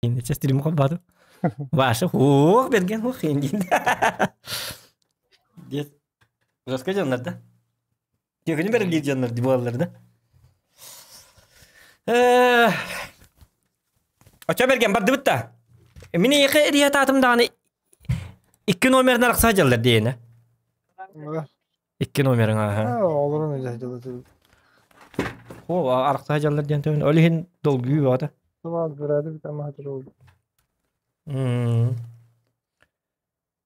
Сестрим холбаатым. Ваша хуох берген хуох индин. Диэт. Жестко дьоннор да. Тиэкини бэрилиир дьоннор буолаллар да. Очо берген бардыбыт да. Мин эйиэхэ эрийэ даҕаны икки номерин арахса дьаллар диэне. Икки номерин ааһа. Олорун өйдөһ дьаллар. О, арахса дьаллар диэн төбөн. Ол иһин долгуйуу баҕата.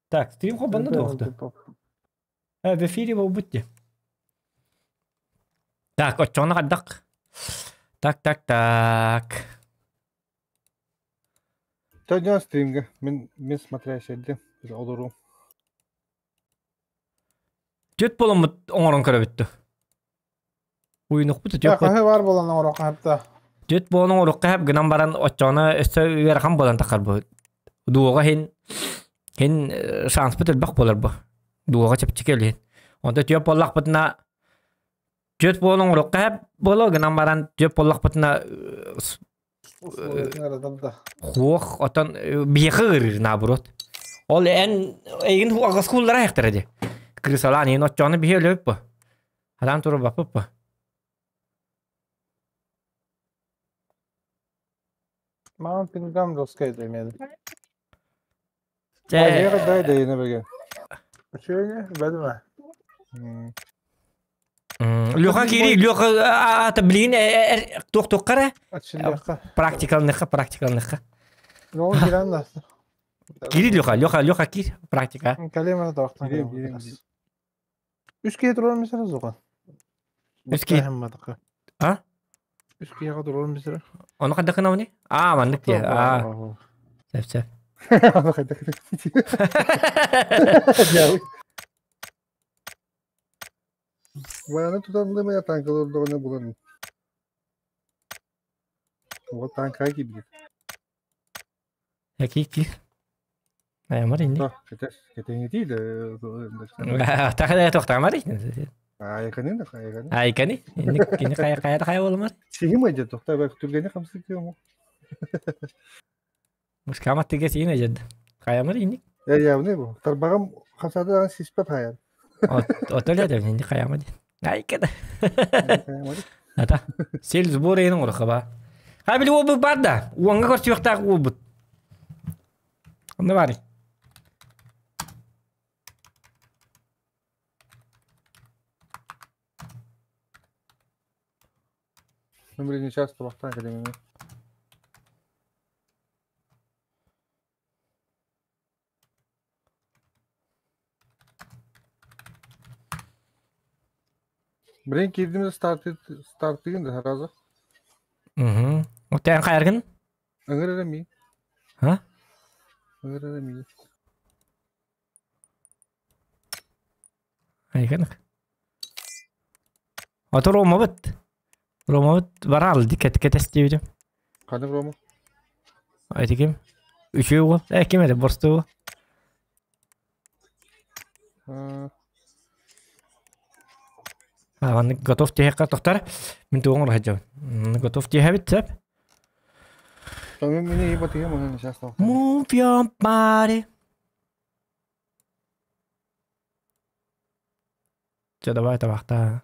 Так, стрим хоббанна дуохта. В эфире буолбут дии. Так, оччоҕуна хайдах? Так, так, так. Төннөн стримге. Мин мин смотрящий олору. Түөт буоламмыт оҥорон көрөбүттү. Уйунукпут түөт Хаһы бар буолан оҥорохха хапта. Түөт буолан оҥорохха хап гынан баран оччоҕуна өссө ыарахан буолан тахар бу. Дуоҕа хин хин шанспыт элбэх буолар бу. Дуоҕа чэпчэки илин. Онто түөт буоллахпытына түөт буолан оҥорохха хап буолар гынан баран түөт буоллахпытына Хуох, отон биһиэхэ ыарыыр наоборот. Ол эн эйигин аҕаскууллара айахтара дии. Крысалаан иһин оччоҕуна биһи өлөбүт бу. Хараан турбаппыт бу. Мам пингам доска демedi. Чэ, дай да беге. Үчүгэй бэдимэ. Леха кири, Леха ата билигин туох туохха Практикалныхха, практикалныхха. Ну, киран да. Кири Леха, Леха, Леха кир, практика. Калема тоқтан. Үс киһи турар мисера зоқан. Үс киһи. А? Үс киһиэхэ турар мисера. Ону хайдах гынабыный? Аа, маннык дии. Аа. Сөп, сөп. Ону хайдах Ваяны тутанлымая танкалар булан. Вот танка кибит. Ки ки. Амар инни. Кетеңити да. Тахада тохтамар. Айканын айканын. Айкани. Инни кини кая кая кая болмар. Сихим айда тохта бак түргени хамсык му. Мускамат тиге сиин ажад. Каямар инни. Я явны бу. Тарбагам хасада сиспет хаяр. Отоле да инни каямар. Айкада. Ата. Сел сбор эйин орхаба. Хай били обу бар да. Уаңга көрсүөхтаах уобут. Онно баар. Ну, блин, сейчас табахтан кэлэмин. Блин, кирдим старты стартыгын да сразу. Угу. Оттан хайаргын? Ыҥыр ми. А? Ыҥыр ми. Айганак. Ото Ромабыт. Ромабыт барал дикет кетестибитим. Ханнык Рома? Эти ким? Үчү уол. Э ким эти борстуу. Маннык готов тиһэххэ тохтар. Мин туоҥ оҥоро Готов тиһэбит сөп. Move your body. Чэ, давай табахта.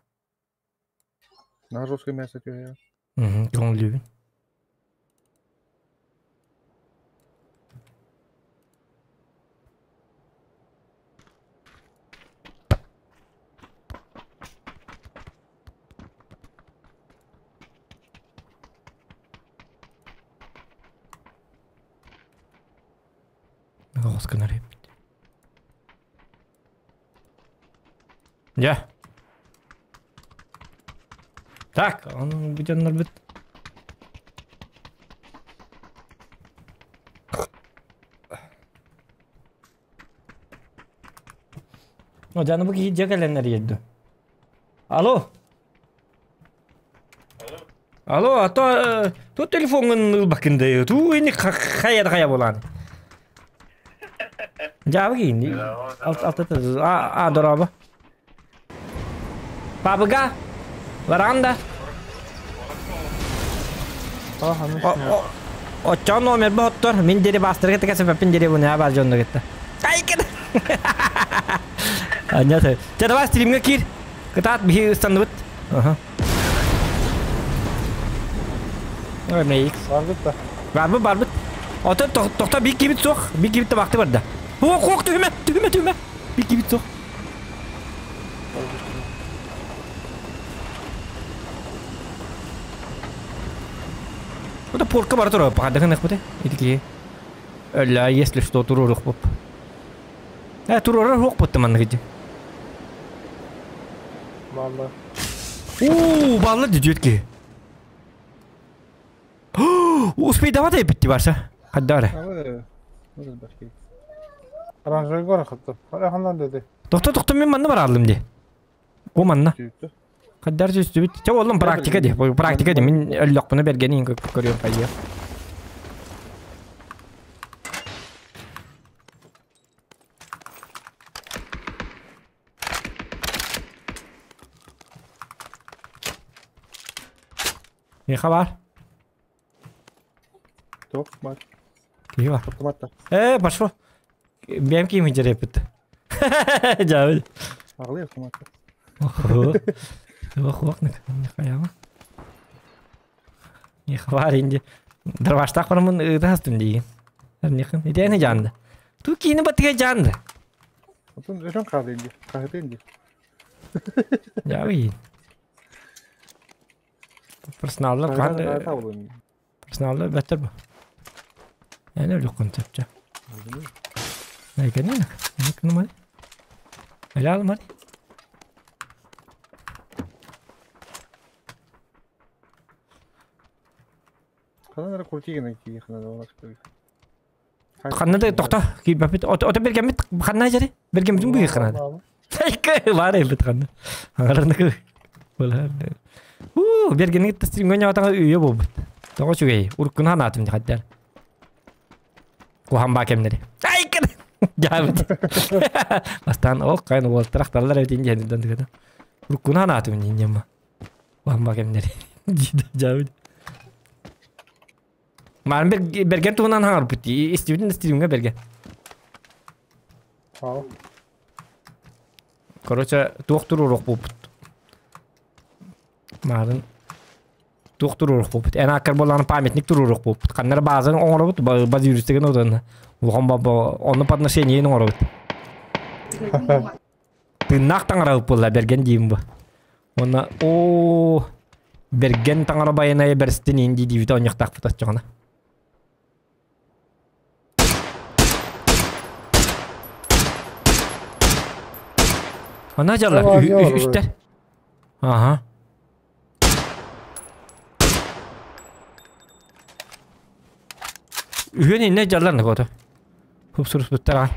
На жесткое мясо түһэ. Угу, көҥүллүүбүн. Оҕус гынар эбит. Дьэ. Так, ону бу дьоннорбут О, дьэ, аны бу киһи дьэ кэлэн эрийэрдэ. Алло. Алло, а то тут телефоҥҥун ылбаккын да туу ини хайа да хайа буолаан. Дьаабы киин. Алта а а дорообо. Пабыга бараҕын да? Оччоҕо номербы оттор, мин диэри баастарга тикэсэппин диэри бу баар дьонно кытта. Айкын! Анньа Чэ, давай стримҥа киир. Кытаат, биһи ыстанныбыт. Аха. Ой, мейик. Барбыт да. Барбыт, барбыт. Ото тохто бик кибит суох. Бик кибит табакты барда. Хуох, хуох, түһүмэ, түһүмэ, түһүмэ. Бик кибит суох. Это порка бара турар, пахадахын эхбите. Ити Өллө, если что, туруорух буп. Туруорар хуох бутта маннык иди. Балла. Уу, балла дидиот ки. Успей давай битти барса. Хаддара. Оранжевый гора хатты. Хандан деди. Тохто, тохто, мен манна баралым ди. О манна. Хаддар жүстүбүт. Ча олым практика ди. Практика ди. Мен өллөкпүнө бергенин көрүөм хайя. Не хабар? Ток бар. Киһи бар. Автоматта. Пошло. Бэм ким итерепит. Жабы. Ағылы автоматта. Охо. Ох, ох, не хаяма. Не хабар инди. Дырбаштақ бармын ыдастым деген. Нехын. Идене жанды. Ту кийини батыга жанды. Отон өрөн қалды инди. Қағыты инди. Жабы. Персоналлар кан персоналлар бәтер бу. Әне үлүк концепция. Найкәне? Никны мали? Әле алмады. Ханан куртигин ки ханан олак. Ханна да тохта ки бапит ото берген бит ханна жери берген битин буй ханна. Сайка бар бит ханна. Ангарныкы. Була. У берген тестримгә атаңа үйе бу. Того чугей уркун ханатым хаттар. Кухан ба кемнери. Айка. Жабыт. Бастан ок кайн бол тракторлар бит инде дөн дигән. Уркун ханатым инде Кухан ба кемнери. Жабыт. Ман берген туунан хаңар бут. Истибитин стримге берген. Ау. Короче, туох турурук бупут. Марын туох турурук бупут. Эн аккар болан памятник турурук бупут. Каннар базан оңоробут, баз юристеген одан. Улхан баба онны подношение оңоробут. Тыннак таңарабыт болла берген дейм бу. Онна о берген таңара байына берстин инди дибит оньяктак бутат жогона. Ана жалар үстер. Ага. Үһөн инне жалар не коты. Хуп сурус буттар.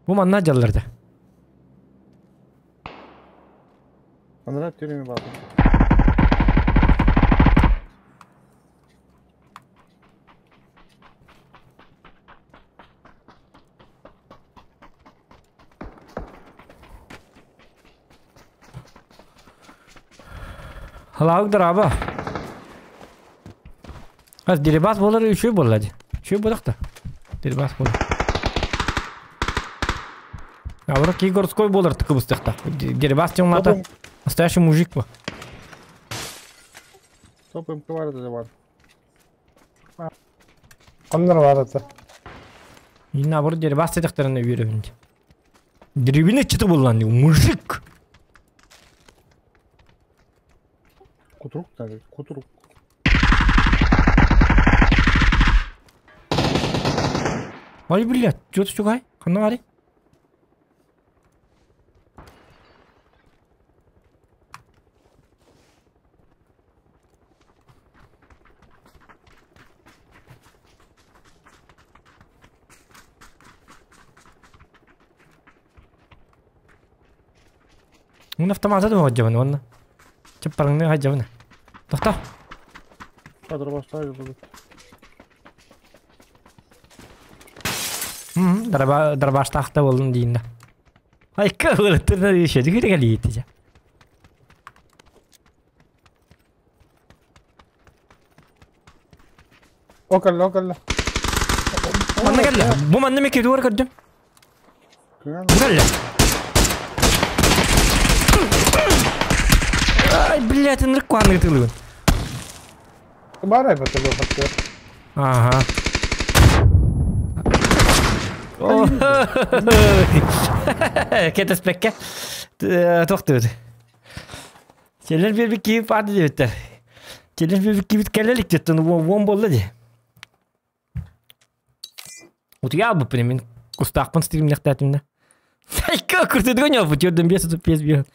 Бу манна жалларда. Анара түрүмө барды. Халаук драба. Аз дерибас болар үшөө боллади. Үшөө болакта. Дерибас болар. А ки городской болар тыкыбыстыкта. Дерибас темата. Настоящий мужик по. Топ МК бар да бар. Кандар бар это. И наоборот дерибас тетектерин үйрөбүндү. Дерибине чыты боллан мужик. Кутурук да, кутурук. Ой, блядь, что ты чугай? Ханна бари? Mun автомата да ходжабын онна. Чаппарыңны ходжабын. Тохто. Кадр баштайды буду. Дарба дарбаштахта болдун дейин да. Айка ылыттырна дии күрэ кэлиити. О кэллэ, о кэллэ. Манна кэллэ. Бу манна мекки дуор көрдүм. Бу кэллэ. Ай, блядь, ынырык куһаҕаннык ытыылыыбын. Баар айбата буолбаттар. Ага. Кэтэспэккэ туохтуур. Челлер биэрбит киһи баар диэбиттэр. Челлер биэрбит киһибит кэлэ илик диэттэн уон буолла дии. Утуйа албыппын мин кустаахпын стримнэхтээтимнэ. Айка куртудуга ньолбут төрдөн биэс отут биэс биэс.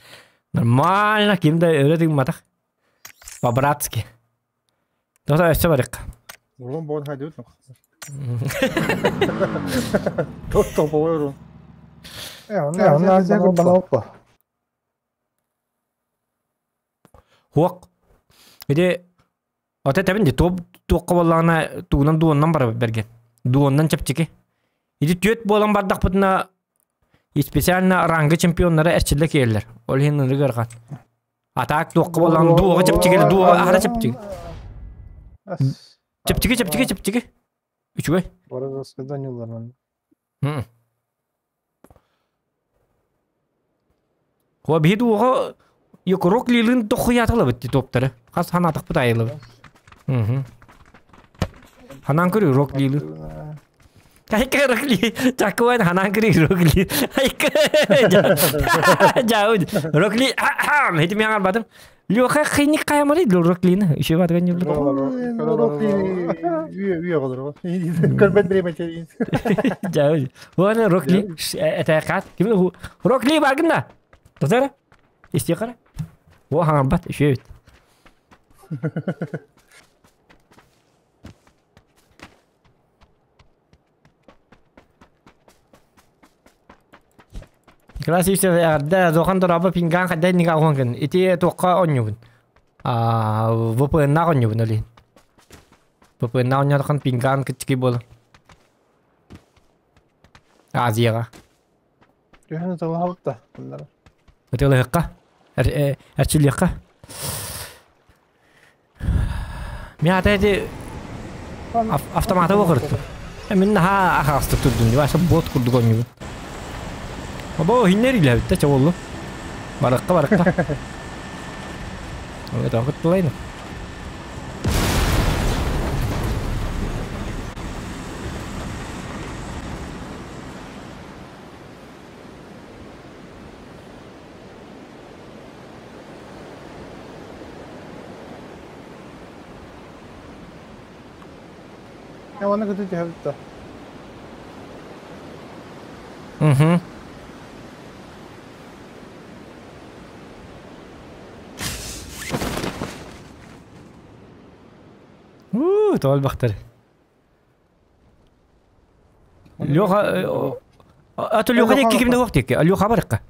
Нормально, ким да өрө тыымматах. По-братски. Тота өссө барык. Урун боон хайдыбыт Тот топовой урун. Э, онно баналпа. Хуок. Ити Ата тэбин ди топ туохха буоллаҕына тугунан дуоннан барабыт бэргэн. Дуоннан чэпчэки. Ити түөрт буолан бардахпытына специально ранга чемпионнара эрчиллэ киирэллэр. Ол иһин ынырык ыарахан. А так туохха буоллаҕына дуоҕа чэпчэки дуоҕа аһара чэпчэки. Чэпчэки чэпчэки чэпчэки. Үчүгэй. Бары свиданияларынан. Хуа биһи дуоҕа Якурок лилин тохуяталабыт топтары. Хас ханаатахпыт айылыбыт. Ханан көрү рок лилы. Айка рок ли. Чакуан ханан көрү рок ли. Айка. Жау. Рок ли. Хити мен арбадым. Леха хиник каямары рок лини. Еще батган юлду. Рок ли. Үйе болор. Көрбөт время чейин. Жау. Уана рок ли. Это кат. Ким рок ли баргында. Тотара. Исти кара. О хаңарбат үшөө бит. Николай Сивцев эҕэрдэ Зохан дорообо пингаан хайда иннигэ оһон гын. Ити туохха оонньуубун? Аа VPN-наах оонньуубун ол иһин. VPN-наах оонньоотохон пингаан кыччыгый буолар. Азияҕа. Түһэн ыталаһабыт да bunlara. Ытыалаһыахха. Эрчиллиэххэ. Мин ата ити автоматы оҕуртум. Мин наһаа ахаҕастык турдум дии, бот курдук оонньуубун. Обо иһиннэр илээбит да чоболлу. Барыкка барыкка. Это кыттылайны. Я оны көтө түһэбит да. Угу. Уу, тоол бахтар. Леха, а то Леха диэки кимде суох диэки. Леха барыкка.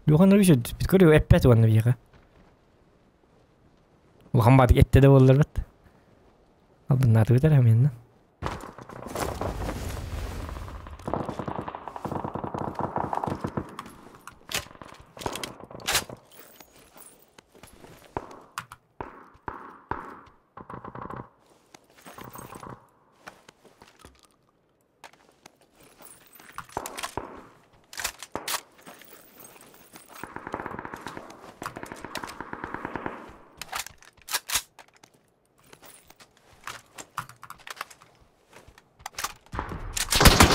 Леха нөрүсө бит көрү эппет уонна биэхэ. Улахан баатык этте да буолларбыт. Албыннаатыбыт эрэ менна.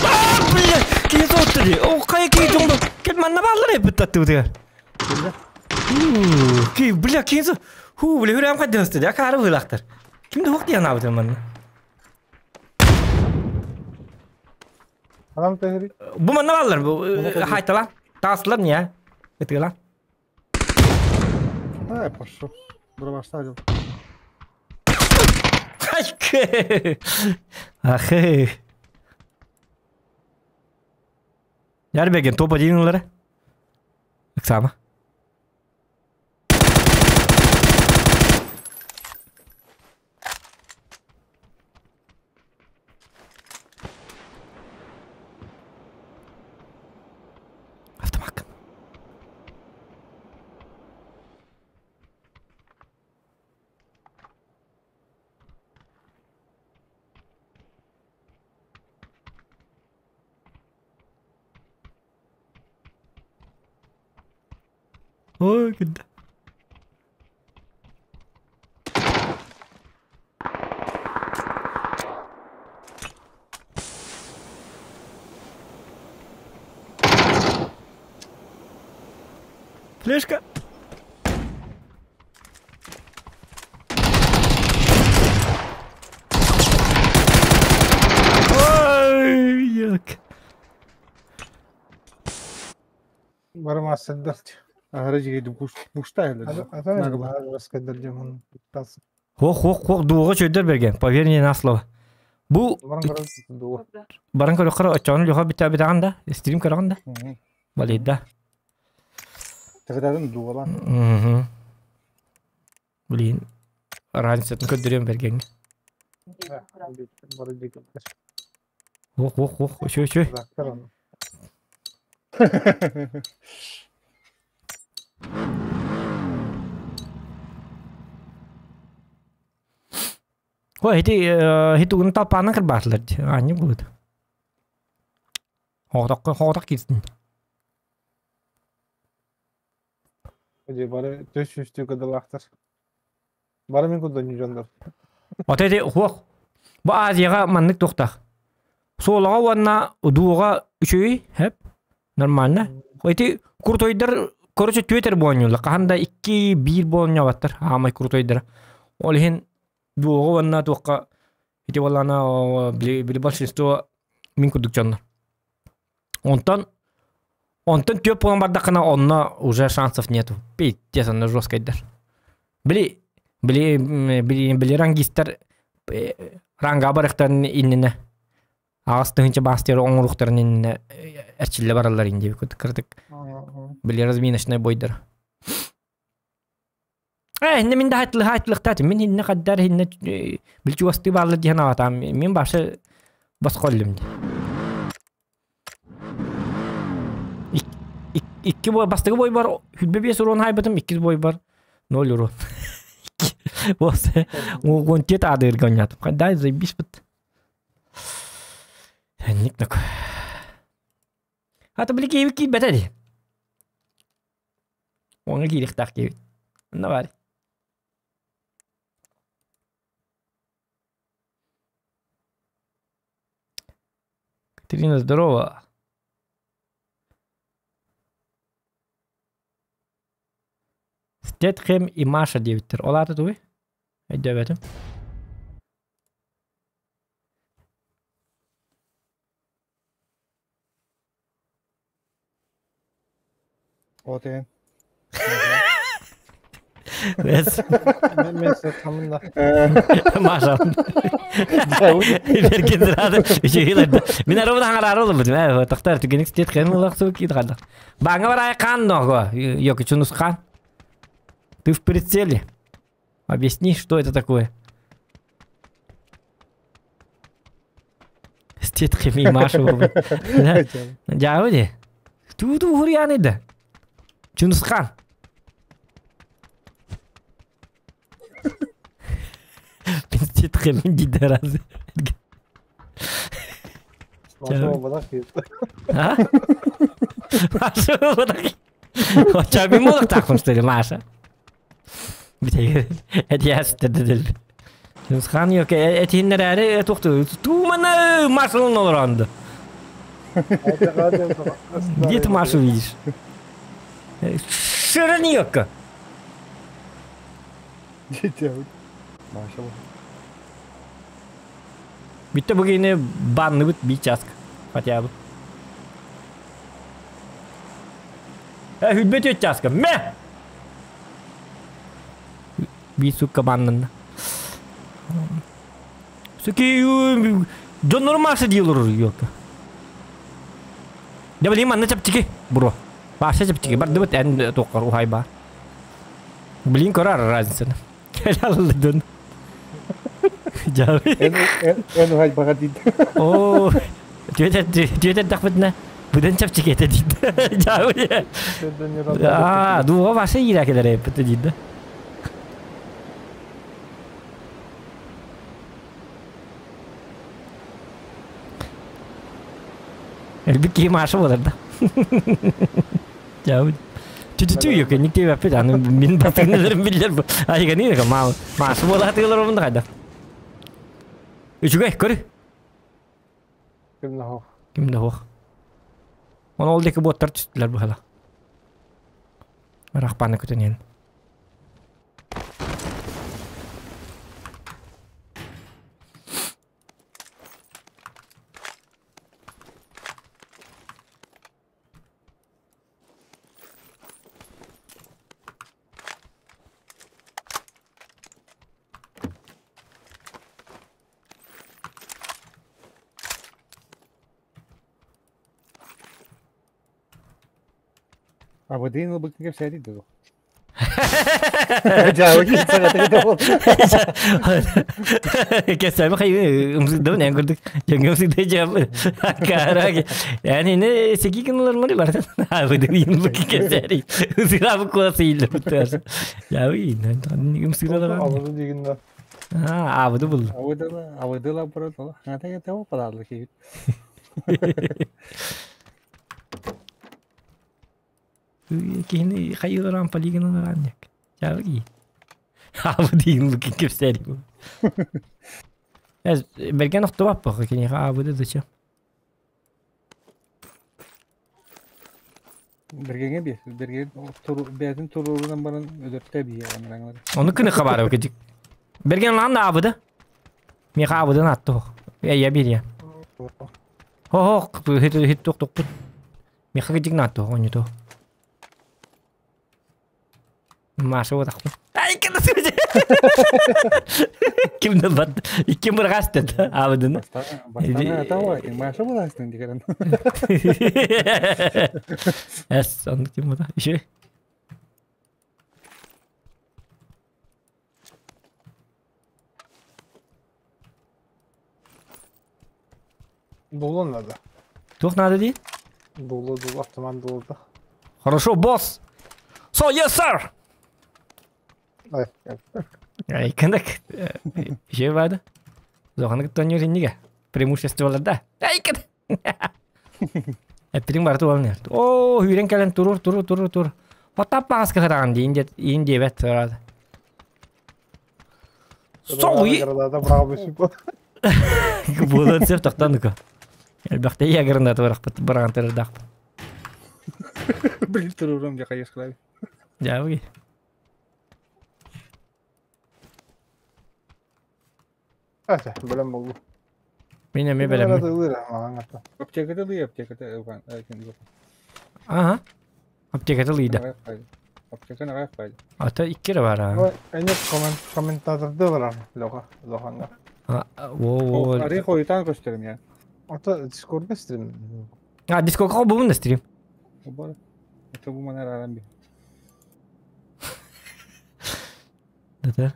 А, бля, киһи сотту дии. О, хайа киһи дьоҥно кэл манна бааллар эбит таттыбытыгар. Ки, бля, киһи ху, бля, хүрээм хайдыһысты дии, акаары быылаахтар. Ким да хуох диэн аабытым манна. Анам тэһири. Бу манна бааллар, бу хайталан. Таастылар не, ытыылан. Ай, пошел. Дробаш ставил. Айкы! Ахы. Ярбеген топ один ыллара. Ыксама. Автомат. Ой, күндэ. Флешка. Ой, як. Бары массырдар. Аһара жигейди бушта эле. Хох, хох, хох, дуоға чөйдөр берген. Поверь мне на слово. Бу баран көрөхөр очону лүхө битэ битаган да, стрим көрөгөн да. Балейда. Тагыдадын дуолан. Мгм. Блин, разницатын көрдөрөм берген. Ох, ох, ох, үчү, үчү. Ой, ити хитугун талпаанан кырбаатылар аанньы буут. Хоҕотоххо хоҕотох киирсин. Бары төс үстүү кыдылаахтар. Бары мин курдук дьоннор. Ото ити хуох. Бу Азияга маннык туохтаах. Суолаҕа уонна удууга үчүгэй, хэп, нормально. Ити крутойдар, короче, түөтэр буонньуулар. Хаһан да икки биир буонньообаттар, аамай крутойдара. Ол иһин дуоҕа уонна туохха ити буоллаҕына били, били большинство мин курдук дьоннор. Онтон онтон түөп буолан бардаххына онно уже шансов нету. Пиздец, онно жесткайдар. Били били били били рангистар ранга барыхтарын иннинэ аҕыс тыһыынча баастыыр оҥоруохтарын иннинэ эрчиллэ бараллар ин диэбит кырдык били разминочный бойдар. Э, инне мин да хайтылыхтаатым. Мин инне хаддар инне били чугастыы бааллар диэн аҕатаам. Мин башы босхоллум ди. Икки бой бастакы бойбар хүлбэ биэс урон хайбытым, иккис бойбар ноль урон. Уон тет аадыырга онньоотум. Дай заебись быт. Ник такой. Ата били киэбит киирбэтэ дии. Оҥа киириэхтээх киэбит. Онно баар. Катерина, здорово. Стетхем и Маша диэбиттэр. Ол аата тугуй? Өйдөөбөтүм. О теген. Мен тамында. Маша. Берген сразу үчүгэй Мин аробуда хаҥарары олорбутум ээ тохтор түгэнник стетхем улахсуу киит хадда. Бааҥҥа бараайы хаан ного йоки чунусхан. Ты в прицеле. Объясни, что это такое? Стетхем и Маша. Дьаабы Туу хуруйааны да. Чунусхан. Стетхем диде раз. Маша болбатах киит. А? Маша болбатах. Оча мин буолуохтаахпын что ли, Маша? Этиэс Чунусхан yok этиһиннэрээри туохту тууманы Машалын олоронду. Где ты Машу видишь? Шырын yok. Маша. Бүттэ бу киһини банныбыт биир чааска хотя бы. Э, хүлбэ түөрт чааска. Мэ! Биир сукка баннанна. Суки, дьоннору Маша дии олорор ёлка. Дьэ билигин манна чэпчэки, бро. Маша чэпчэки бардыбыт эн туоххар уһайба. Блин, көрөр разницаны. Кэлэ дьон. Эн уһайбаҕа диид. Оо, түөтэр тахпытына быдан чэпчэки этэ диид. Дьаабы. Аа, дууга баша иирэ кэлэр эппит диид. Элбик киһи Маша буолар да. Дьаабы. Түтүтү yok, ник диэбэппит, аны мин бастыгыннарым биллэр бу. Айганы маа маасы буолаатыгалар обунда хайда. Үчүгэй, көр. Ким да хоқ. Ким да хоқ. Оны ол деки боттар түстүлэр быһала. Рахпаны күтүнен. Абадыын ылбыккын кэпсээтий дуо? Кэсэми хайы ымсыдабын эн курдук дьоҥҥо ымсыгда дьабы караги эн ини секи гыналар мары бартан абадыын ылбыккын кэпсээри ымсыгабы куоса ииллер буттаас ябы ымсыгдалар Абыды дигин да. А абыды булду. Абыдыла абыдыла баран хата кете падаарлы киһи. Киһини хайыыларан полигоналаран ябы абыдыын ылбыккын кэпсээри Берген охтубаппа киниэхэ абыды дыча. Бергенге би, берген бэйэтин туруорунан баран өлөртө бии аҥар. Ону күнү хабары кыдык. Берген лан да абыды. Миэхэ абыдын атты хох. Эйя бирия. Хо хо хит хит тук тукпут. Миэхэ кыдык наатты хох онньуту. Маша вот ахпы. Ай кем сөйде. Ким да бат. Икким бір қасты абыдыны. Бастана атауа, Маша буластың деген. Эс, онны ким буда? Еще. Дулу надо. Тух надо ди? Дулу, дулу, автомат дулу да. Хорошо, босс. So, yes, sir. Ай, Ай, кындак. Еще бады. Зоханы тонер инниге. Преимущество да. Ай, кын. Эппитин барты болнер. О, хүрен кэлэн турур, турур, турур, турур. Потап бағаска хыраған дейін дет, иин дебет тұрады. Соуи! Граната браво сүп. Буолан сөп тоқтанука. Элбэхте ягырында турақпыт, бараған тұрдақпыт. Блин, туруорум дьэ хайысхалай. Жабы. Ата, билем болду. Мен эме белем. Аптекада лый, аптекада ылган. Ага. Аптекада лыйда. Аптеканы аяк кайды. Ата иккere бар а. Эне комментаторды бар лоха, лоханга. Во, во. Арый хойтан көстөрүм я. Ата Discord'да стрим. А, Discord'га бу да стрим. Бар. Это бу манар арам би. Да.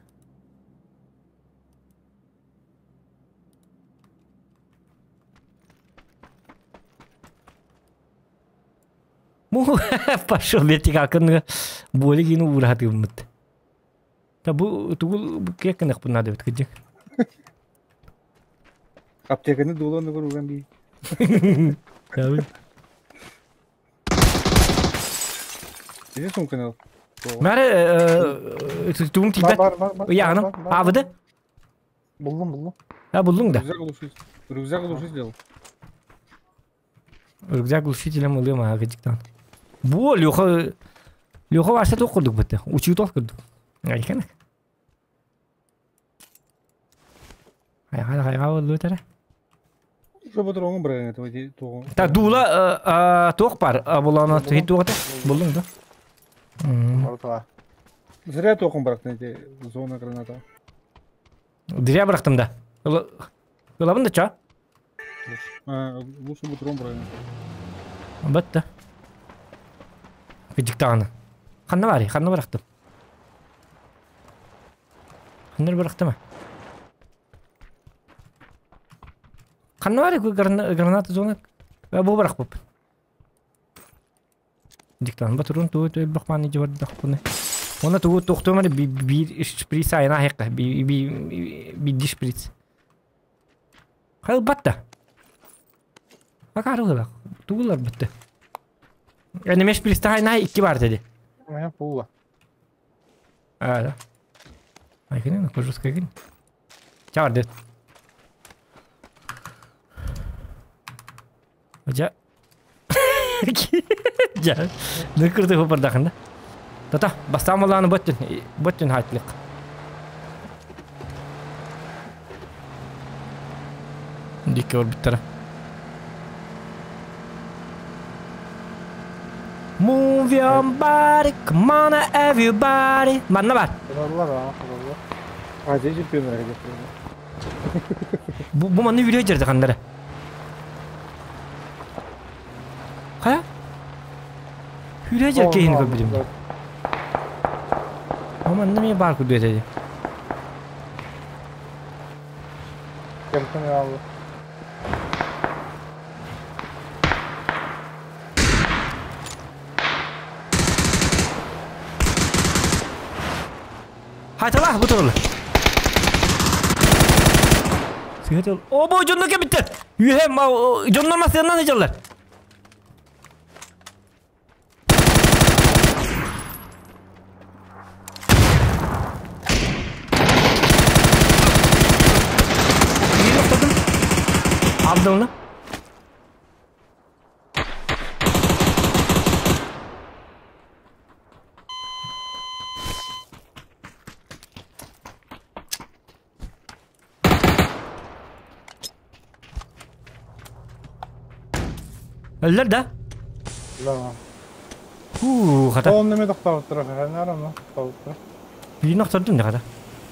Му пошел вертикалканы боли кину ураты мыт. Та бу тугул бу кеккенек бу надо бит кыдык. Аптеканы дуланы көргөн би. Табы. Иди сумканы ал. Мәре тугум тибет. Бар, бар, бар. Яғным. Абыды. Булдум, булдум. А булдуң да. Рюкзак глушитель. Рюкзак глушитель. Рюкзак глушителем ылым ага кыдыктан. Бу Леха Леха варса тоқ курдук бітті. Учу тоқ курдук. Айкан. Айга айга болду тара. Что батыроңун бирген это тугу. Та дула тоқ бар. Буланы хит тоқта. Булдуң да. Бар Зря тоқын бырактың эти зона граната. Зря бырактым да. Ылабын да ча? Лучше бы дрон брали. Бітті. Кыдыктағаны. Қанна бар, қанна бырақтым. Қанна бырақтым. Қанна бар, граната зона. Бу бырақ бұп. Диктан батырын туы туы бақманы жабардақ бұны. Оны туы тоқтымары bir шприц айына хайққа, bir шприц. Қайыл батта. Бак арылы Тугулар бітті. Әне шприц айына 2 бар dedi. У меня пула. А, да. Айкын, кожуска кин. Чар дет. Жа. Жа. Ныкырды хопардахында. Тата, бастамаланы боттун, боттун хайтлык. Дикке орбиттара. Move your body, come on everybody. Манна бар. Kullanırlar ha, kullanırlar. Азия чемпионы где-то. Бу манны үйрө жерде кандары. Кая? Үйрө жер кейин көп билим. Манны мен бар күдө деди. Кемтен алды. Хайтала бу турул. Сыгытыл. О, бу жонно кебиттер. Үйе ма жонно масыянан ежалар. Алдым. Öldüler да? Да. Хуу, хата. Ол неме тоқтауып тұр, не аны тоқтауып тұр. Биrini aktardım ne kadar?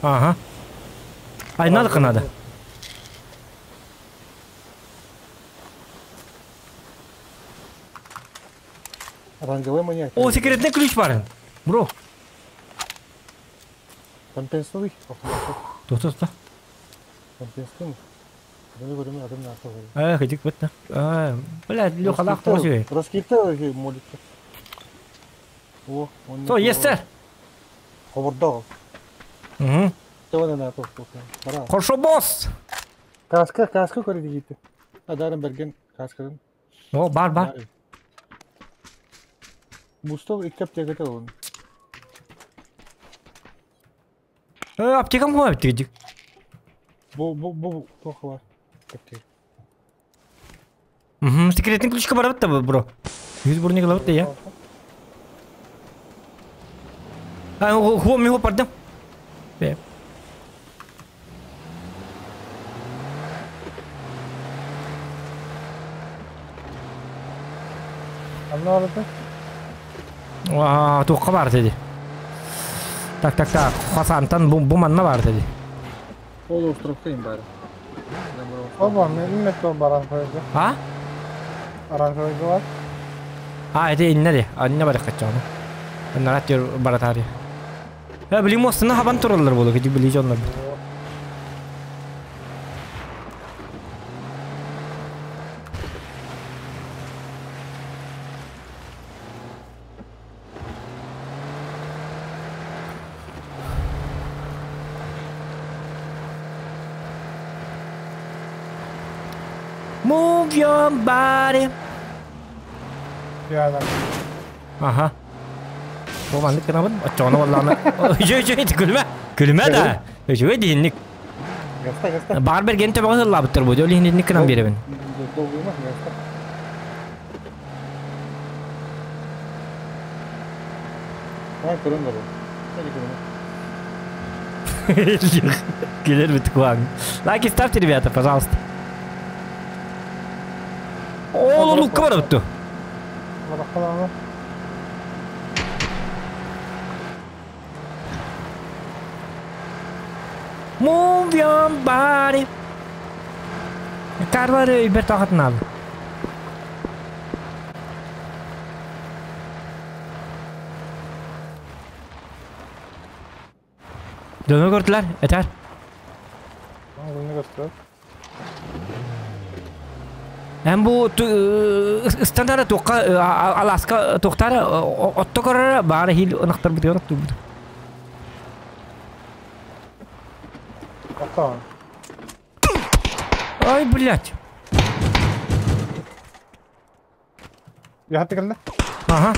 Aha. Ay надо надо. Оранжевый маньяк. О, секретный ключ бар. Бро. Компенсовый. Тохто, тохто. Компенсовый. А, хотик вот. А, бля, Леха, лах тоже. Раскита молится. О, он. То, есть, сэр. Ховордал. Угу. Хорошо, босс. Каска, каска көрді. Адарым берген каскадан. О, бар, бар. Мустов екі аптека оны. Аптекам ғой аптека. Бу тоқы бар. Угу, секретный ключка бар бітті, бро. Жүз бұрын қылып бітті, я. А, хо, мен хопардым. Бе. Анна алды. Ва, тоққа бар деді. Так, так, так. Хасантан бу манна бар деді. Ол островка им бәрі. Оба, мен метро бар оранжевый. А? Оранжевый бар. А, это инне де. Анна бар качаны. Нарат жер баратари. Э, билим остына хабан туралар болу, кеди били жоннор. Move your body. Yani. Aha. Бу маннык гынабын, очоно болланы. Жö жö күлмә. Күлмә да. Жö динник. Гаста, гаста. Бар берген төбөгө лабыттыр бу. Жол хинник кынан беребин. Долгуйма, гаста. Ай, көрөм бар. Көрөм. Келер бит куан. Лайки ставьте, ребята, пожалуйста. О, лука бар битти. Баракаланы. Move your body. Карвар бер тахатын алды. Дөмө көрдүлөр, этер. Bunu göster. Hem bu стандарт тоққа Аласка тоқтары отто көрөр бары хил ынақтар бу деген тур. Тоқтаған. Ай, блядь. Яхты келді. Ага.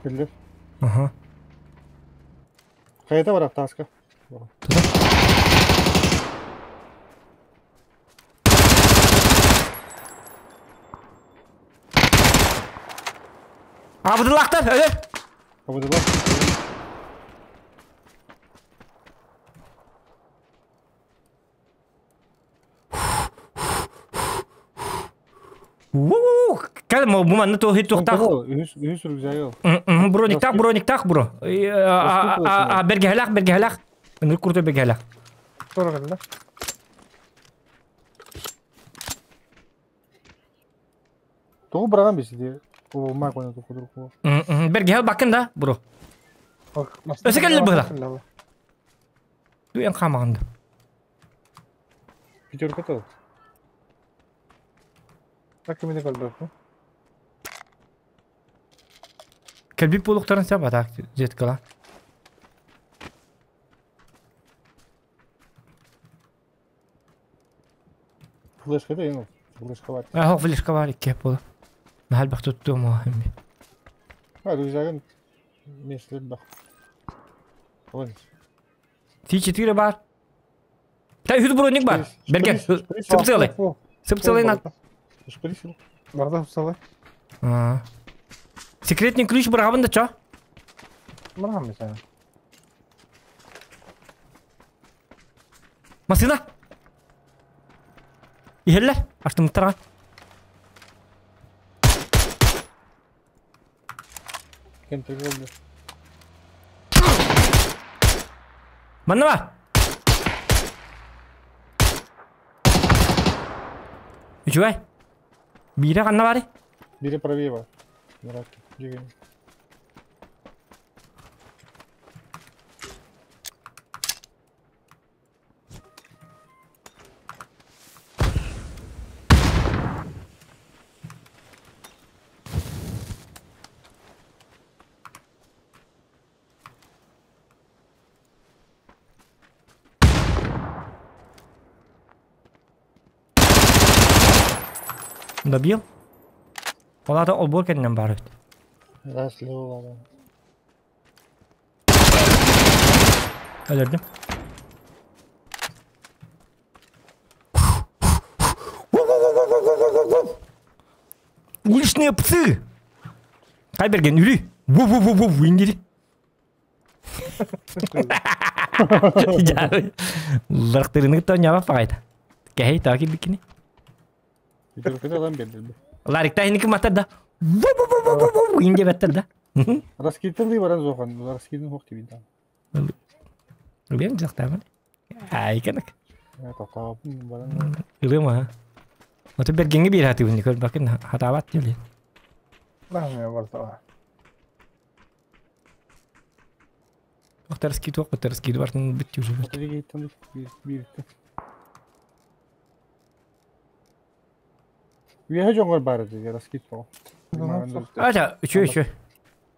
Кэллэр. Аха. Хайата барар тааска. Абыдылаахтар, өлөр! Абыдылаах. Уу, кэл бу манна туох туохтаах. Үһүс үһүс рюкзагы. Брониктаах, брониктаах бро. Бэргэһэлээх, бэргэһэлээх. Ынырык курдук бэргэһэлээх. Тура кэллэ. Тоҕу быраҕан бисиди. Ол маа коно тукудур. Бэргэһэл бакын да, бро. Өсө кэллэр быһыла. Дуйан хаамаҕын да. Пятерка тыл. Так кимини көрбөппүн. Кэлбит буолуктарын сөп атаак жеткала. Флешка да ең флешка бар. Ахох флешка бар икки буолу. Нахал бах туттуом хэмми. А рюкзагын меслер бах. Ой. Ти-4 бар. Та үһүс броник бар. Берген. Сып-сылай. Сып-сылай на. Шприц. Барда сылай. А. Секретный ключ бырабын да чо? Барган бисен. Масына. Иһэллэр. Аштымыттарға. Кем болду. Манна бар. Үчүгэй. Биирэ ханна бары? Бире правее бар. Мурат. Жеген. Добил? Олата олбор кэннен бар эбит. Раз лево бар. Өлөрдүм. Уличные псы! Кай берген үрү. Ву-ву-ву-ву индири. Ларктырыны тоняба пагайта. Кэхей таки бикини. Пятерка да берди. Ларикта хиники матар да. Ву-ву-ву-ву-ву инде беттер да. Раскидтен баран зохан. Раскидтен хох тибин. Үлем жактамын. Ай кенек. Тоқтап баран. Үлем а. Ото бергенге бир хаты үн көр бакын хатабат дили. Нахмя барда. Охтар скид охтар скид бартын бит уже. Отыр бир. Үйе жоңгор бар ди раскид то. Ача, үчү үчү.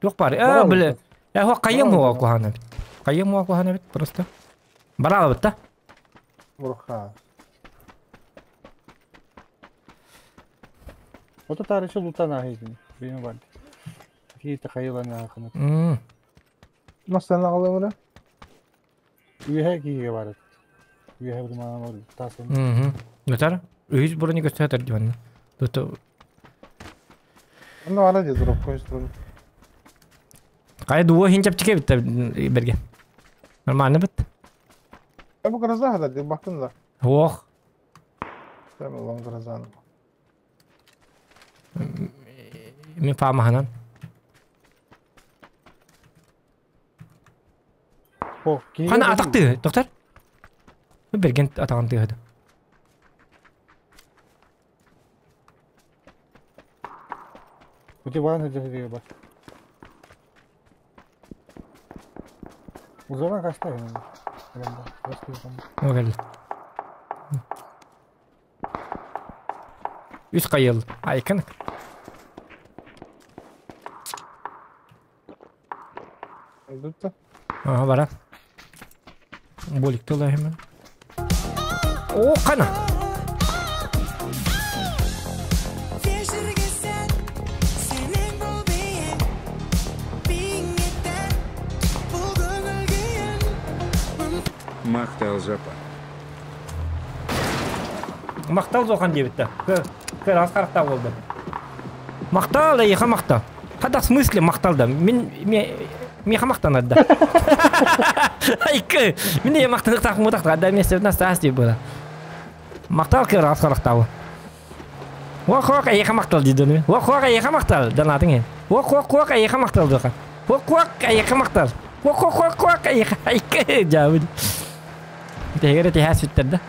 Туох бар. А, биле. Я хо кайым хуа кухана бит. Кайым хуа кухана бит просто. Бара бит та. Бурха. Ото тарышы лутан ахидин. Бейме бар. Кийте хайылан ахын. Nasıl агалы Үйе кийге бар. Үйе бир мана бар. Тасын. Мм. Нотар, үз брони көстөтөр диван. Дото Онда бара деді дроп көстөр. Кай дуо хин чапчыке бит берге. Нормально бит. Бу гроза да деп бактым да. Ох. Сен улан грозаны. Мен фамаханан. Хо, кийге. Кана атакты, доктор. Берген атаган тыгады. Өте баран хәҗәһе бар. Узаран кашта yani. Огел. Үс кайыл. Айкын. Элбетте. Ага, бара. Болик тола hemen. О, кана. Вечерге сәт сенің бұл биік Махтал запа. Махтал зохан диэбиттэ. Кыраас харахтаах буолда. Махтал, эйиэхэ махтал. Хата в смысле махтал да? Мин миэхэ махтанар да. Айкы, мин эйэ махтаныктаах мутахта, да месте на стас дии было. Махтал кыраас харахтаах. Уох-уох эйиэхэ махтал дии Уох-уох эйиэхэ махтал данаатыҥ иһин. Уох-уох-уох эйиэхэ махтал дуоха. Уох-уох эйиэхэ махтал. Уох-уох-уох эйиэхэ айкы дьаабын. Тэһигэр тиһээс сүттэр да.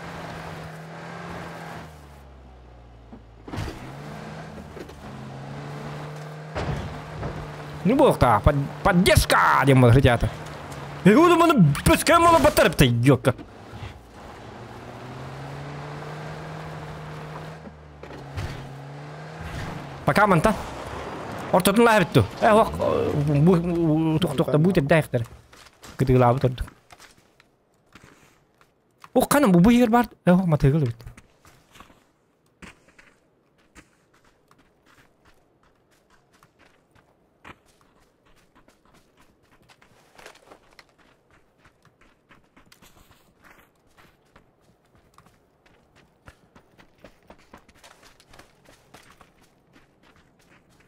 Ну буолуохтаах, поддержка диэн буолар театр. Эһуду маны бөскө малы батарыпта ёка. Пока мантан. Ортотун лаһабыт ту. Э ох бу тухтухта бу тердээхтер. Кытыылаабыт ордук. Ох ханым бу бу иһигэр бар. Э ох матыгыл эбит.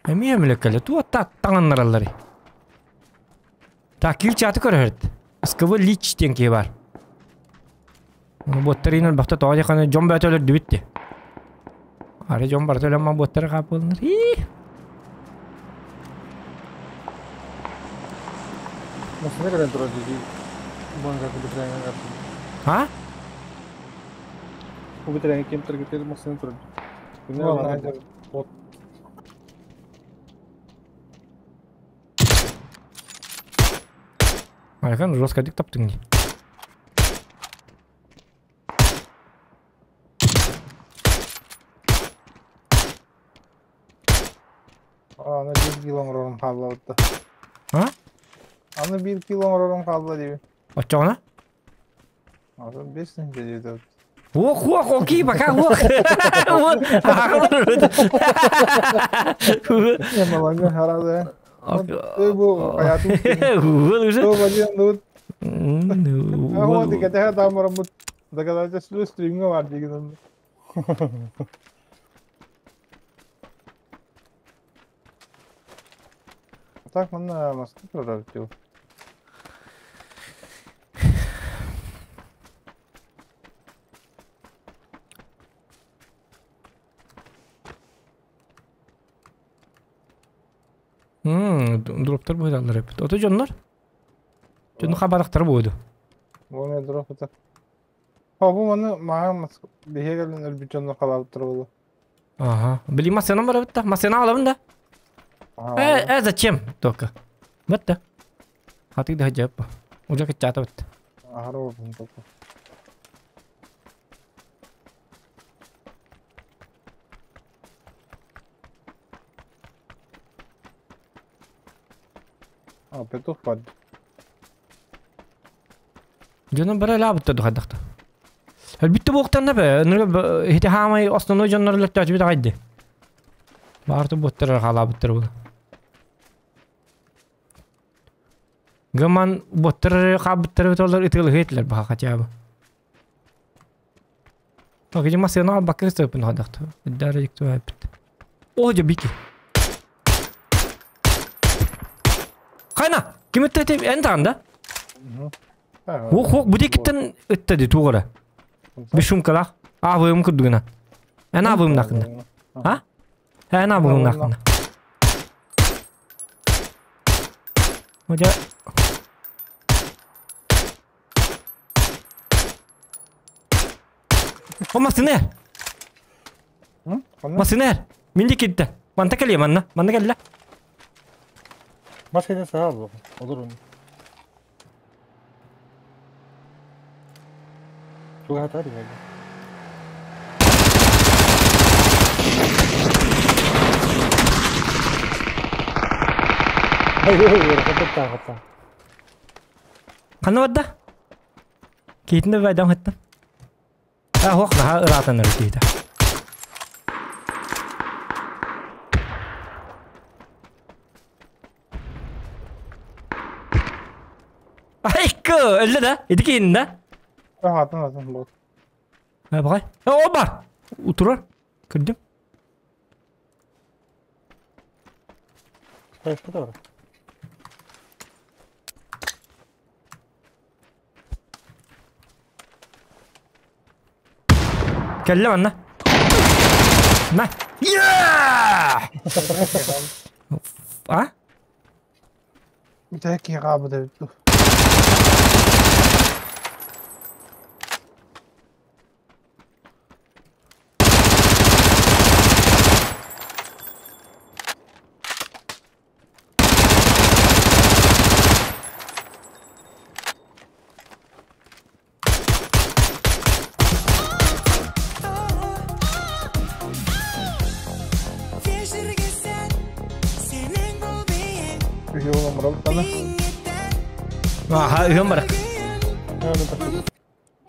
Эмиэ эмилэккэлэ туох таҥыннаралларый? Так, кил чаты көрөһөрт. СКВ Лич диэн киһи бар. Буоттарыйын өлбөхтө тоҕо диэххэ дьон бөөтө өлөрдүбүт дии. Ары дьон барыта өлөн буоттары хааппылынар. Машина кэлэн турар дии. А? Бу битэрэн ким таргетер машина турар. Вот. Айхан жестко дик таптың дии. Аны 1 кило оҥорорум хааллабытта. А? Аны 1 кило оҥорорум хаалла диэбин. Оччоҕуна? Атын 5 тыһыынча диэбит. Уох, уох, окей, пока, уох. Вот, Малаңы харады. Бу хаятым. Уол уже. То бадьян тут. А вот и кэтэ там бараммыт. Доказательство стримҥа бар дигин. Так манна маска турар диу. Дроптар быһалар эпит. Ото дьоннор? Дьонну хабарахтара буоду. Буону дроп это. Бу маны маа биһигэлин өлбүт дьоннор халаабыттар буолу. Ага. Били машина бар битта. Машина алабын да. Зачем только? Битта. Хатык да жап. Уже кычата битта. Ахара болдум только. А, петух бар. Дьоно бара лаабытта духадахта. Бүттү буоктан да бе. Хити хаамай основной дьоннор лөттөөчү бит агайды. Баарты буттар халаабыттар бу. Гыман буттар хабыттар бит ытыл хетлер баха хотя бы. Так, иди машина албакка сөпүн хадахта. Дары дикту апит. О, жабики. Кайна, ким өттө эн таганда? Ох, ох, бу декиттен өттө ди тугара. Бешумкалах. Абыым курдугuna. Эн абыым накында. А? Эн абыым накында. Одя. О, масынер. Масынер. Минди китте. Манта кэлиэ манна. Манна кэллэ. Бас кэннэ саҕа буолуо. Олорун. Чугаһатар иһэ. Ханна барда? Киитинде байдам хаттан. А, хуох наһаа ыраатан эрэ киһитэ. Айкы, өллө да? Ити киин да? Атын атын бот. Бакай. О бар. Утурар. Көрдүм. Хайыспыта бар. Кэллэ манна. На. Yeah! А? Бүтэһик киһи хаалбыт эбит дуу. Үһү оҥорон тана. Аха, үһүн барак.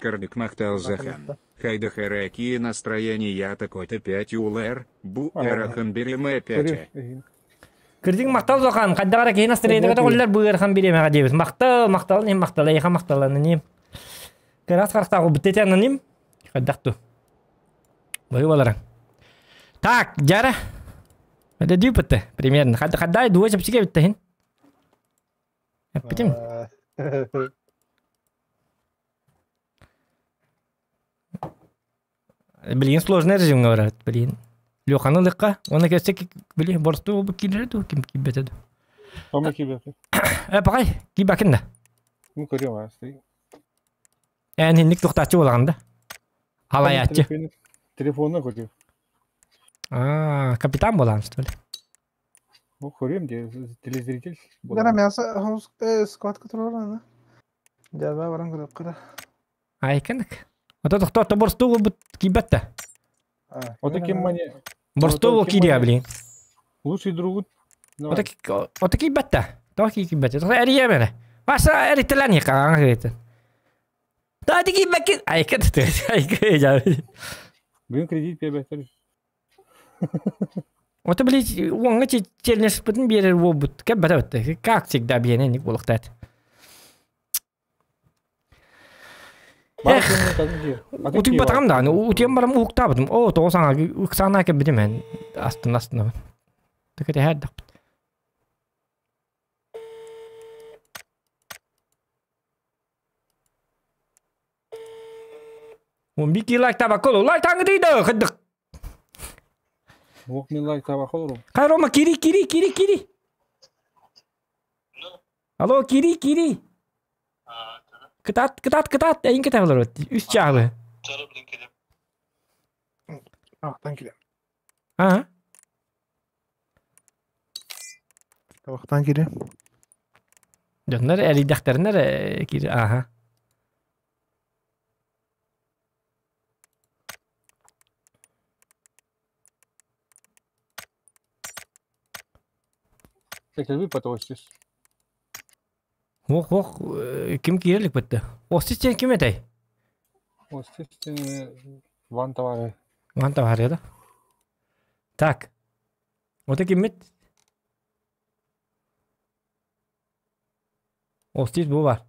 Кырдык махтал захан. Хайда хараки настроение такой-то 5 улэр, бу эрахан береме 5. Кырдык махтал захан, хайда кара киһи настроение көтөҕүллэр бу ыарахан бириэмэҕэ диэбит. Махтал, махтал, ним махтал, эйиэхэ махтал аноним. Кырас харахтаах бутте аноним. Хайдах ту. Быһыы баларың. Так, жара. Это дүүпүтте, примерно. Хаддай дуо чэпчике биттехин. Эппитим. Блин, сложный режим говорят, блин. Леханы лыкка, оны кесек, блин, борсту бу килер ду, ким кибете ду. Тома кибети. Пакай, кибакин да. Ну көрөм асты. Эн хинник тухтачы болаганда. Алаячы. Телефонна көрөм. А, капитан болан, что ли? Ну көрөм де телезритель. Гара мясо хос сквад которого Жаба баран көрөп кара. Айкынык. Ото тохто борсту бу кибетте. Ото ким мане Борсту бу кирия, блин. лучший другу. Ото ото кибетте. То кибетте. То эрие мене. Баса эрителен якан гыты. Та ди кибекин. Айкын. Айкын жа. Бүгүн кредит бербеттер. Ото блин, уңга челнеш бутун берер бу бут. Кеп бата. Как всегда биене ник болуктат. Утук батагам да, утуям барам уктабытым. О, то саңа уксана ке битим мен. Астын астын. Тек те хәддак. Он бики лайк табакол, лайк таңы дейді, хыдык. Ох, мен лайк табакол. Кай Рома, кири, кири, кири, кири. Алло, кири, кири. Кытат, кытат, кытат, эйин кытат болар өт. Үс чагы. Ақтан келем. А? Табақтан келем. Дөннөр эридәхтернер кири, аха. Секелби потостис. Ох, ох, ким кирелик битти. Остис сен ким этэй? Остис ван товары. Ван товары да. Так. Ота киммит? Остис бу бар.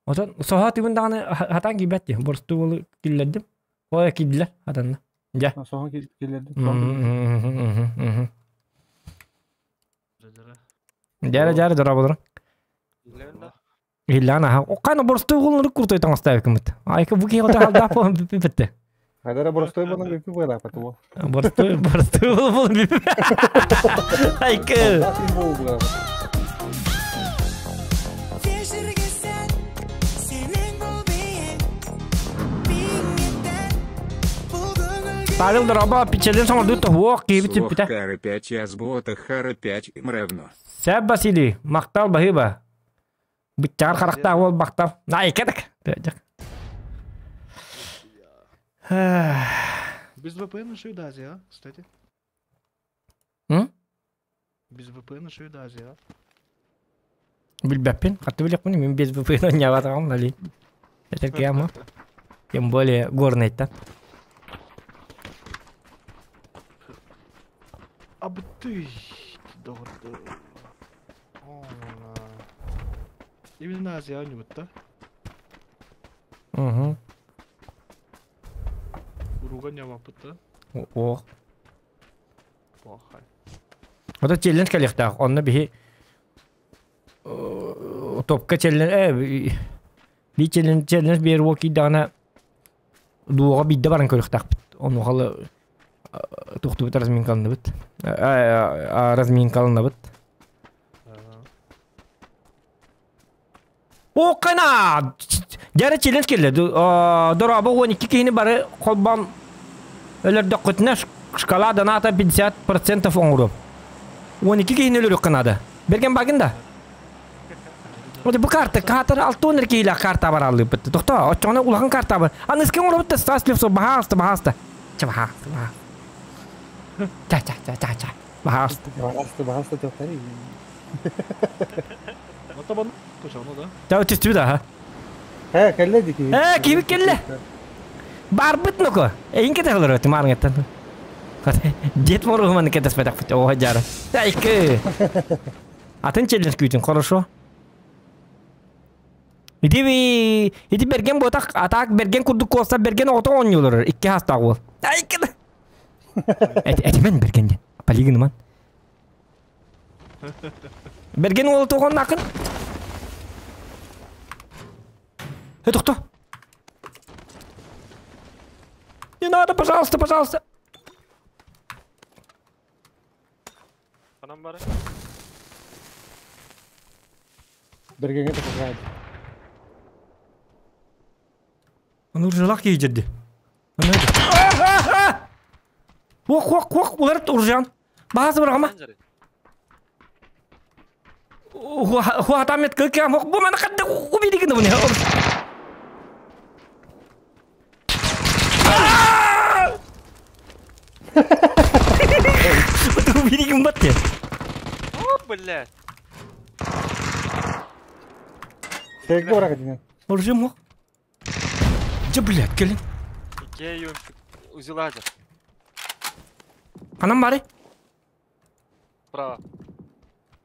Отон соха түгүн даганы хатан кийбетти. Борсту болу киллердим. Ой кийдилер хатанна. Жа. Соха киллердим. Жара жара жара болор. Иллана ха. Окана борсту болу куртой таңастай кимит. Айка бу кийота халда по битте. Хайдара борстой болу бипи була пату. Борстой борстой болу бипи. Айка. Павел Дороба пичелен соңорду тоһуок киибит сүппүтэ. Хара 5 азбота хара 5 мравно. Сәп Василий, мактал баһыба. Быччар харахта ол бактал. Най кетек. Без VPN еще и Азия, а, кстати. М? Без VPN еще и Азия, а. Билбәппин, хатты билек мин без VPN ойнабатагам дали. Это кема. Тем более горный та. Абы ты, дорды. Именно Азия ойнубут да? Угу. Уруга ньабаппыт да? О. Плохай. Ото челлендж кэлиэхтээх. Онно биһи топка челлендж би челлендж челлендж биэр киирдэҕинэ дуоҕа биирдэ баран көрүөхтээхпит. Онуохалы тухтубут разминкаланныбыт. Разминкаланнабыт. О, кана! Дьара челлендж кэллэ. Дорообо 12 киһини бары холбоон өлөрдөххүтүнэ шкала доната 50% оҥоруом. 12 киһини өлөрүөххэ наада. Берген багын да? Вот бу карта, каатар 6 киһилээх карта бараллыыппыт. Тохтоо, оччоҕуна улахан карта бар. Аныскы оҥоробут да Стас Левцов баһаалыста, баһаалыста. Ча баһаалыста, баһаалыста. Ча ча ча ча ча. Баһаалыста. Баһаалыста, баһаалыста тохтар. Отобон кучону да? Ча түстүбүт аха. Һэ, кэллэ дики. Э, киһибит кэллэ. Барбыт ноко. Эйин кэтэх олорор тымаарыҥыттан. Дед Мороһу кэтэспэтэхпит. Оо, жара. Айкы. Атын челлендж күүтүн, хорошо. Ити би ити берген ботах атаак берген курдук куоста берген оҕото оонньуулар икки хастаах уол. Айкы. Эт этимен берген ден. Полигонман. Берген уолу туҕоннакын. Э, тохто. Не надо, пожалуйста, пожалуйста. Ханан бары? Бергенге тохтар. Оны уржалақ кей жерде. Ох, ох, ох, олар уржан. Базы бар ама. Хуатамет кылкам, ох, бу маны қадды убедигін бұны. Убедигін батты. О, блядь. Сегге барак дигән. Уржым ох. Жа, блядь, келин. Икея узилазер. Анам бары. Справа.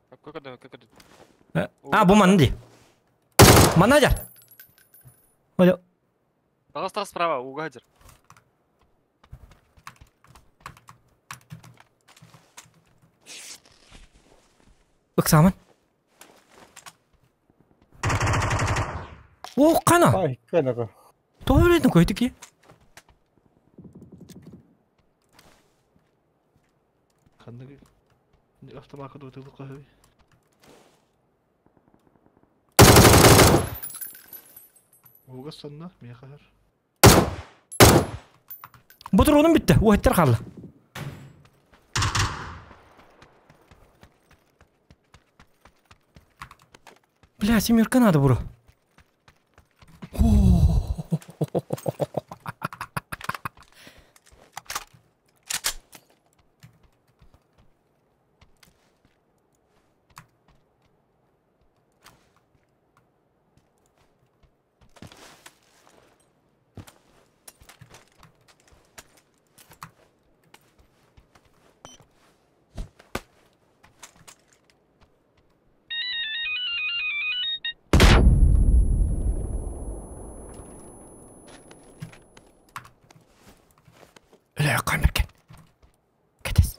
Какой когда, какой? А, бу маны ди. Мана жар. Алло. Пожалуйста, справа, угадер. Ыксамын. О, қана. Ай, кәнәгә. Тойлетін көйті ки. Ханныгы. Автомака дотылы кахы. Уга сонна, мехар. Бұтыр бітті. Уайттар қалды. Бля, семерка надо, бро. Өлө камеркен. Кетес.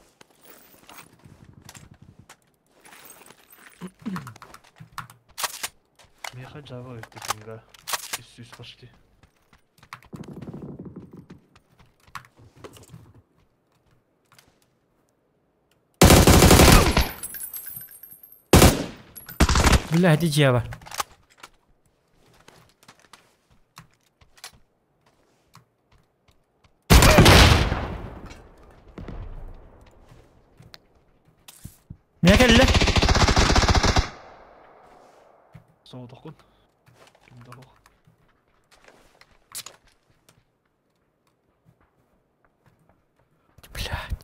Меха Java өттүкүнгө. Үс почти. Бля, дичья бар. Мия келле. Соодокун. Кимде ох. Блядь.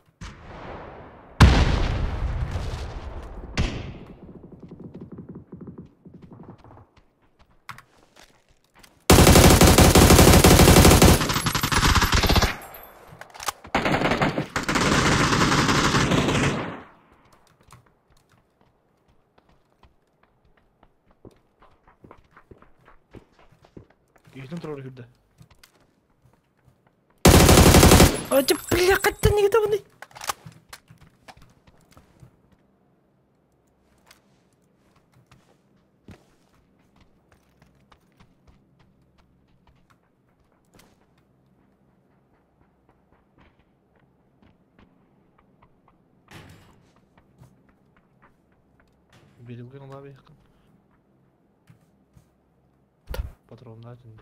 Иһитин турар үрдэ. Ача бля қаттан неге табынай? Берилген олар якын. Патрондар şimdi.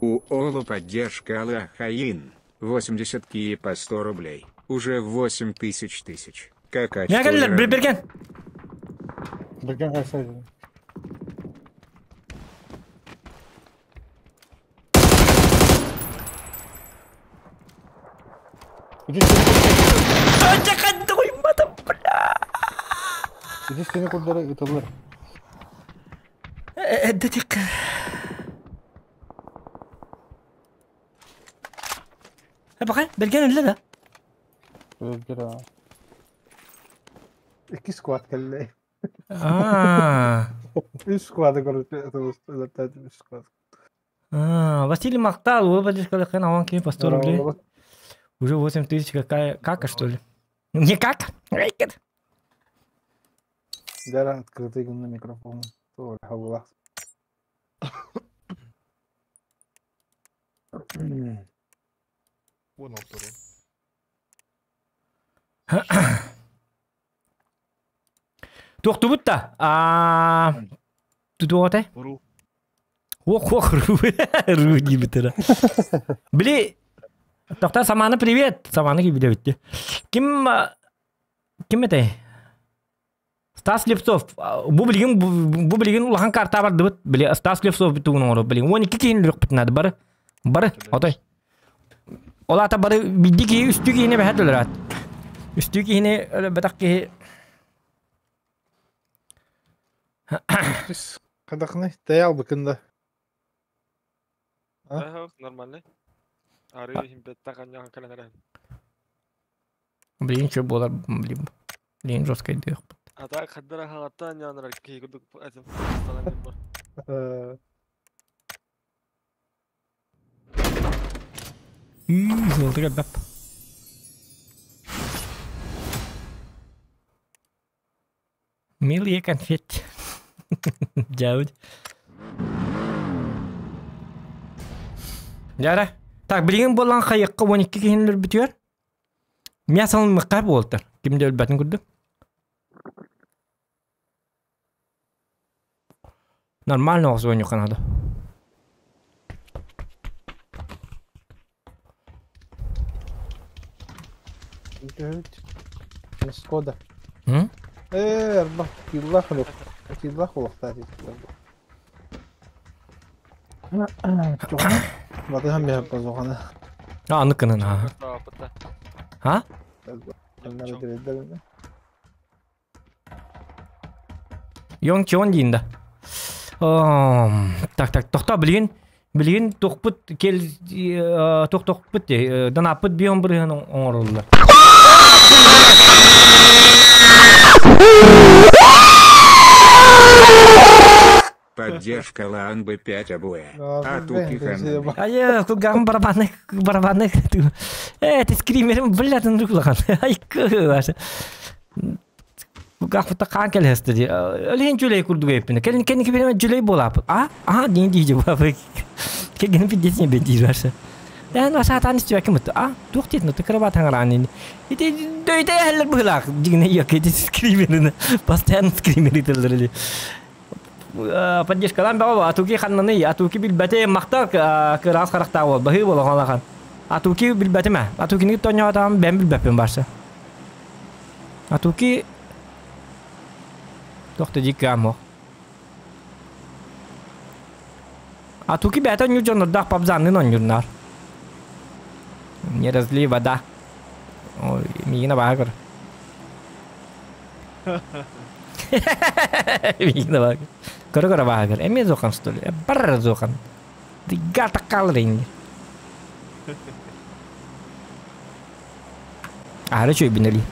У Олу поддержка Аллахаин. 80 ки по 100 рублей. Уже 8000 тысяч. Какая Не келдилер, bir берген. Берген кайсайды. Иди сени, Ача қанды қоймадым, бля. иди сени курдары ытылыр. Дедик. Бакай, берген өлле да. Өлгер а. Икки сквад кэллэ. А. Үс сквады көрүп үс сквад. А, Василий Махтал, вы поддержка Аллахаин, а он по 100 рублей. Уже 8 тысяч, какая кака, что ли? Не как? Рейкет. Дара открытый на микрофон. Хабулах. Вон автору. Туохтубут да. А, тутуоте? Ру. Ох, ох, ру, ру дибитера. Били, Тохта Самана привет. Самана кибиде битти. Ким ким это? Стас Левцов. Бу билигин бу билигин улахан карта бар дыбыт. Били Стас Левцов битугун оҥоро. Билигин 12 киһини өлүөхпүт наада бары. Бары, отой. Ол ата бары бидди киһи үстүү киһини бэһэт өлөрөт. Үстүү киһини өлө бэтэх киһи Кадахны таял быкында. А? Да, нормально. Ары химбетта каньян календарь. Блин, что было, блин. Блин, жестко идет. А так хаддара халаттан янрар ки кудук этим Золотый бап. Милые конфетти. Дяудь. Яра. Так, билигин болан хайыкка 12 киһинлер бүтүөр. Мясалын мыкка болтар. Кимде өлбәтин күрдү. Нормально оғыз канады. Шкода. М? Арба килла хлеб. Килла хлеб, Батыхан бе базоғана. А, аныкынын, а. А? Йонг Чон дейін да. Так, так, тоқта, білген, білген тоқпыт кел, тоқ тоқпыт, данапыт бион бірген оңырылды. Поддержка Лаан Б5 Абуэ. А тут и хан. А я кулгам барабаны, барабаны. Ты скримером, блядь, он руклахан. Ай, кыш. Кулгах фута кан кел хесте. Олин жүлей курдуг эппине. Келин кен кибеме жүлей болап. А? А, дин дии бабы. Кен пидесин бе дии барса. Эн саатаан истибэккин бутtu. А, туох диэтин оту кырабаат хаҥараан Ити дөйдө эһэллэр быһылаах. Дьиҥинэ йок ити скримерини постоянно скример ыыталлар или. Поддержкалаан бөҕө Атуки ханнаный? Атуки билбэтим. Махтал кыраас харахтаах уол. Баһыы буолан алахан. Атуки билбэтим ээ. Атукини тонньоотоҕум бэм билбэппин барса. Атуки туох да дьик кыаммох. Атуки бэйэтэ оонньуур дьоннордоох пабзанныын оонньуурнаар. Не разлей вода. Ой, миигин абааһы көр. Миигин абааһы көр. Көрө-көрө абааһы көр. Эмиэ зохан что ли? Бар зохан. Дыгга таккаалар инни. Аһары чөйбүн өлүү.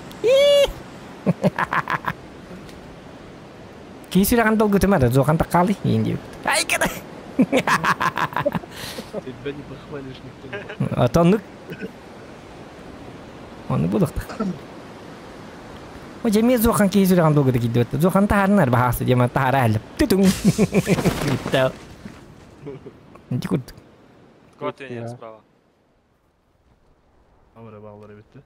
Киһи сүрэҕин долгутума да, зохан таккаалый иин диэбит. Ай кыда! Тебя не похвалишь никто. А то оннук. Оннук булуохтаах. О, дьэ эмиэ зохан киһи сүрэҕин долгута киирдибэт. Зохан таһаарынар баһаасы диэмэ таһаара әллеп. Тутуҥ. Ити курдук. Кот справа. Амара бааллар эбитти.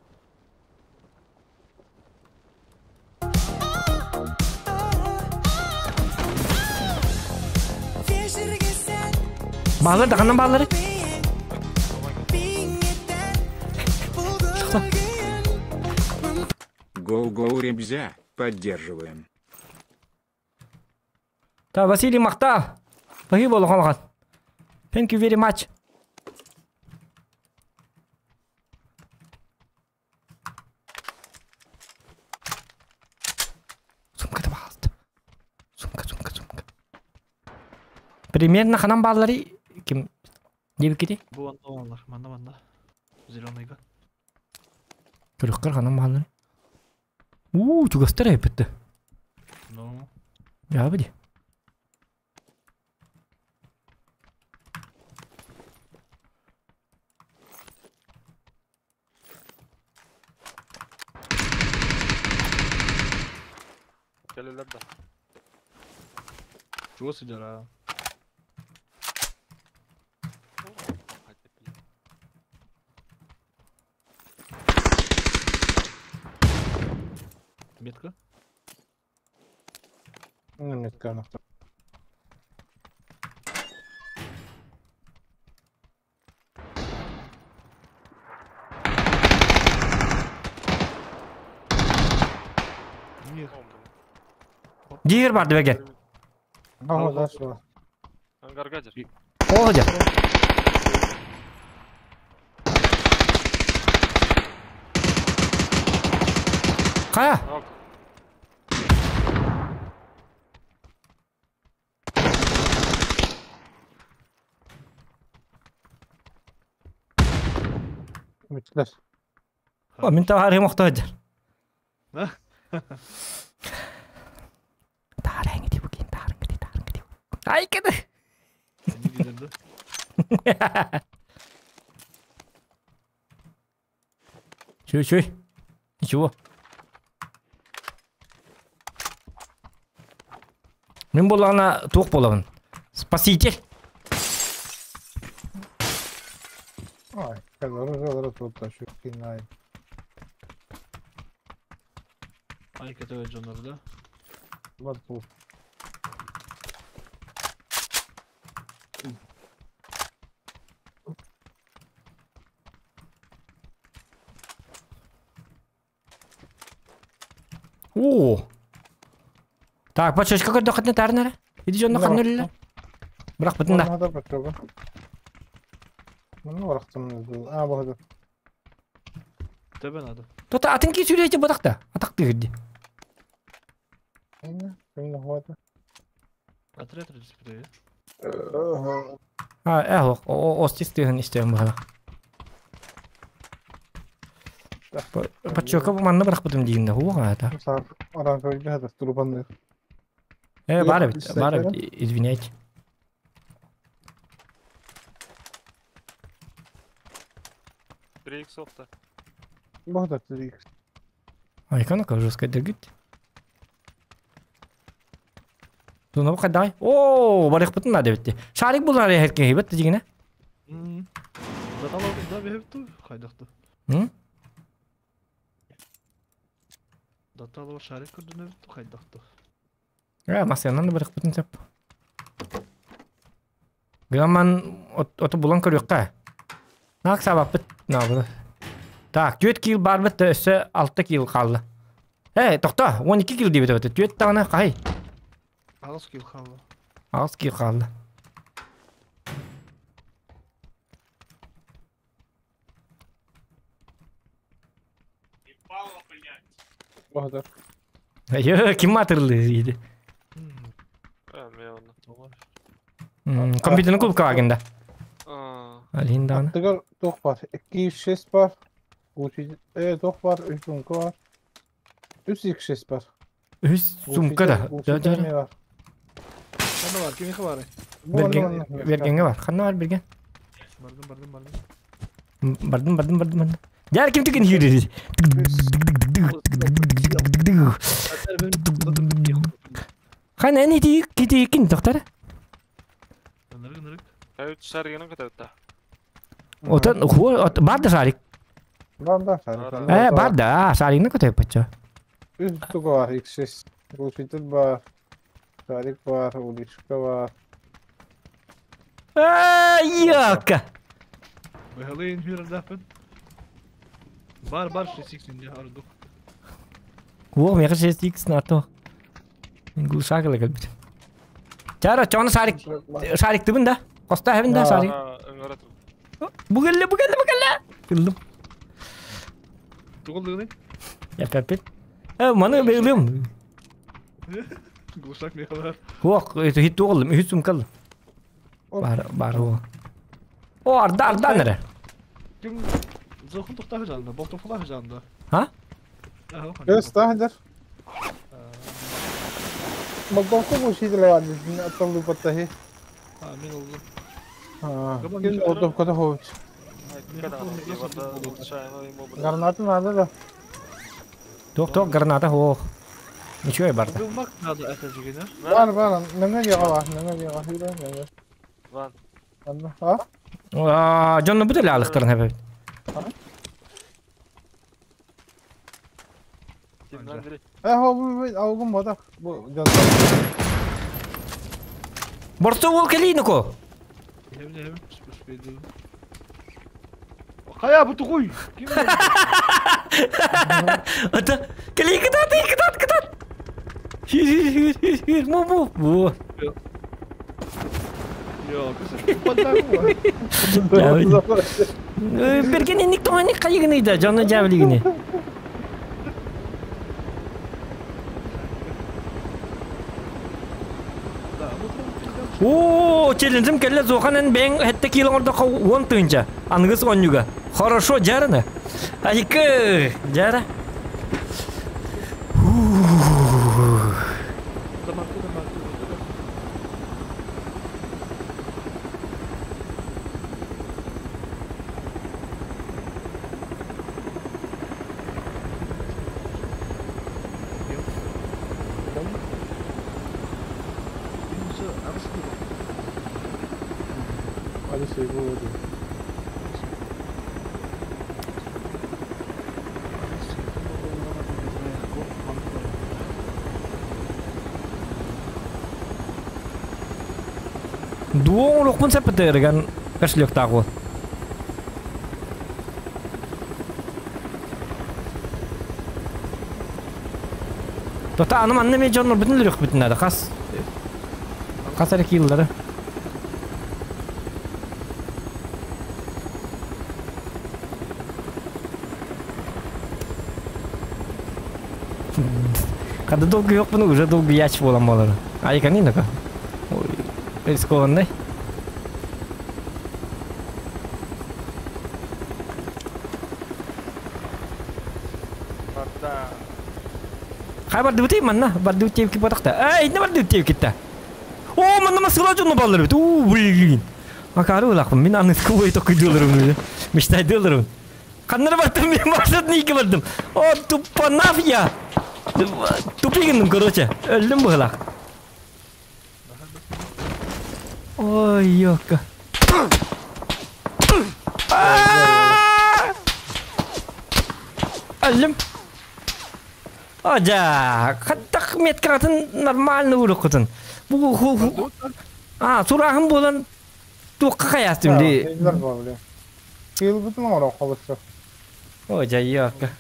Баалар да ханан бааллары? Гоу-гоу, Ребзя, поддерживаем. Та Василий махтал. Спасибо улахан. Thank you very much. Сумка пожалуйста. Сумка, сумка, сумка. Примерно ханан бааллары ким диэбиккити? Бу онно бааллар, манна манна. Зеленыйга. Көрүөххэр ханан бааллары. Уу, чугастар эппитти. Ну. Яа ди. Кэлэлэр да. Чего сидят, а? Метка? Ну, метка она. Нет. Дигер бар дебеге. Ага, да, что? Ангарга дер. О, дьэ. Хайа? Ок. Бүттүлэр. О, мин таарыым охто сылдьар. Таарыҥ букин таарыҥ таарыҥ Ай кэдэ. Чуй чуй. Ничего. Мин буоллаҕына туох буолабын? Спаситель. Ай, кэлэр туотта шүккин Ай, который дьоннор, да? Бар тул. Оо. Так, бачочка көрдөххүтүнэ таарынара. Ити дьонно ханна өллө? Бырахпытын да. Манна бачога. Манна барахтым. А, бу Тебе надо. Тота атын ки сүрээчи бадахта. Атак тыгырди. Кимне? Кимне хуата? Отряд распределили. А, э, о, остис тыгын истем баха. Бачочка манна бырахпытым диигинде хуга ата. Аран көрдө хата турбанды. Э, бар бит, бар бит, извиняйте. 3 иксов-то. Бу хата 3 Ай, канака жестко дергит. Туна бу О, барыхпытын надо битти. Шарик булар эрке хибет дигине. Да, Даталар да бэһэпту хайдахту. М? Даталар шарик көрдөнөбүтту хайдахту. Э, масыанан да барыхпытын сөп. Гаман оту булан көрүөххэ. Наак сабаппыт наабыны. Так, 4 килл барбыт да өссө 6 килл хаалла. Э, тохто, 12 килл диэбит эбит. 4 даҕаны хай. 8 килл хаалла. 8 килл хаалла. Баһдар. Йö, ким матырлы иди. Компьютерный клуб каагында. Алин даҕаны. Аттыгар туох бар? 206 бар. Туох бар? 3 сумка бар. 3x6 бар. 3 сумка да. Глушитель бар. Ханна бар, кимиэхэ баарый? Берген Бергенге бар. Ханна бар Берген? Бардым, бардым, бардым. Бардым, бардым, бардым, бардым. Дьэр ким түгэн хиирир. Хана эн ити кити кин доктор? Ынырык, ынырык. Отон хуо бар да шарик. Бар да шарик. Э, бар да, шаригini көтөй бачча. 3 штука бар, X6. Глушитель бар. Шарик бар, уличка бар. А, яка. Быһалыйын хүрэрдэхпин. Бар, бар, 6x инде ардук. Уох, меха 6x на то. Гусакла кэлбит. Чара, чону шарик, шарик тыбын да. Коста хэбин да шарик. Бу кэллэ, бу кэллэ, бу кэллэ. Ыллым. Тугул дыгыный? Яппит. Э, маны бейлим. Глушак мехалар. Уох, это хит тугуллум, үһүс сумкаллым. Бар, бар о. О, арда, арда нere. Ким зохун тухтахы жанында, болтофулахы жанында. Ха? Көс тахдыр. Молдовка глушитель бар, атталы паттахи. А, мен олдум. А, ким молдовка да ховч. Граната надо да. Тох, тох, граната, ох. Ничего барда. Булмак надо это жигене. Бар, бар, неңе яга бар, неңе яга хүйрә, неңе. Ван. Анда, а? А, дьонно бу деле алыктарын хэбэбит. Э, хо, бу, аугум бода. Бу, жан. Борсу ол кэлинико. Хем, хем, спеспеди. Кая бу тугуй? Ким? Ата, кэли кытат, кытат, кытат. Хир, хир, хир, хир, му, му. Во. Йо, кысы падагу. Берген инник тоңаник кайыгыны да, жонно жабылигини. О, челленджим келле зоханен бен хетте килон ордо он тынча. Ангыс онюга. Хорошо, жарына. Айкы, жара. Дуоң рухпун сәппетерган кошелектагы. Тота аным анны мен жоннор бүтүн лүрүк бүтүн ада кас. Кас эре кийиллары. Когда долго yok bunu уже долго яч болам болар. Айканин ака. Ой, рискованный. Хай барды бутей манна, барды бутей ки батакта. Эй, не барды бутей китта. О, манна масыла жонно баллар бит. У, блин. Акары улакым, мин аны скубой токуй дылырым. Мечтай дылырым. Каннары бардым, мен маршрут неге бардым. О, тупо нафия. Тупигинdim, короче. Өлдүм быгылак. Ой, ёка. Өллүм. Ажа, хаттах меткатын нормально уруккутун. Бу ху А, сурахым болан туохха хайастым ди. Эллер бар биле. Кыылбытын оҥоро холосо. О, жайыакка.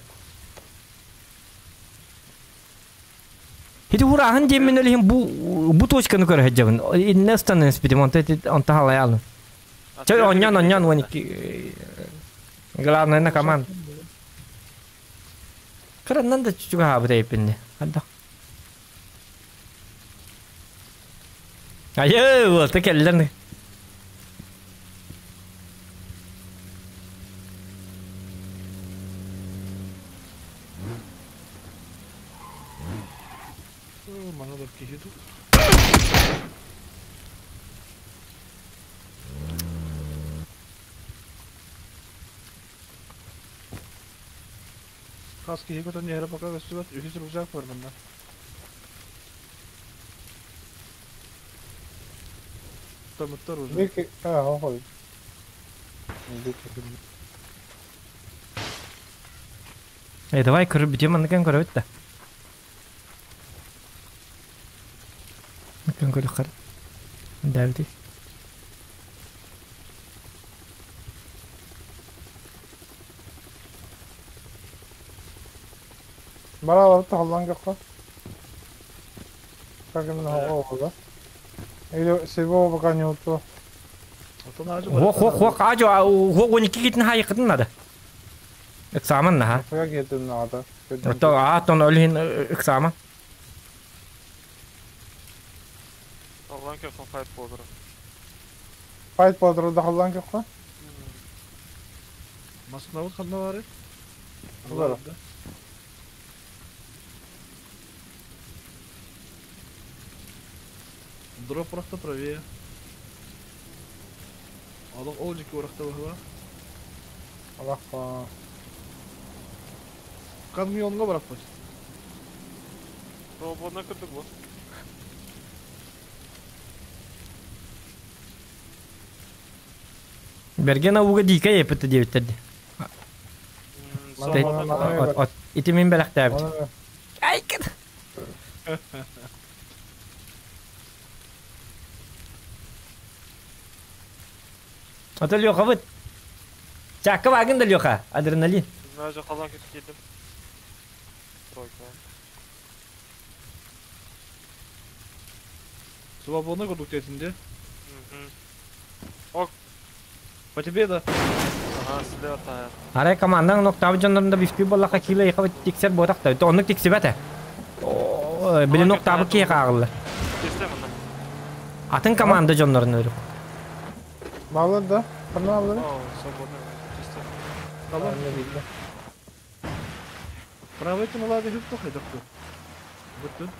Хити хураһын диэммин өлүһүн бу бу точканы көрө сылдьабын. Инне ыстанан испитим, онто онто халайаалым. Чэ, онньон онньон 12 главное на команд. Кыраннан да чугаһаабыт эйпинни. Хадда. Айы, уолта кэллэн. Мана да киһи тут. Хас киһи көтөн иһэрэ пока көстүбэт, үһүс рюкзак бар манна. Тамыттар уже. Бик а, охой. Бик. Эй, давай көрүп бүтүм, анныкен көрөбүт да. Анныкен көрүк кар. Дәбити. Бара тахаллан көххө. Как именно оҕо Или сего пока не уту. Отон ажы Хо хо хо ажо хо 12 китин хайыкытын нада. Экзамен наха. Хуя кетим надо. Ото а тон өлүһүн экзамен. Аллан көрсөн файт болдыры. Файт болдыры дахаллан көххө. Маскынабыт ханна бар Бар. Дроп урахта правее. Алық ол жеке урахта бахыла. Аллах. Камионга бараппыт. Свободно кырдык бу. Берген ауга дика епетте дебиттерди. Ити мин белэхтээбит. Ай кет. Ото Леха быт. Чакка багын да Леха, адреналин. Мен қалан кетіп келдім. Тройка. Свободно көрдік тетінде. Ок. По тебе да. Ага, слева таяр. Арай командаң ноктабы жоннорунда бифти боллака кило яка тиксер ботакта. Оннук тиксибете. Били ноктабы ки кагылы. Кестем мында. Атын команда жоннорун өрүк. Балыр да. Ханна алыр. О, свободно. Кестем. Tamam. Правый тымалады хүп тоқай доқты. Бүттін.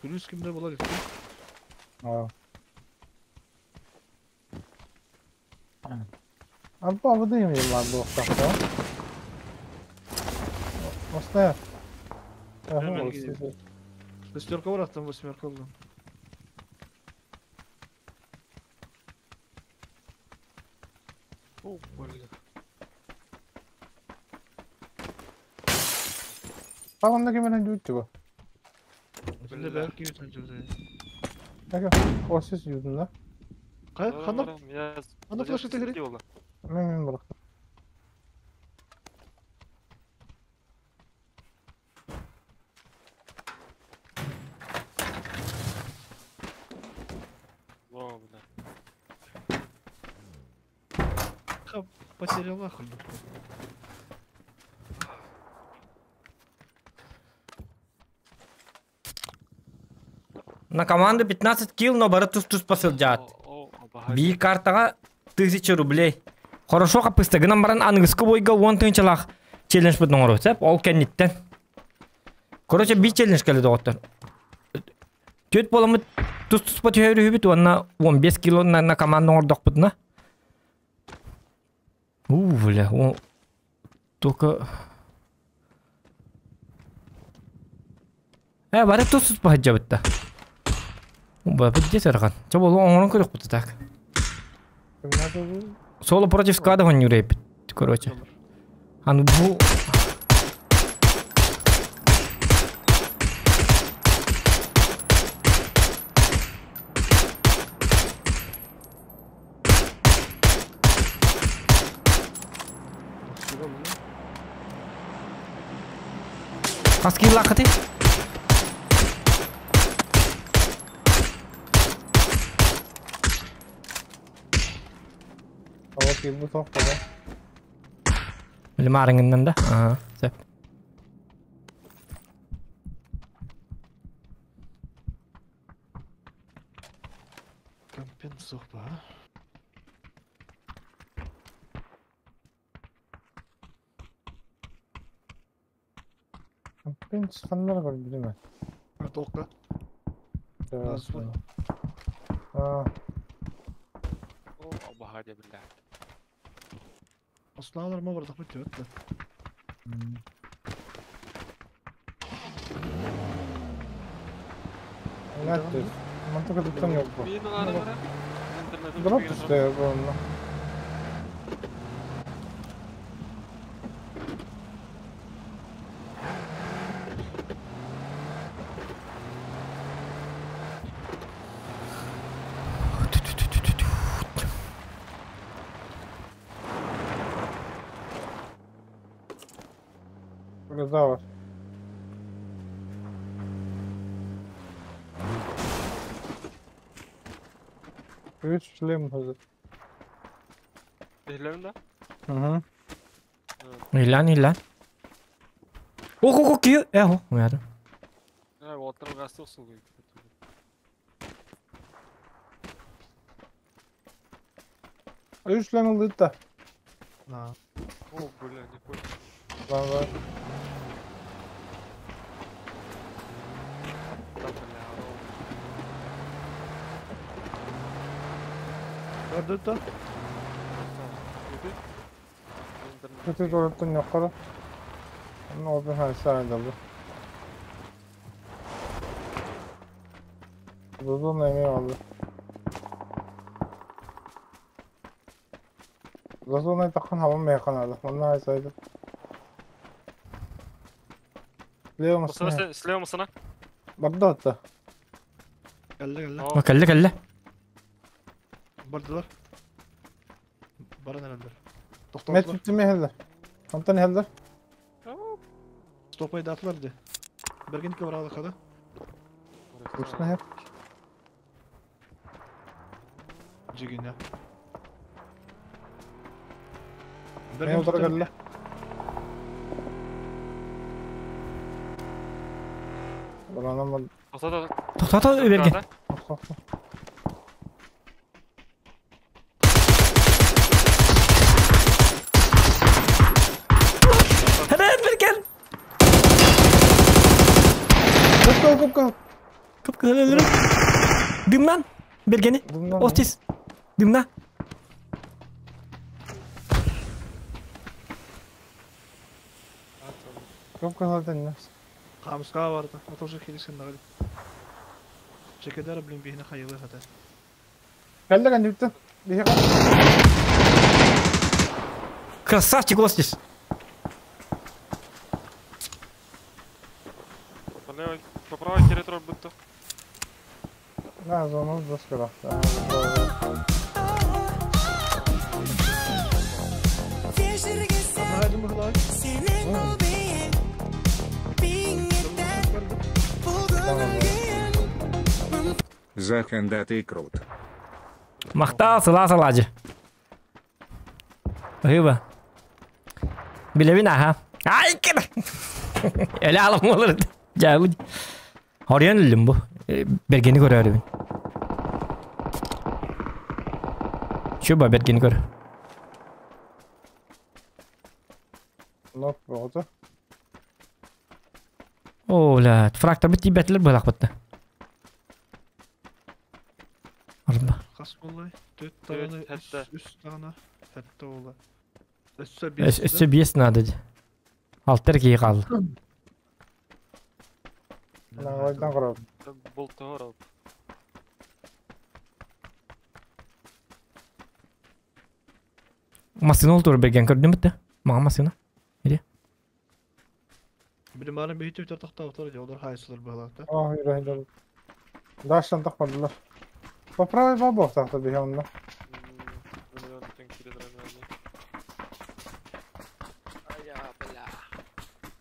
Күлүс кимде бола кетти? Абба абы дейм lan bu oqtaqda. Осна. Hemen gidiyor. Шестерка бар, там восьмерка был. О, блин. Tamam da kimin düğüttü bu. Şimdi belki bir tane Aka, o ses yudun da. Ханна? Ханна флешка тегери? Мен мен bıraktım. Потеряла курдук. На команду 15 килл, но бары тус-туспа сылдьаат. Биир картаҕа 1000 рублей. Хорошо хаппыста гынан баран аныгыскы бойга 10 тыһыынчалаах челлендж-бытын оҥоруо сөп. Ол кэнниттэн. Короче, биир челлендж кэллэ доҕоттор. Түөрт буоламмыт тус-туспа түһэрүһүбүт уонна 15 кило на команда оҥордохпутуна. У, бля, только... Э, бары тус-туспа сылдьабыт да. Бапыт дьэ сархан. Чэ болу оҥорон көрүөхпүт так. Соло против склада хонньуурайбыт, короче. Аны бу Хас киилааххытый? Билим да? Ага, сөп. Компенсовка, а? Ханнар көрдүм. Тоққа. Асланалар ма бардах бит өттө. Мантыка туттан yok bu. Drop işte bu onunla. Rıza var. Üç lim hazır. Иһлэбин да? Hı. Илан, илан. Ох, ох, ки, эхо, уярым. Уолаттар гасты сугуй. Үч lim ылды да. О, бля, не понял. Бар бар. Да, бля, Көрдүт Kötü dolaptan yukarı. Onun open harisi ayrıldı. Dudun emeği aldı. Dudun takın hava mı yakın aldı? Onun harisi ayrıldı. Слева машина. Слева машина. Барда hatta. Кэллэ кэллэ. Кэллэ кэллэ. Бардылар. Баран эрэллэр. Met bitti helder. Онтон helder. Стопайдаатылар дии. Бэргин кыбыраалыхада. Устна hep. Дьигине. Мен утара кэллэ. Баранам Тоқтата берген. Хәрәт берген. Кып кып кып. Кып кып Дымнан бергени. Остис. Дымна. Кып кып Хамска барды. Отожа келесен нагы. Чекедер блин бихне хайылы хата. Кэллэ кэннибиттэн. Биһи Красавчик Остис. По правой территории будто. На, зону доскара. Захан, да ты крут. Махта сыла сылажы. Баһыыба. Билэбин аха. Ай кэр. Эле алам олар. Жабы. Хорьян үллүм бу. Бергени көрөрүбүн. Чуба бергени көр. Нок боҕото. О, бля, фрактор бит тиийбэтилэр быһалаахпытта. Арба. Хас буоллай? Төрт Төрт, даҕаны, сэттэ. үс даҕаны, сэттэ буолла. Өссө биэс. Өссө биэс наада дии. Алта эрэ киһи хаалла. Наҕайдан көрөбүн. Бултуһар ол. Массыына ол тура берген көрдүм битте. Маҕа массыына. Билим баарын биһи түптэр тохтообуттар дии, олор хайсылар быһалаахта. Aa yürüyün. Дашан тахмадылар. Поправай бабок тахта биһи онно.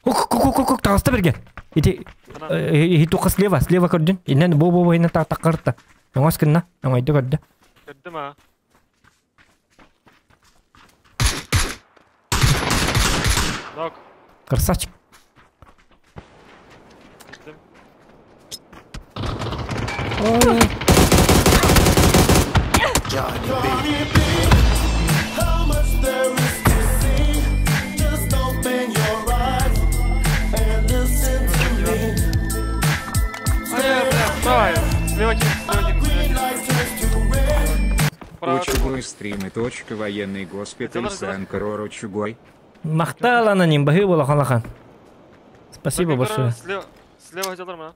Кук кук кук кук таҕыста берген. Ити ити слева, слева көрдүн. Иннен бу бу бу иннен таққырта. Оҥос кынна, оҥойду көрдө. Көрдүм а. Нок. Красавчик. Киттим. How much there is to see. Just open your eyes and listen to me. Ай, бля, давай. Слева один, слева один, слева Green один. light turns to red. Право. Учугой стримы. Точка военный госпиталь Сан-Кроро Чугой. Махтал аноним, баһыы буолахан лахан. Спасибо большое. Слева, слева хотелар ма.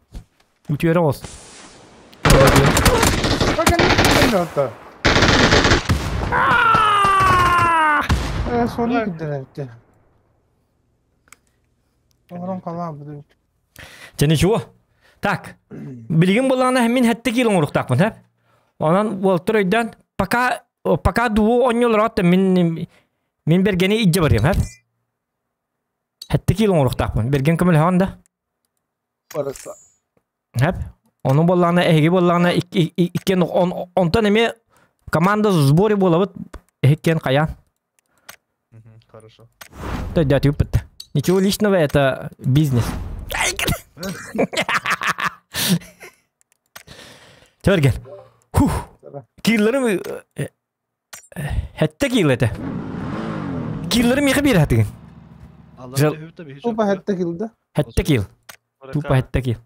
Үтүөрэ оҕус. Hatta. Sonra gidelim. Оҥорон халаан бу. Дьэ ничего. Так, билигин буоллаҕына мин хэттэ киил оҥоруохтаахпын, хэп. Онон уолтар өйдөөн, пока пока дуу оонньуулар мин мин бергени илдьэ барыам, хэп. Хэттэ киил оҥоруохтаахпын. Берген көмөлөһөҕүн да? Барыса. Хэп. Ону буоллаҕына эһиги буоллаҕына иккиэн онтон эмиэ команда сборе буолабыт эһиккиэн хайаан. Хорошо. Төйдөөтүгүппүт. Ничего личного, это бизнес. Төрген. Хух. Кииллэрим хэттэ киил этэ. Кииллэрим миэхэ биэр хатыгын. Аллар түһүбүт да биһи Тупа хэтте килде. Хэттэ киил. Тупа хэттэ киил.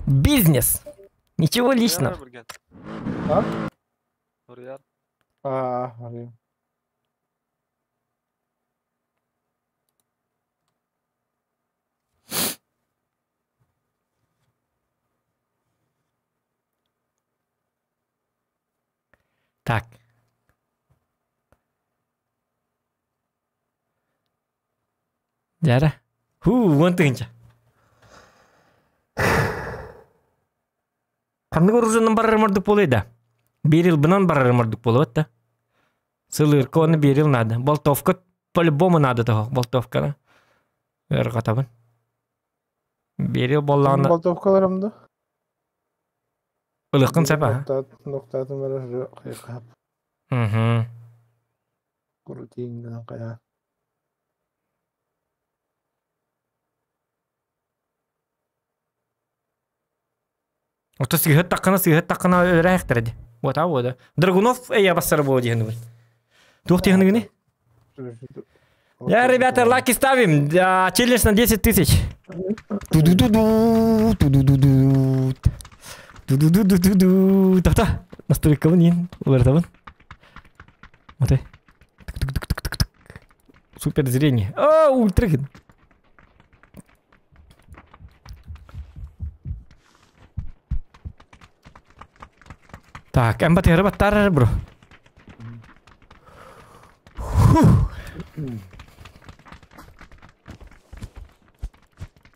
Бизнес. Ничего личного. А? Урьяр. Аа, арыйым. Так. Дьэ Ху, уон тыһыынча. Ханнык оружиенан барарым ордук буолуой да? Берил бынан барарым ордук буолуот да. Сылырка оны берил надо. Болтовка по-любому надо того. Болтовканы. Ыарҕатабын. Берил буоллаҕына Болтовкаларым да. ылыаххын сөп аха. Ноктатын бара кайкап. Мгм. Курутинган кая. Ото сыыһыт таххына сыыһыт таххына өлөрө ди. Вот а вот. Драгунов эйя бассара буо диһин Туох диһин Я, ребята, лайки ставим. Да, челлендж на 10 тысяч. Ту-ду-ду-ду, ту-ду-ду-ду. Ту-ду-ду-ду-ду. Та-та. Настройкабын иин. Уларытабын. Вот. Тук-тук-тук-тук-тук. Супер зрение. А, ультра. Так, эн батыгары баттар бро. Фух.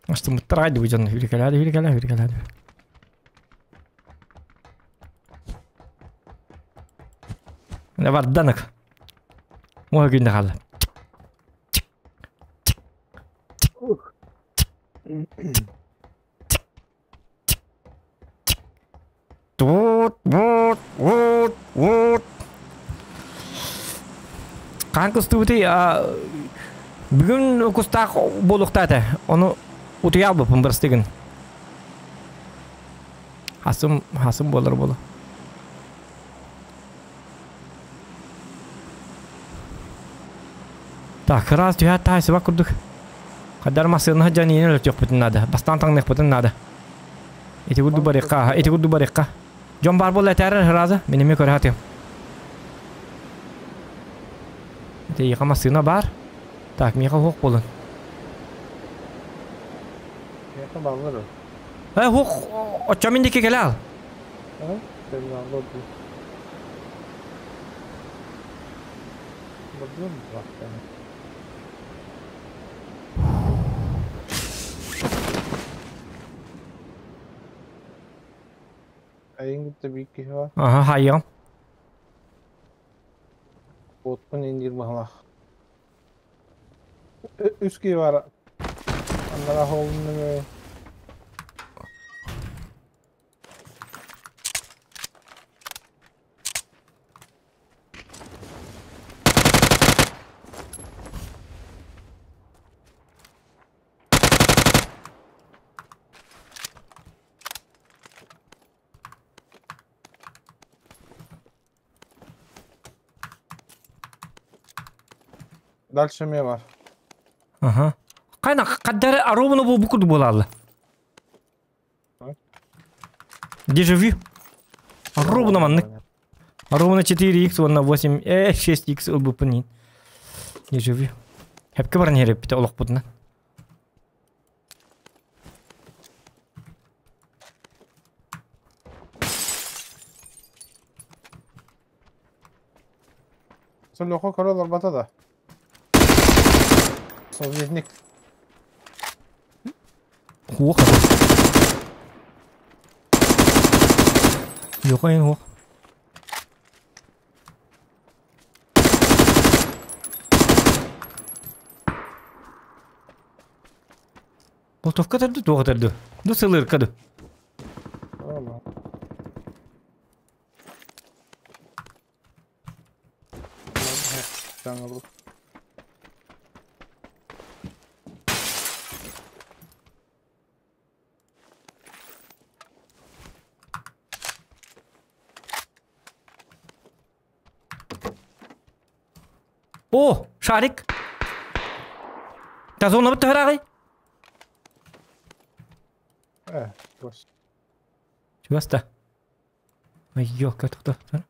Астымыттар айды бу дьон хүрикэлээди хүрикэлээ хүрикэлээди. Не барданак. Муха күнне хаалла. Тут, вот, вот. Вот. Хаан кустубутуй бүгүн кустаах буолуохтаата. Ону утуйа албыппын бырастыгын. Хасым, хасым буолар буолу. Так, раз түһээт таайсыбат курдук. Хадар массыына сылдьан иинэн өлөртүөхпүтүн наада. Бастаан таҥныахпытын наада. Ити курдук барыахха, ити курдук барыахха. Дьон баар буолла этээрэр ырааза, мин эмиэ көрө сатыам. Ити эйиэхэ массыына баар. Так, миэхэ уһуох буолун. Миэхэ бааллар өр. Э, уһуох, оччо мин диэки кэлэ ал. Э, терминалга дуу. Бардым баахтаны. Айын кытта биир киһи бар. Аха, хайыам. Уотпун индир баһылаах. Үс киһи бар. Аннара холуннуҥ Дальше эмиэ бар. Аха. Хайна хаддары аруубуна бу курдук буолаалла. Дежавю. Ровно маннык. Ровно 4х уонна 8, 6х ылбыппын иин. Дежавю. Хепке баран иһэреппитэ олохпутунан. Солохо көрө олорбото да. Советник. Хуох. Йохайын хуох. Болтовка төрдү, туох төрдү? Ду сылырка ду. О, шарик! Тазонабыт төһөрааҕый? Э, чугас. Чугас да. Ай, ёлка, тоқта.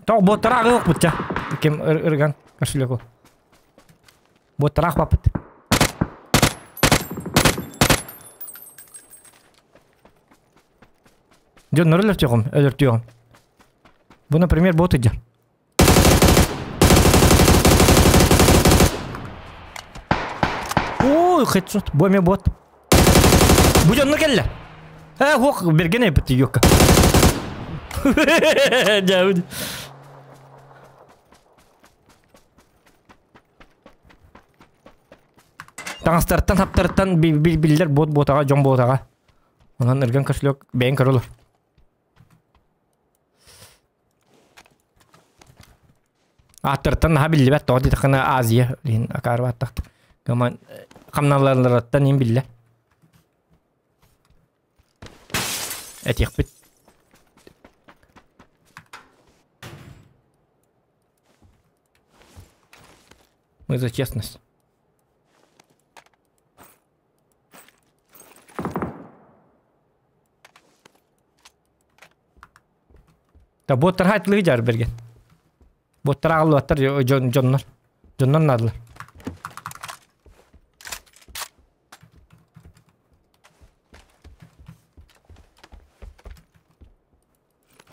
Тоқ боттарақ ылық бұтча. Кем ырган кошелеку. Боттарақ бапыт. Дьоннору өлөртүөҕүм, өлөртүөҕүм. Бу, например, бот ыдьар. Ой, хедшот, бу эмиэ бот. Бу дьонно кэллэ. Э, хуох, берген эппит юкка. Дьэ, Таҥастартан, хаптартан биллэр бот буотаҕа, дьон буотаҕа. Онон ырган кошелек бэйэҥ көрө олор. Ааттарыттан наһаа биллибэт, тоҕо диэтэххинэ Азия иһин акаарбааттахт. Гаман хамналаларыттан иһин биллэ. Этиэхпит. Мы за честность. Да боттар хайтылыгы жар берген. Боттар ағылыбаттар дьоннор. Дьоннор наадылар.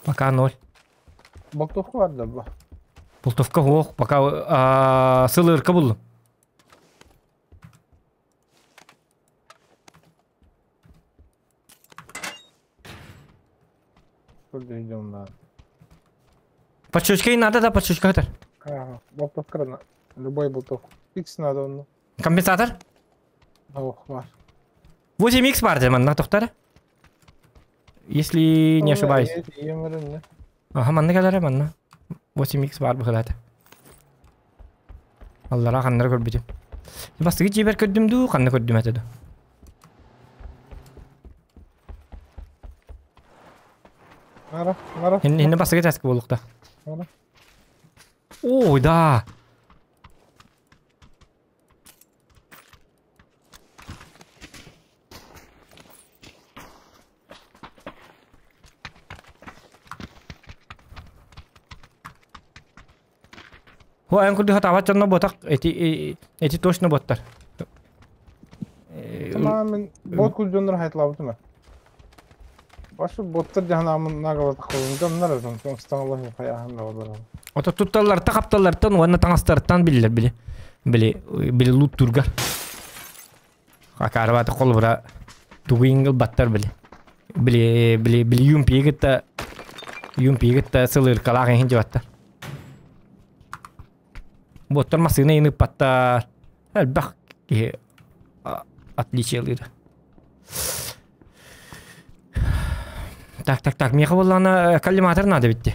Пока ноль. Болтовка бар да бу. Болтовка суох, пока сылырка буллум. Подшучкай надо да подшучка хатар. Ага, болтовка на. Любой болтов. X надо он. Компенсатор? Ох, бар. 8x бар дем, тохтар. Если не ошибаюсь. Ага, манна кэлэрэ манна. 8x бар быһылаата. Аллара ханнары көрбүтүм. Бастыгы жибер көрдүм дуу, ханна көрдүм этэ ду. Нара, нара. Хинне бастыгы тәскі болуқта. Нара. Ой, да. Хо эн курдук хатаабат дьонно ботак эти эти точно боттар. Тамам бот кулдьоннор хайтлаабытым ээ. Башы боттар дьаһанаамын нагалатах кулун дьоннор этим тоҥстаҥалаһын хайааһын да болар. Ото тутталларта хапталлартан уонна таҥастартан биллэр били. Били били луттурга. Акаарбата холбура тугуингыл баттар били. Били били били юмпиигытта юмпиигытта сылыркалаах иһин дьыбаттар. Боттар массыына иныппаттар. Элбэх киһи отличиелыыр. Так, так, так, миэхэ буоллаҕына коллиматор наада битти.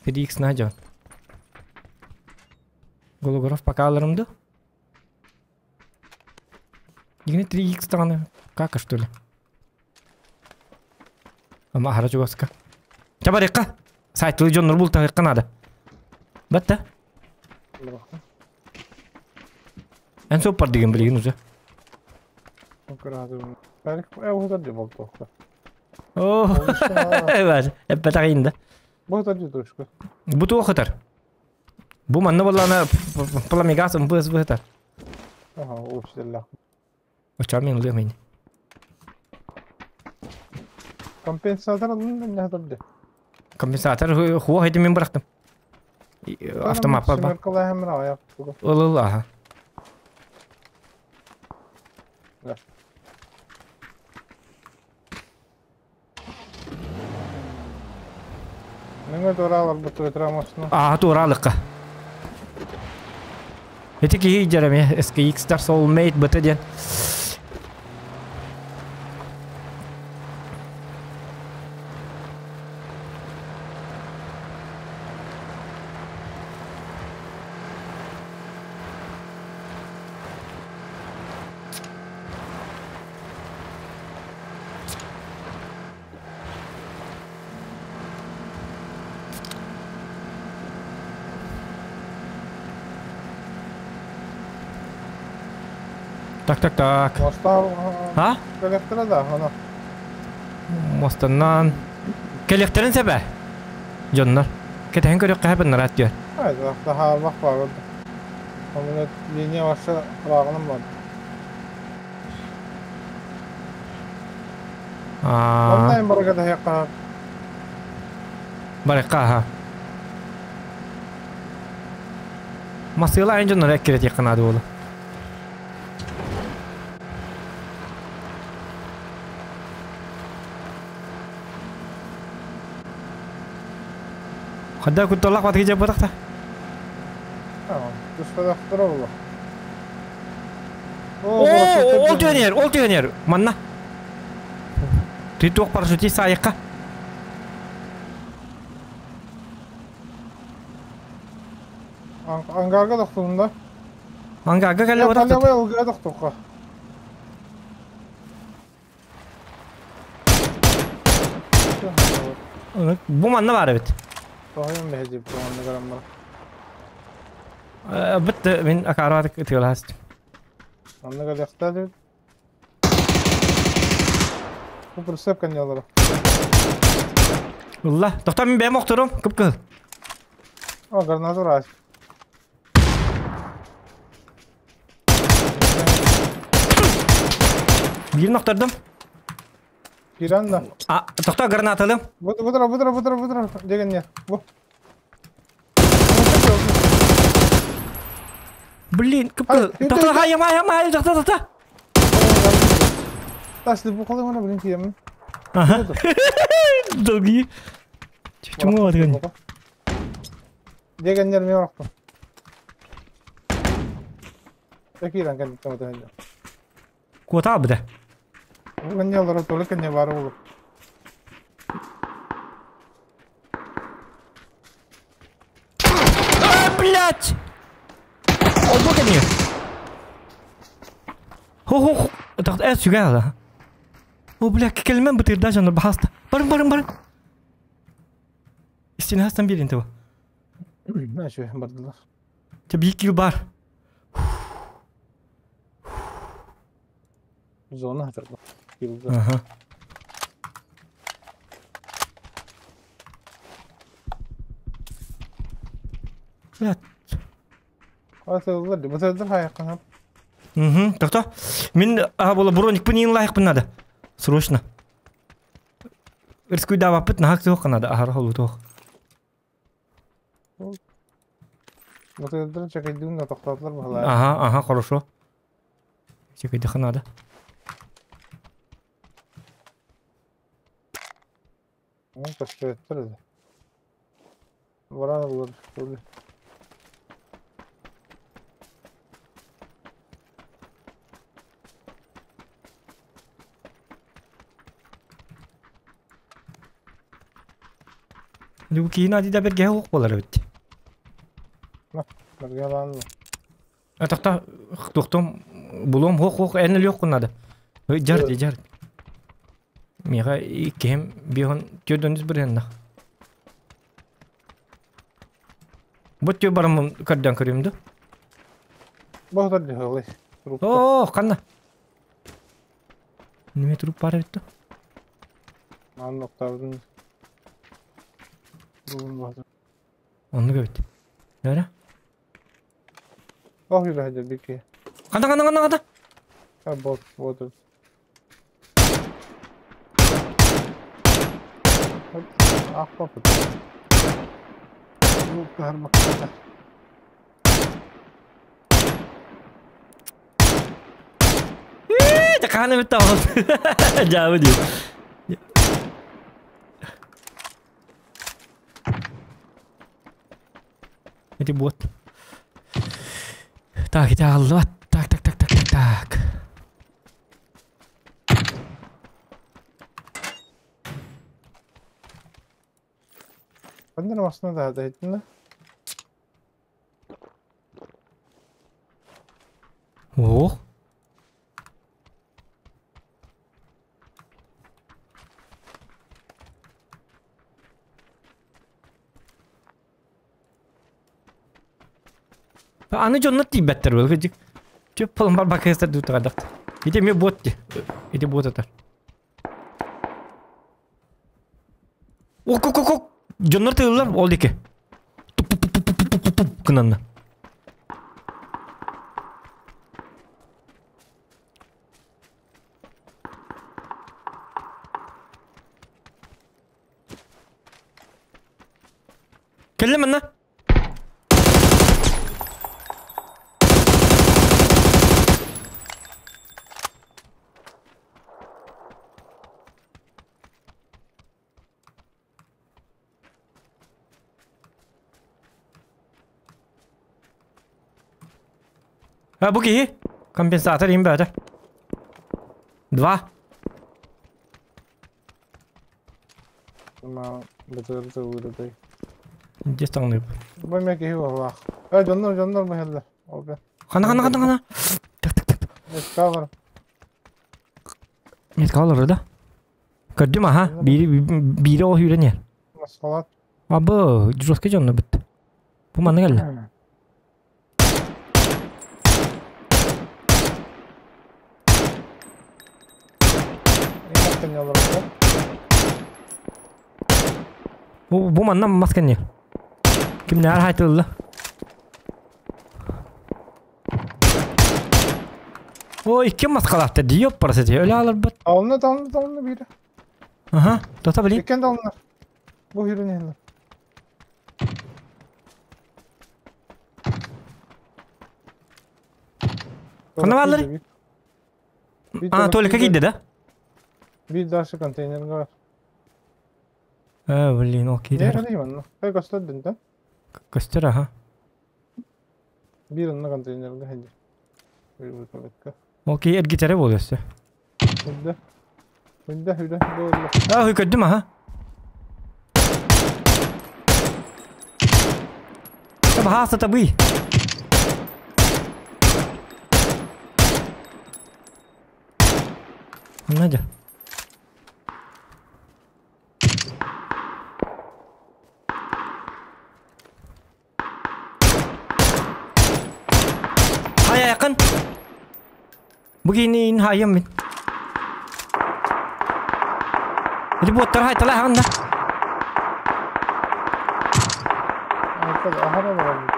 3x найден. Голограф пока аларым да? Дигини 3x даҕаны кака что ли? Ама аһара чугаска. Ча барыахха. Сайтылы дьоннор бултаһыахха наада. Батта. Эн суоппар деген билигин уже. О, эппэтэх да. Бу туох хытар? Бу манна буоллаҕына пламегаз МПС быһытар. Оччоҕо мин ылыам ини. Компенсатор ылын да Компенсатор хуох этим мин бырахтым. Автомаппа бар. Ыл ыл аха. Меңе тураалар бу Аа туораалыкка. Ити киһи дьэрэмэ SKX-тар Soulmate быта диэн. Так, так, так. Моста А? Кэлэхтэрэ да, ана. Мостаннан. Кэлэхтэрин сэбэ. Дьоннор. Кэтэһэн көрүөххэ хэпэн нараат диэн. Ай, таһаарбах баар. Онно линия ваша раагынан бар. Аа. Оннайн барга да Барыкка аха. Масыла айн дьоннор эккирэтиэххэ наада буолу. Хадда кутталлах батыгы жаппатахта. Туспадахтара була. О, ол түөнер, ол түөнер. Манна. Ты туох парашютист саайыкка. Ангарга тохтугунда. Ангарга кэллэ батахта. Талябай тохтукка. Бу манна бар эбит. Тоһуйун бэһэдип манна гараммар. Бит мин акараатык ытыалаастым. Манна галяхта деп. Бу прицеп каньялары. Улла, тохто мин бэйэм охторум, кып-кыһыл. О, граната раз. Биирин охтордум. Киран да. А, тохто гранаталым. Бутыра, бутыра, бутыра, бутыра. Деген не? Бу. Блин, кып-кыһыл. Тохто, хайа, хайа, хайа, тохто, тохто. Тас, бу қалай блин, киемин. Ага. Долгие. Чуҥу адыгын. Дегеннер мен орохтум. Киирэн кэнниттэн отон. Куота быда. Кэнне олорор толы кэнне бары olur. А, блядь! Олбу кэнне. Хо-хо-хо. Тахт э сүгә ала. О, бля, келмен бытырда жаныр бахаста. Барın барın барın. Истин бирин того. Нәшө бардылар. Те бир кил бар. Зона хатырды. Килді. Ага. Блядь. Атылар, бытырды хайқын. Угу. Тоқта. Мен а бола броник пынин лайық надо. Срочно. Ирскуй дава пыт на хак тоқ надо. Ахар холу тоқ. Бытырды чакайдуун да тоқтатылар бахалар. Ага, ага, хорошо. Чекай надо. Көстөттөр. Баран булар. Бу кийин адида бер ге ок болар бит. Баргалан. Атакта токтом булом хок хок энел yok надо. Жар жар. Мига икем бихон тёдөнүз бир энна. Бут тё барым кырдан көрүмдү. Бохтар дихалы. О, канна. Неме туруп бар битти. Ман ноктабын. Бүгін бохтар. Онну көбүт. Нөре? Ох юрэ хәдер бики. Канда канда канда канда. Ха бот бот. Ах папа. Ну, кахар Э, каны битти ал. Жабы ди. Эти бот. Так, это алла. Так, так, так, так, так, так. عندنا مصنع هذا هيتنا. Ох. Аны жонно тибеттер бол кыжык. Чөп полон бар бакыстар дутагадак. Ите ме бот ди. Ите бот атар. Ок ок ок ок. Жоннор тыгылар ол дике. Туп туп туп туп туп туп туп кынанна. Келлем анна. А, бу киһи. Компенсатор им бәді. Два. Ма бытырды уйрыдай. Дестаңны. Бу меки хи вах. Э, жоннор жоннор бахалlar. Оба. Хана хана хана хана. Так так так. Эскавар. Нет, калар да. Көрдүм аха. Бири бири о хүрен Масалат. Абы, жестко жонно бит. Бу манна келди. Бу бу манна маска не. Ким не хайтылды. Ой, ким маскалатты диеп парасы өлө алыр бит. Алны алны алны бири. Аха, тота билин. Иккен алны. Бу хүрен Хана баалар? А, только кийди да? Bir дальше контейнер бар. А, блин, ол Не киирэр. ходи манна. Кай көстөр динтен. Көстөр аха. Биир онно контейнерга хеди. Bir bu Ол киһи эргитере буолуо өссө. Хүндэ. Хүндэ хүндэ буолла. А, хүй көрдүм аха. Таба табы. Надя. Хая якын. Бүгін хайым мен. Ити боттар хайтала ханда. Айкал ахара барам.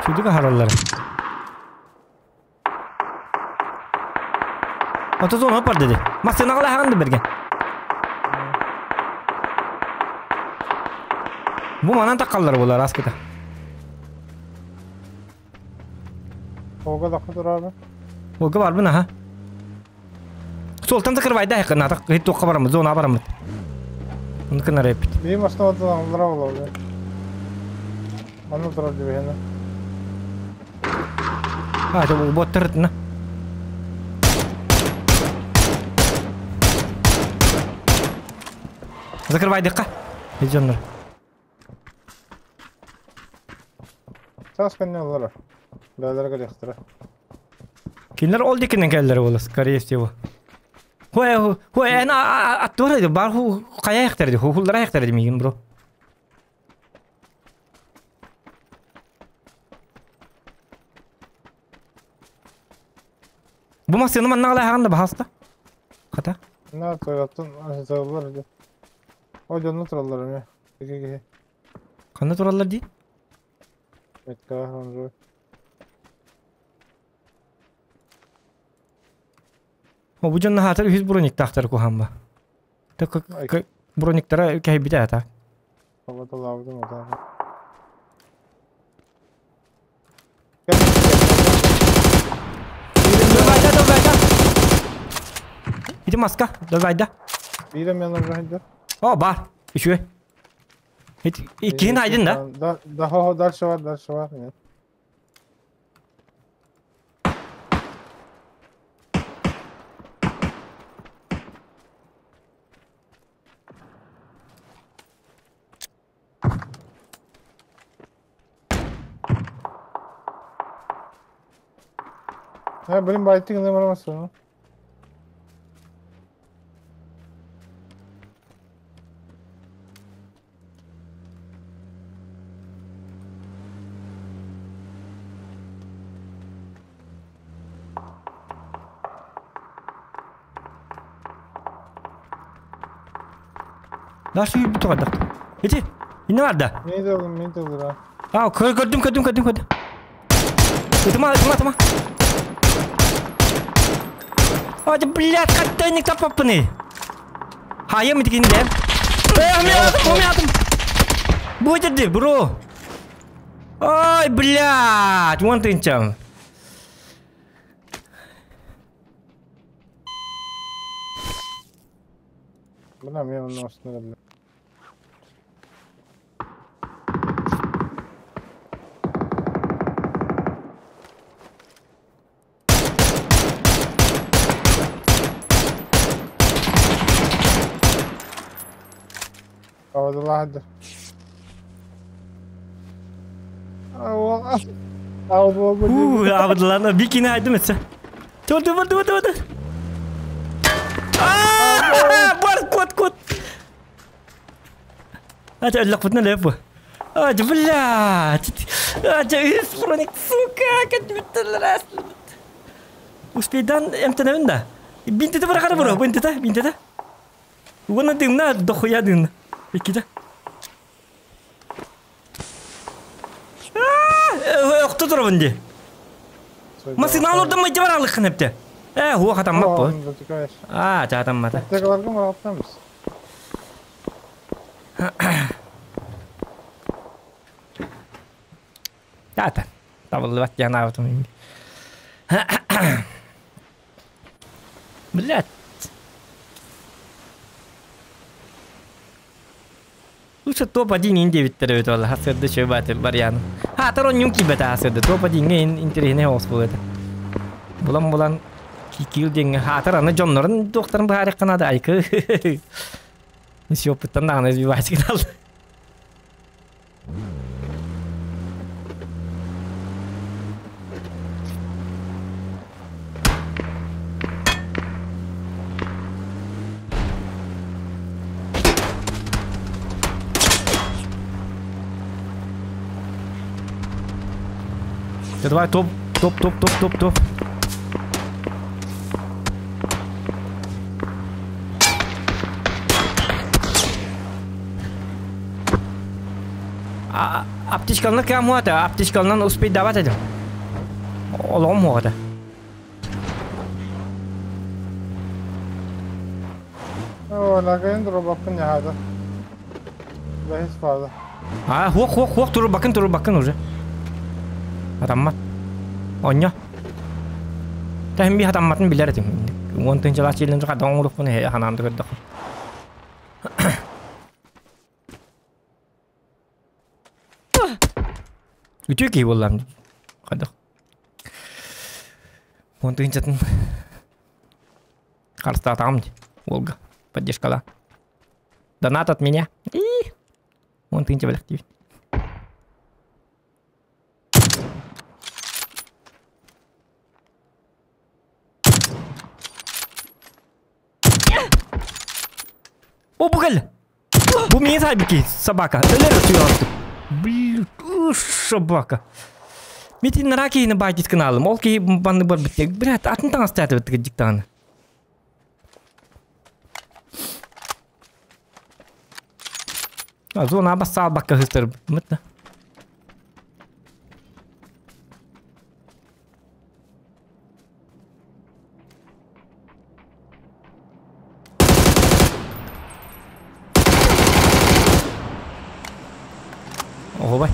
Чудуга хараллар. Ото зона бар dedi. Масына кала ханды берген. Бу манан таккаллар булар аскыта. Ога да кутурабы. Ога бар буна ха. Солтан закрывай да якын атак хит тоққа барамыз, зона барамыз. Оны кынар эпит. Бии машина аллара болобу. Манна турар дибehene. А, это бу боттырытына. Закрывай дыкка. Идённор. Тас кэнне аллара. Бээлерге жактыра. Кинилер ол дикинен келлер болы, скорее всего. Хуэ, хуэ, эн аттура бар ху кая яктар ди, хуллара яктар ди мигин бро. Бу масыны манна кала хаганда бахаста. Ката. На тояттын азалар ди. О жонно тураллар эме. Эки Кандай тураллар ди? Метка ханжы. О бу жонно хатыр үз броник тахтар кухамба. Так брониктара кайбите ата. Кабаталабыдым ата. Давай, давай, давай. Иди маска, давай, да. Биирем янар жахынжа. О, бар. Еще. Иккин айдын да? Да, да, хо, дальше бар, дальше бар. Нет. Ha, блин, байтик не барамасың. Дальше bir tokat. Ити, не бар да? Мен де алдым, мен де алдым. А, көрдүм, көрдүм, көрдүм, көрдүм. Ытыма, ытыма, ытыма. А, блядь, каттайник тапаппыны. Хайым итикинде. Э, мен атым, мен атым. Будет бро. Ай, блядь, вон ты чем. Бля, мен оны астына бля. Абдулла Абдулла. Абдулланы бикини айдым этсе. Турду, бурду, бурду, бурду. Бар, кот, кот. Ача, лакпытна леп. Ача, блядь. Ача, испроник, сука, кәтмиттелер Успейдан эмтенебин да. Бинтете баракара бро, бинтете, бинтете. Уна дымна, дохуя дымна. Икките. Окто турабын ди. Масына алырдым май бар алыкын эпте. Э, хуа хатаммак бу. А, жаатаммата. Текаларга мараттамыз. Жаата. Табылды жанабытым. Блядь. Лучше топ-1 ин диэбиттэр эбит ол хасырды үчүгэй бааты барьяны. Хаатар онньум киирбэтэ хасырды топ-1-ҥэ ин интэриэһинэй оҕус буолуо этэ. Булан-булан киил диэҥҥэ хаатар аны дьоннорун туохтарын быһаарыахха наада айкы. Сиоппуттан даҕаны избивать гыналлар. Да давай топ, топ, топ, топ, топ, топ. Аптечкалны кэм хуата, аптечкалынан успейдават этим. Олоҕум хуата. О, лагайын дробаппын яһаада. Бэһис фаза. А, хуох, хуох, хуох, турбакын, турбакын уже. Атаммат. Онньо. Тэһин би хатамматын билэр этим. Уон тыынчалаах чиэлин хатан оҥорукпун ханаан да көрдөххө. Үтүө киһи буоллаам хайдах уон тыһыынчатын харыстаатаҕым дии уолга поддержкалаа донат от меня 10 000 бэлэхтиибин О, бу кэллэ! Бу миин саайбыт собака. Өлөр өтүө Блин, собака. Митин нара киһини баайдит кынаалым. Ол киһи банны барбыт. Блядь, атын таҥас тээтибит кыдьыктаҕына. Зона бассаалбакка хыстырбыт да. Оһуобай.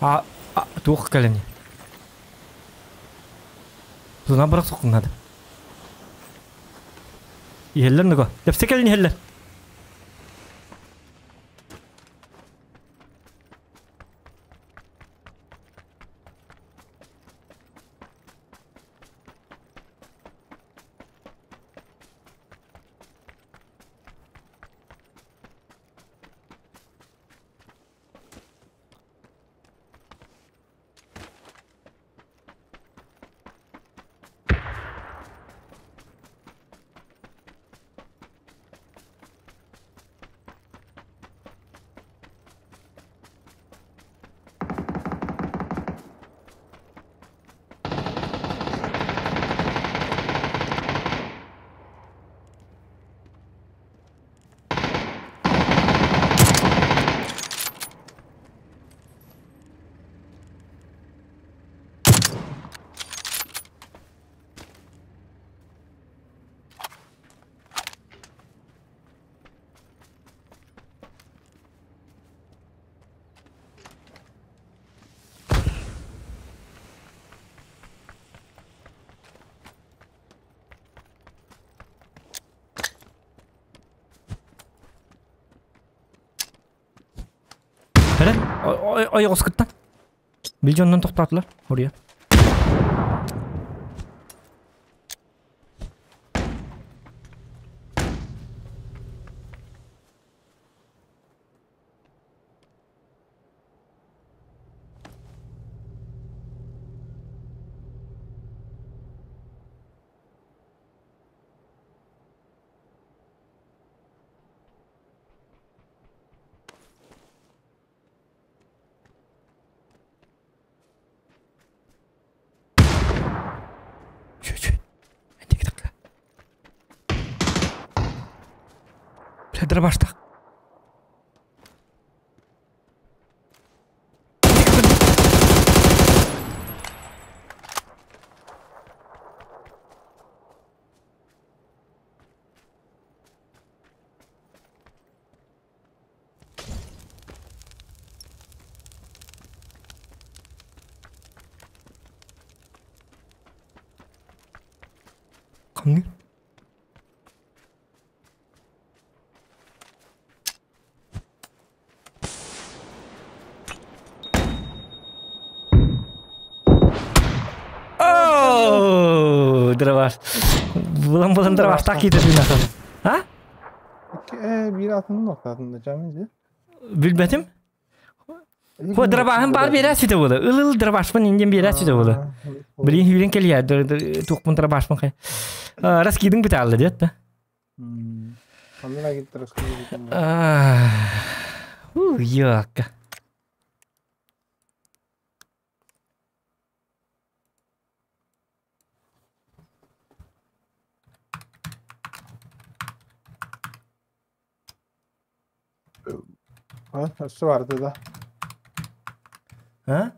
А, а туох кэлэни? Зона бырах соккуннады. Иһэллэр ного. Тэпсэ кэлин иһэллэр. Эрэ, ойоҕоскуттан. Бил дьоннон тохтоотулар, хоруйа. Бля, дробаштах. Хамны. Оо, дроваш. Булан-булан дроваш так киитэ тыынатын. А? Биир атын ноктатын жамын Билбэтим. Хо дроваһын бар биэрэ сүтэ буолар. Ыл-ыл дровашпын инден биэрэ сүтэ буолар. Билин хүрен кэлиэ туохпун дровашпын хай. Раскидың биталла диэт да. Онно гит раскидың. У, ёкка. Өссө барды да. А?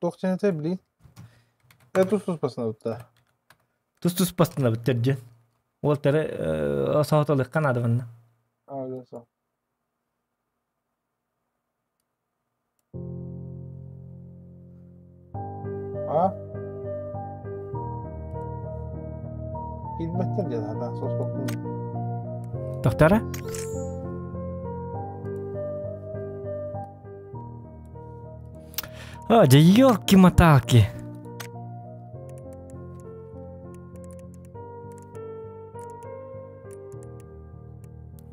Туох чэнэтэ билин. Э тус тус басына бутта. Тус тус бастына бүттер дьэн. Ол тары сааталыкка наада манна. Аа, да со. А? Килбэттэр дьэ да соспоппун. Тохтара? А, дьэ ёлки-маталки.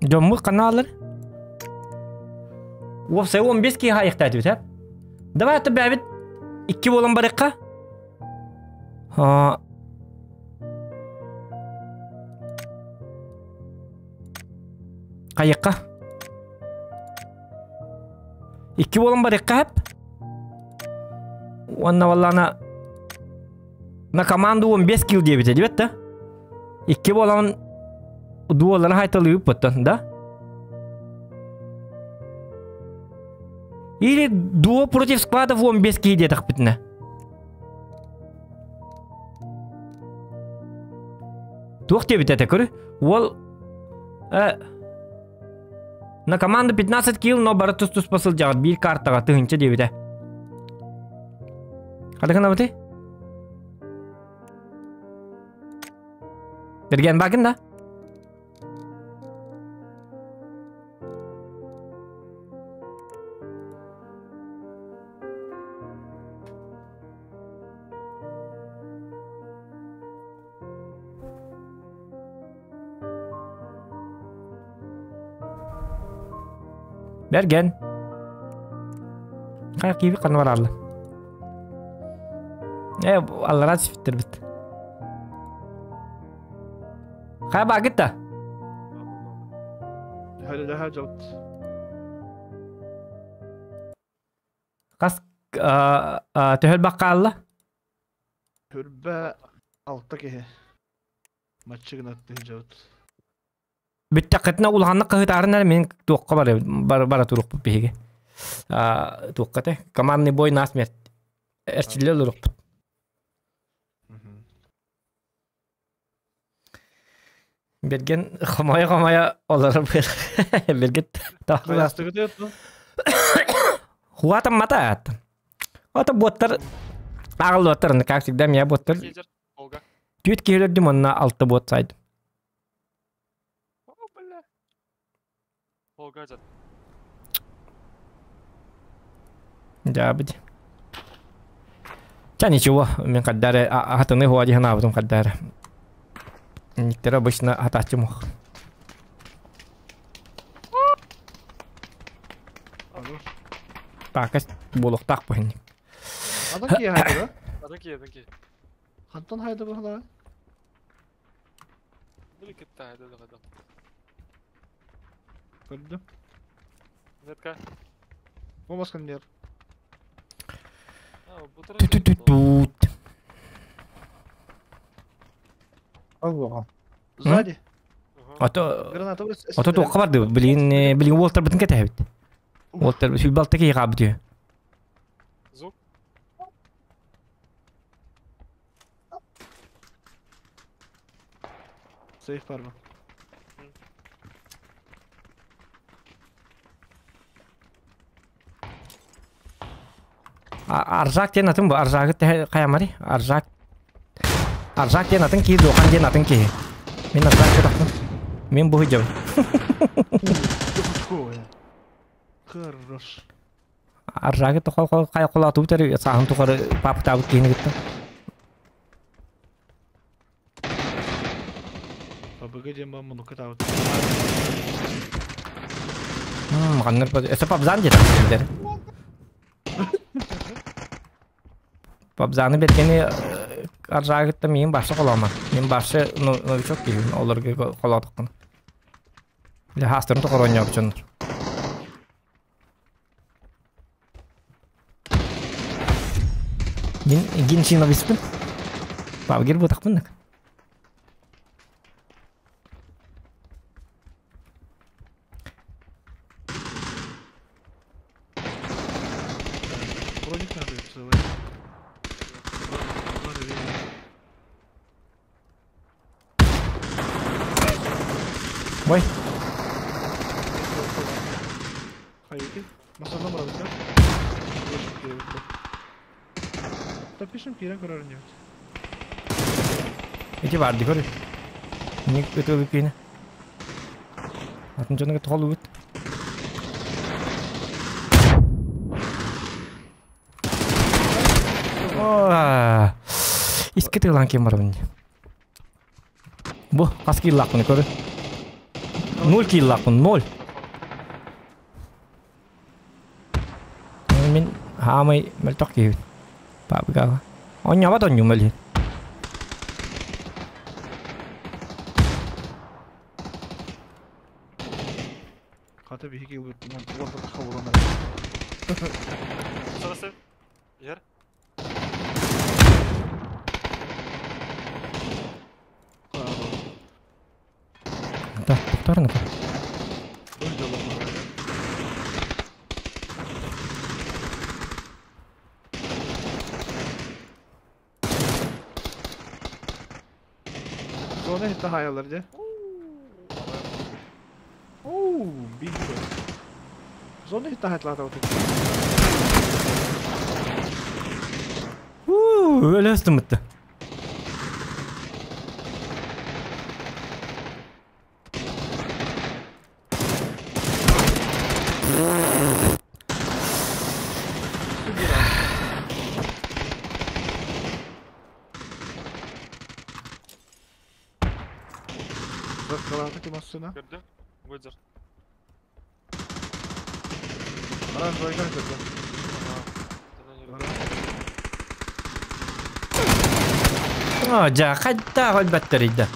Дьоммут каналлар. Уопсай 15 киһи хайыктаатыбыт, ә? Давай аты бэбит икки буолан барыкка. Хайыкка. Икки буолан барыкка хэп. Уонна валлана на команду 15 килл диэбитэ диэбит да? Икки буолан дуоллары хайталыыбыт да? Или дуо против складов 15 киһи диэтэхпитинэ. Туох диэбит этэ көрү? Уол на команду 15 килл, но бары тус-туспа сылдьаҕыт биир картаҕа тыһыынча диэбитэ. Хадыгынабыты? Берген багын да? Берген. Хайа киви канна баралла. Э, аллара сифтер бит. Хайа багыт да? Хас төһөл баккаалла? Хүрбэ алта киһи. Маччыгын аттыһы Бүттэххитинэ улаханнык хаһыытаарын эрэ мин туохха бара бара туруохпут биһиги. Туохха те командный бой насмерть эрчиллэ олоруохпут. Берген хомойо-хомойо олорор Берген Хуатам мата Ото буоттар ааҕыллыбаттар, как всегда меня буоттар. Түөрт киһи өлөрдүм онно алта буот сайдым. Дьаабыт. Ча ничего, мен хаддары хатыны хуа дии санаабытым хаддары. Никтер обычно хатааччы мух. Паакас буолуохтаах бу Атын киһи хайда? Атын киһи, атын киһи. Хантан хайда быһалаа? Били кытта хайда да хайда. Көрдүм. Метка. Болмаскын дер. Ту-ту-ту-тут. Сзади. Ото Граната Ото туохха барды билигин билигин уолтарбытын кэтэһэбит. Уолтар сүүрбэ киһи хаалбыт үһү. Звук. Сейф бар бу. Аржак диэн атын бу. Аржагы хайамари? Аржак. Аржак диэн атын киһи, Дуохан диэн атын киһи. Мин Аржак кытахпын. Мин бу сылдьабын. Хорош. Аржагы тохол хай холоотубут эрэ сааһын тухары паапытаабыт киһини кытта. АБГ диэн баан мунукка таабыт. Ханнар өссө пабзан диэтэ. Пабзаны бэргэни аржаагыттан миин барса холома. Мин барса новичок киһи олорго холоотоххун. Или хаастарын тоқоронньообучуннар. Мин гиншиновиспын. Павгир бутахпын так. Броник надо целый. Ой. Хайыты. Масана барабыта. Тапишем кирен көрөр не. Эти бар ди көрү. Ник өтө кине. Атын жонуга толу бит. Иске тылан кем бар бунда. Бу хас киллакпын көрү. 0 киллакпын, 0. Мин хаамай мөлтөх киһибин. Пабыгаға. Онньоба тонньум өлүн. Хата биһиги уорда хабыланар. Сарасы. Ер. Да, повторно. Зона хитта хаялар же. Оу, бинго. Зона хитта хатлата отыр. Өлөстүм бітті. Закалата ки машина. Көрдүм. Выдер. Оранжевый көрдүм. Жа, қайда қойбаттар еді.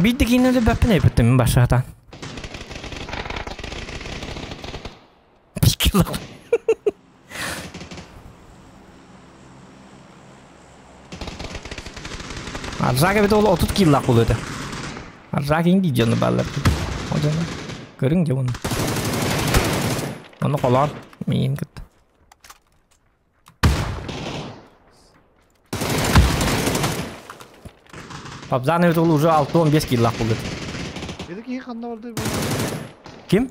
Бидді кейінелі бәппін әйбіттім башатан. Пикілі. Аржаға бит ол 30 киллақ бұл өті. Аржақ инги жоны балар. Ожаны. Көрің же оны. Оны қолар. Мейін күтті. Пабзан бит ол уже 6-15 киллақ бұл өті. Dedi ki ханна барды. Ким?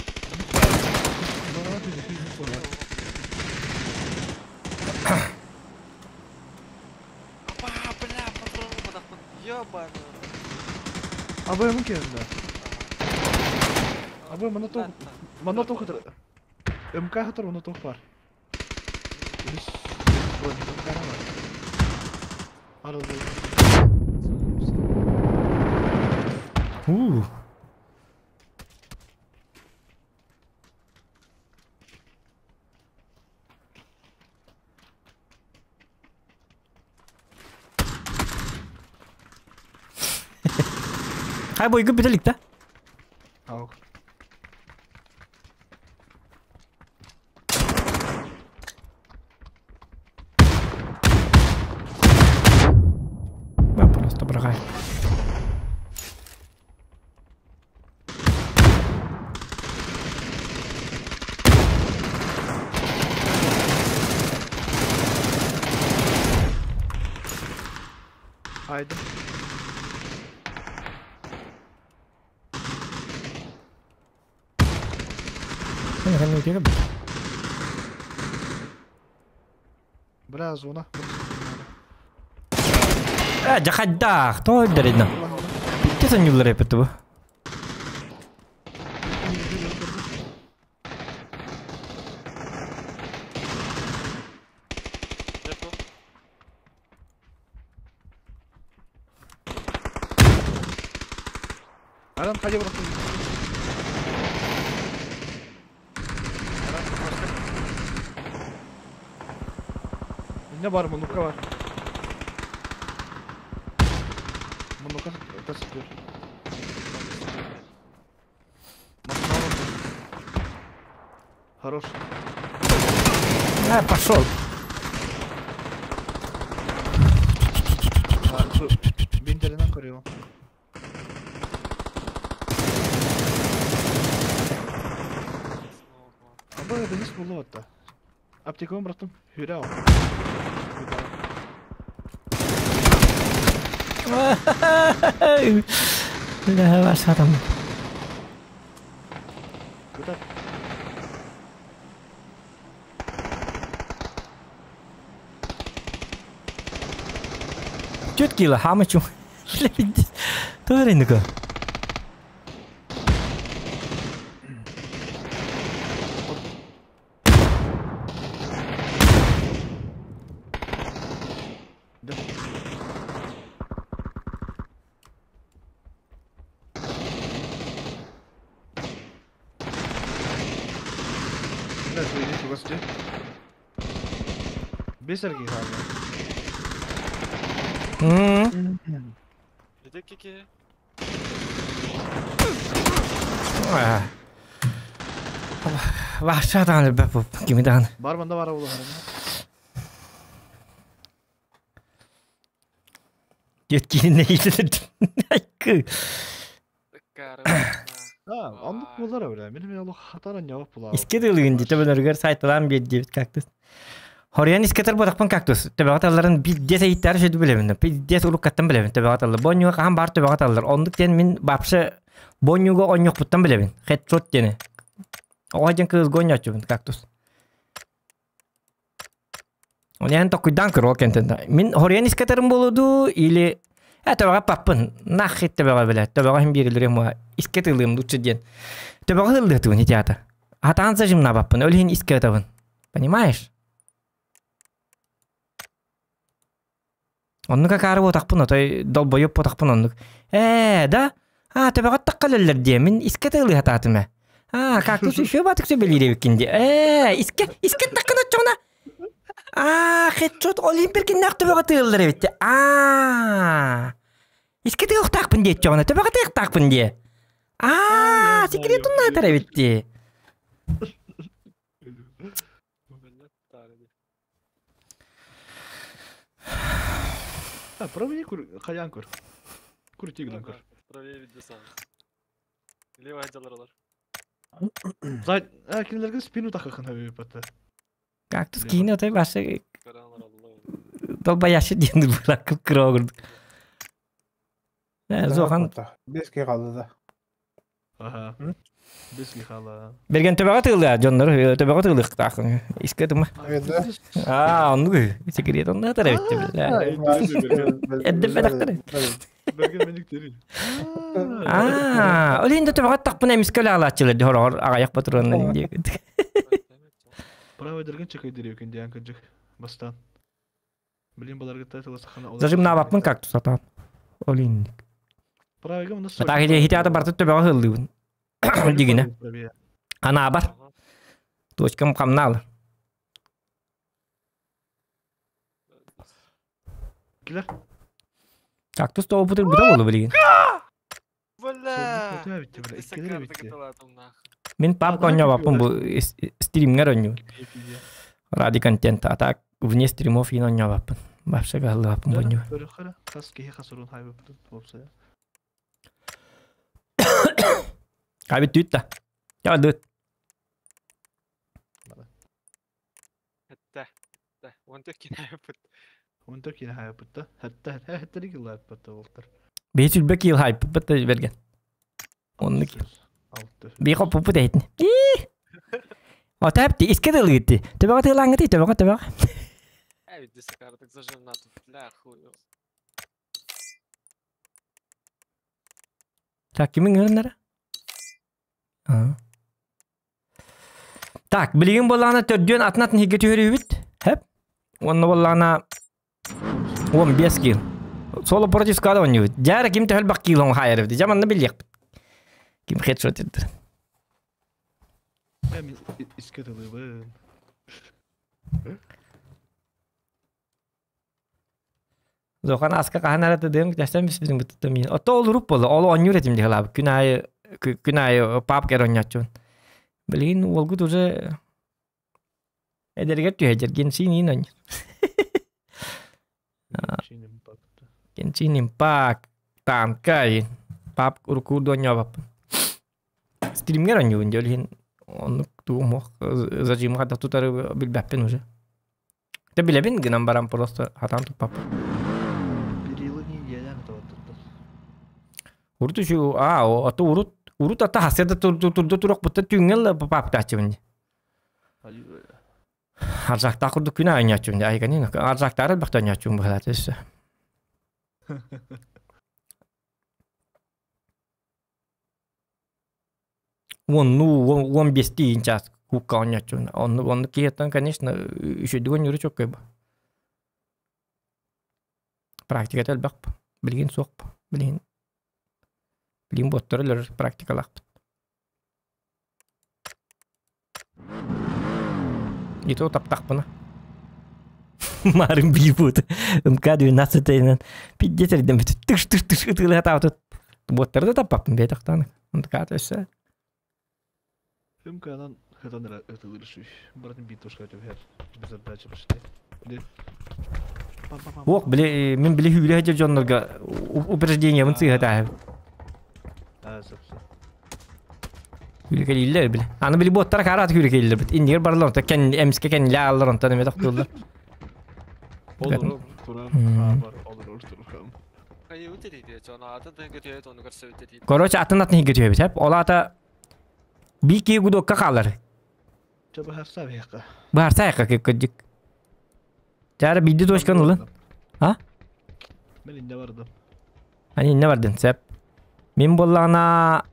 Апа, бля, патрон подахпын. Ёбаный. Абы мын келді. Абы мына тоқ, мына тоқ хатыр. МК хатыр мына тоқ бар. Үс броник МК бар. Арылды. У. Хай бойгы бітелік та? Аук. Ben просто брагай. Haydi. Бля, зона. Жахаддаах, тоҕо өлдөрүнэ. Питте сонньуллар эппит бу. Аран хайа бырахтым. Не бар, мунука бар. Мунука тасытыр. Хорош. А, пошел. Бинтеринен көрüyor. Аба бенис булду атта. Аптеканы бырахтым. Хүрэ ал. Бля, ваша там. Куда? Чөт кило, хамычу. Бля, Төренеке. Да. Бля, иди чугас же. Бесерги хаалла. Иди кики. Ваша даҕаны кими даҕаны. Бар манда бара буолар. Жеткиинне айкы. Да, оннук буолар эбит. Мин мен олох хатаран явап булаа. Иске дылыгын дите бөлөргөр сайталаан биэрдибит кактус. Хорьян искетер бодақпын кактус. Төбөҕө талларын пиздец ыйыттар сөйдү билэбин. Пиздец уруккаттан билэбин төбөҕө таллар. Бонньуга хаһан баар төбөҕө таллар. Оннук диэн мин вообще бонньуга онньуохпуттан билэбин. Хедшот диэни. Оҕо диэн кыылга онньооччубун кактус. Оньян токуйдаан көр ол кэнтэн. Мин хорьян искетерим буолуду или төбөҕө паппын. Нахит төбөҕө билэ. Төбөҕө хим биэрилэрим уа. Иске тылыым лучше диэн. Төбөҕө ыллыатыбын ити Хатаан зажимнабаппын. Ол иһин иске ытабын. Понимаешь? Оннук акаары буотахпын, отой долбойуп буотахпын оннук. Ээ, да? А, төбөҕө тахха өлөллөр диэ. Мин иске тылыы хатаатым ээ. А, кактус еще батык сөбелиир эбиккин диэ. Ээ, иске, иске таххын оччоҕуна. А, хедшот олимпиркиннээх төбөҕө тыыллар эбит. А, иске тыылыахтаахпын диэччоҕуна, төбөҕө тыахтаахпын диэ. А, секрет уннаатар эбит дии. А, правее кур, хаян кур. Кур тигнан кур. Правее видео сам. Левая отдел Зай, а кинилерге спину тахахын хабы пата. Кактус киин отой башы долбояшы диэн быракып кыра курдук. Зохан Беске қалды да. Аха. Беске хала. Берген төбөҕө тыылыа дьоннор төбөҕө тыылыахтаахын. Иске тыма. Да. А, оннук секрет оннук эбит бля. Эдде бедактар. Берген меник тери. А, ол инде төбөҕө тахпын эмискэ алааччылар ди хороор аҕайах патроннан диэ. Правый дерген чекай деревкен диан кыджык. Бастан. Блин, баларга тайтылы сахана. Зажимнаабаппын кактус атаан. Ол инник. Правыйга мында Атаах иде хитаата барты төбөҕө ыллыыбын. Дигине. Анаабар. Точкам камнаалы. Килер. Кактус тоопутур бута болу билигин. Бля! Битти, бля, иккилер битти. Мин папка онньообаппын бу стримҥэр онньуубун. Ради контента, а так вне стримов иин онньообаппын. Вообще галлыбаппын бу онньуу. Көрөхөрө хас киһи хасырун хайбыппытын уопсайа. Кабит түт да. Я дыт. Хэтте. Он төккин хайпыт. Он төккин хайбытта. Хэтте хэтте килл болтар. Бейс үлбе килл хайп бытта берген. Онны килл. Алты. Би хоппу дейтин. Отапти иске дылгытти. Төбөҕө тыылааңҥыты төбөҕө төбөҕө. Эй, дисакар, так зажим на тут. Бля, хуй. Так, кимин ыҥырыннара? Так, билигин буоллаҕына төрдүөн атын атын иһиргэ түһэрүүбүт. Хэп. Уонна буоллаҕына 15 кил. Соло против склада оонньуубут. Дьэ ким төһө элбэх килоҥ хаайар эбит. Дьэ манна билиэхпит. Ким хедшот етер. Эм иске тылыбын. Зохан аска хаһан эрэ тыдыам тэстэн биспитин быттым мин. Ото ол уруп буолла. Ол оонньуур этим дьыһалаабыт. Күн аайы күн аайы папка эрэ оонньооччубун. Билигин уолгут уже эдэригэр түһэдьэр Геншин иин оонньуур. Геншин Импакт, танка иин. Пап урукку оонньообоппун. Стримҥэр оонньуубун дьэ ол иһин оннук тугум суох зажимы хайдах тутары билбэппин уже. Дэ билэбин гынан баран просто хатаан туппаппын. Перилы не идеально тоттуттар. Урут үчү а ото урут урут ата хасыда турду турукпутта түүҥҥэл папытааччыбын. Аржактаах курдук күн аайынньааччыбын айганин аржактаары элбэхтэ оонньооччубун быһалаата өссө. Уоннуу, 15 час куукка оонньооччубун. Оннук оннук киһиттэн, конечно, үчүгэй оонньууру чөккөй бу. Практиката элбэх бу. Билигин суох бу. Билигин билигин боттор өлөрөр практикалаахпыт. И то таптахпына. Марын биир МК-12 пиздец эрдэм тыш тыш тыш ытыылаһатаабыт буоттары да таппаппын бэйтэхтааны МК өссө МК-нан хатан эрэ ытылыр үсүй. Барытын биир тушка түбэһэр. Без отдачи почти. Ох, били мин били хүүрэ сылдьар дьоннорго упреждениябын сыыһа Аа, сөп сөп. Күрүкэлииллэр били. Аны били буоттара караат күрүкэлииллэр бит. Иннигэр баралар онто кэн эмске кэннилэ ааллар онтон эме тохтууллар. Олорор турар хаамар олорор турхан. Хайыбыт этийтэ, дьон атын тыгын көтүөт, ону көрсөбүт этийтэ. Короче, атын атын иһгэ түһэбит, хэп. Ол аата бии киһи гудокка хаалар. Чэ быһаарса биһиэхэ. Быһаарса айахха кырдьык. Чаара биирдэ точканы ылын. А? Мен инне бардым. Ани инне бардын, сөп. Мин буоллаҕына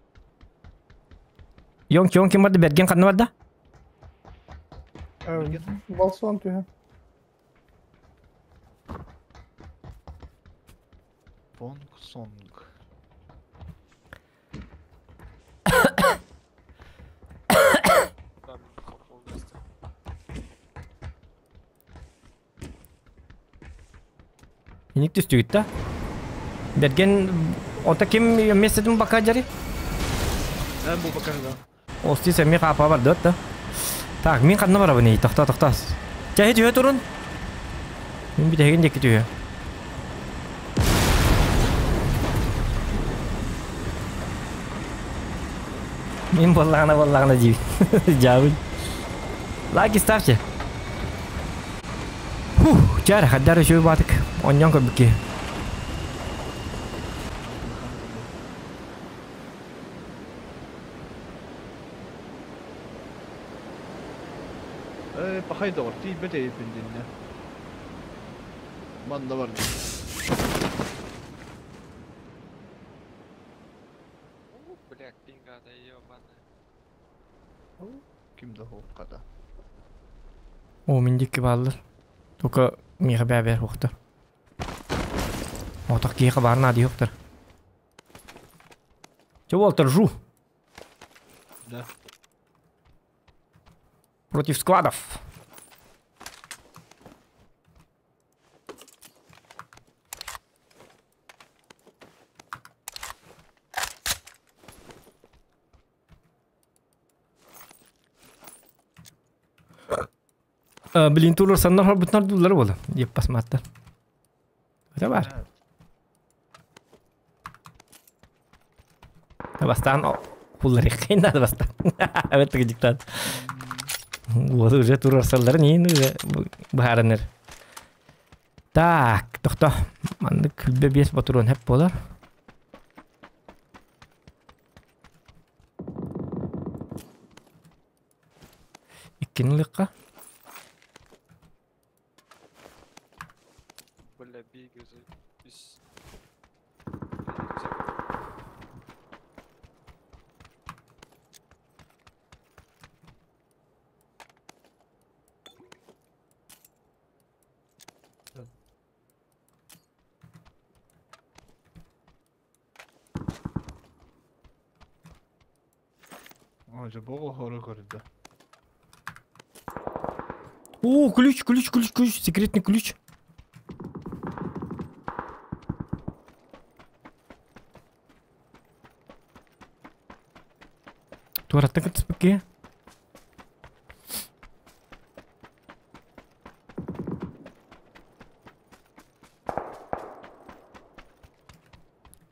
Йон кион ким барды Берген ханна барда? Балсон түһэ. Понг сонг. Иник түстүгүт да. Берген ота ким местетин бака жари? Мен бу бака да. Ости сэмми хаапа бар да. Так, мин ханна барабын тохто тохто. Чэһи түһэ турун. Мин бүтэһигин диэки түһэ. Мин буоллаҕына буоллаҕына диибин. Дьаабын. Лайки ставьте. Фух, чаар, хаддар үчүгэй баатык. Онньон көрбүкки. Э, пахай доҕор, тиийбэт эйиппин диннэ. Манна бар. Бля, пингада ебаная. Ким да хата. О, мин дикки бааллар. Только миэхэ бэбэр хуохтар. Отох киһиэхэ баар наадыйа хуохтар. Че, Уолтер, жу. Да. Против складов. Блин, турлар саннар хорбутнар дуллар буола. Диэп басмааттар. Это бар. Бастаан хулларыххин надо бастаан. Эбэт диктат. Вот уже турарсалларын иин уже быһаарыныр. Так, тохто. Маннык күлбэ биэс ботуруон хэп буолар. Иккини ылыахха. Бля, бигезі. Үс. Дьэ бу оҕоһоро көрдө. О, ключ, ключ, ключ, ключ, секретный ключ. Туораттан кытыспыккы.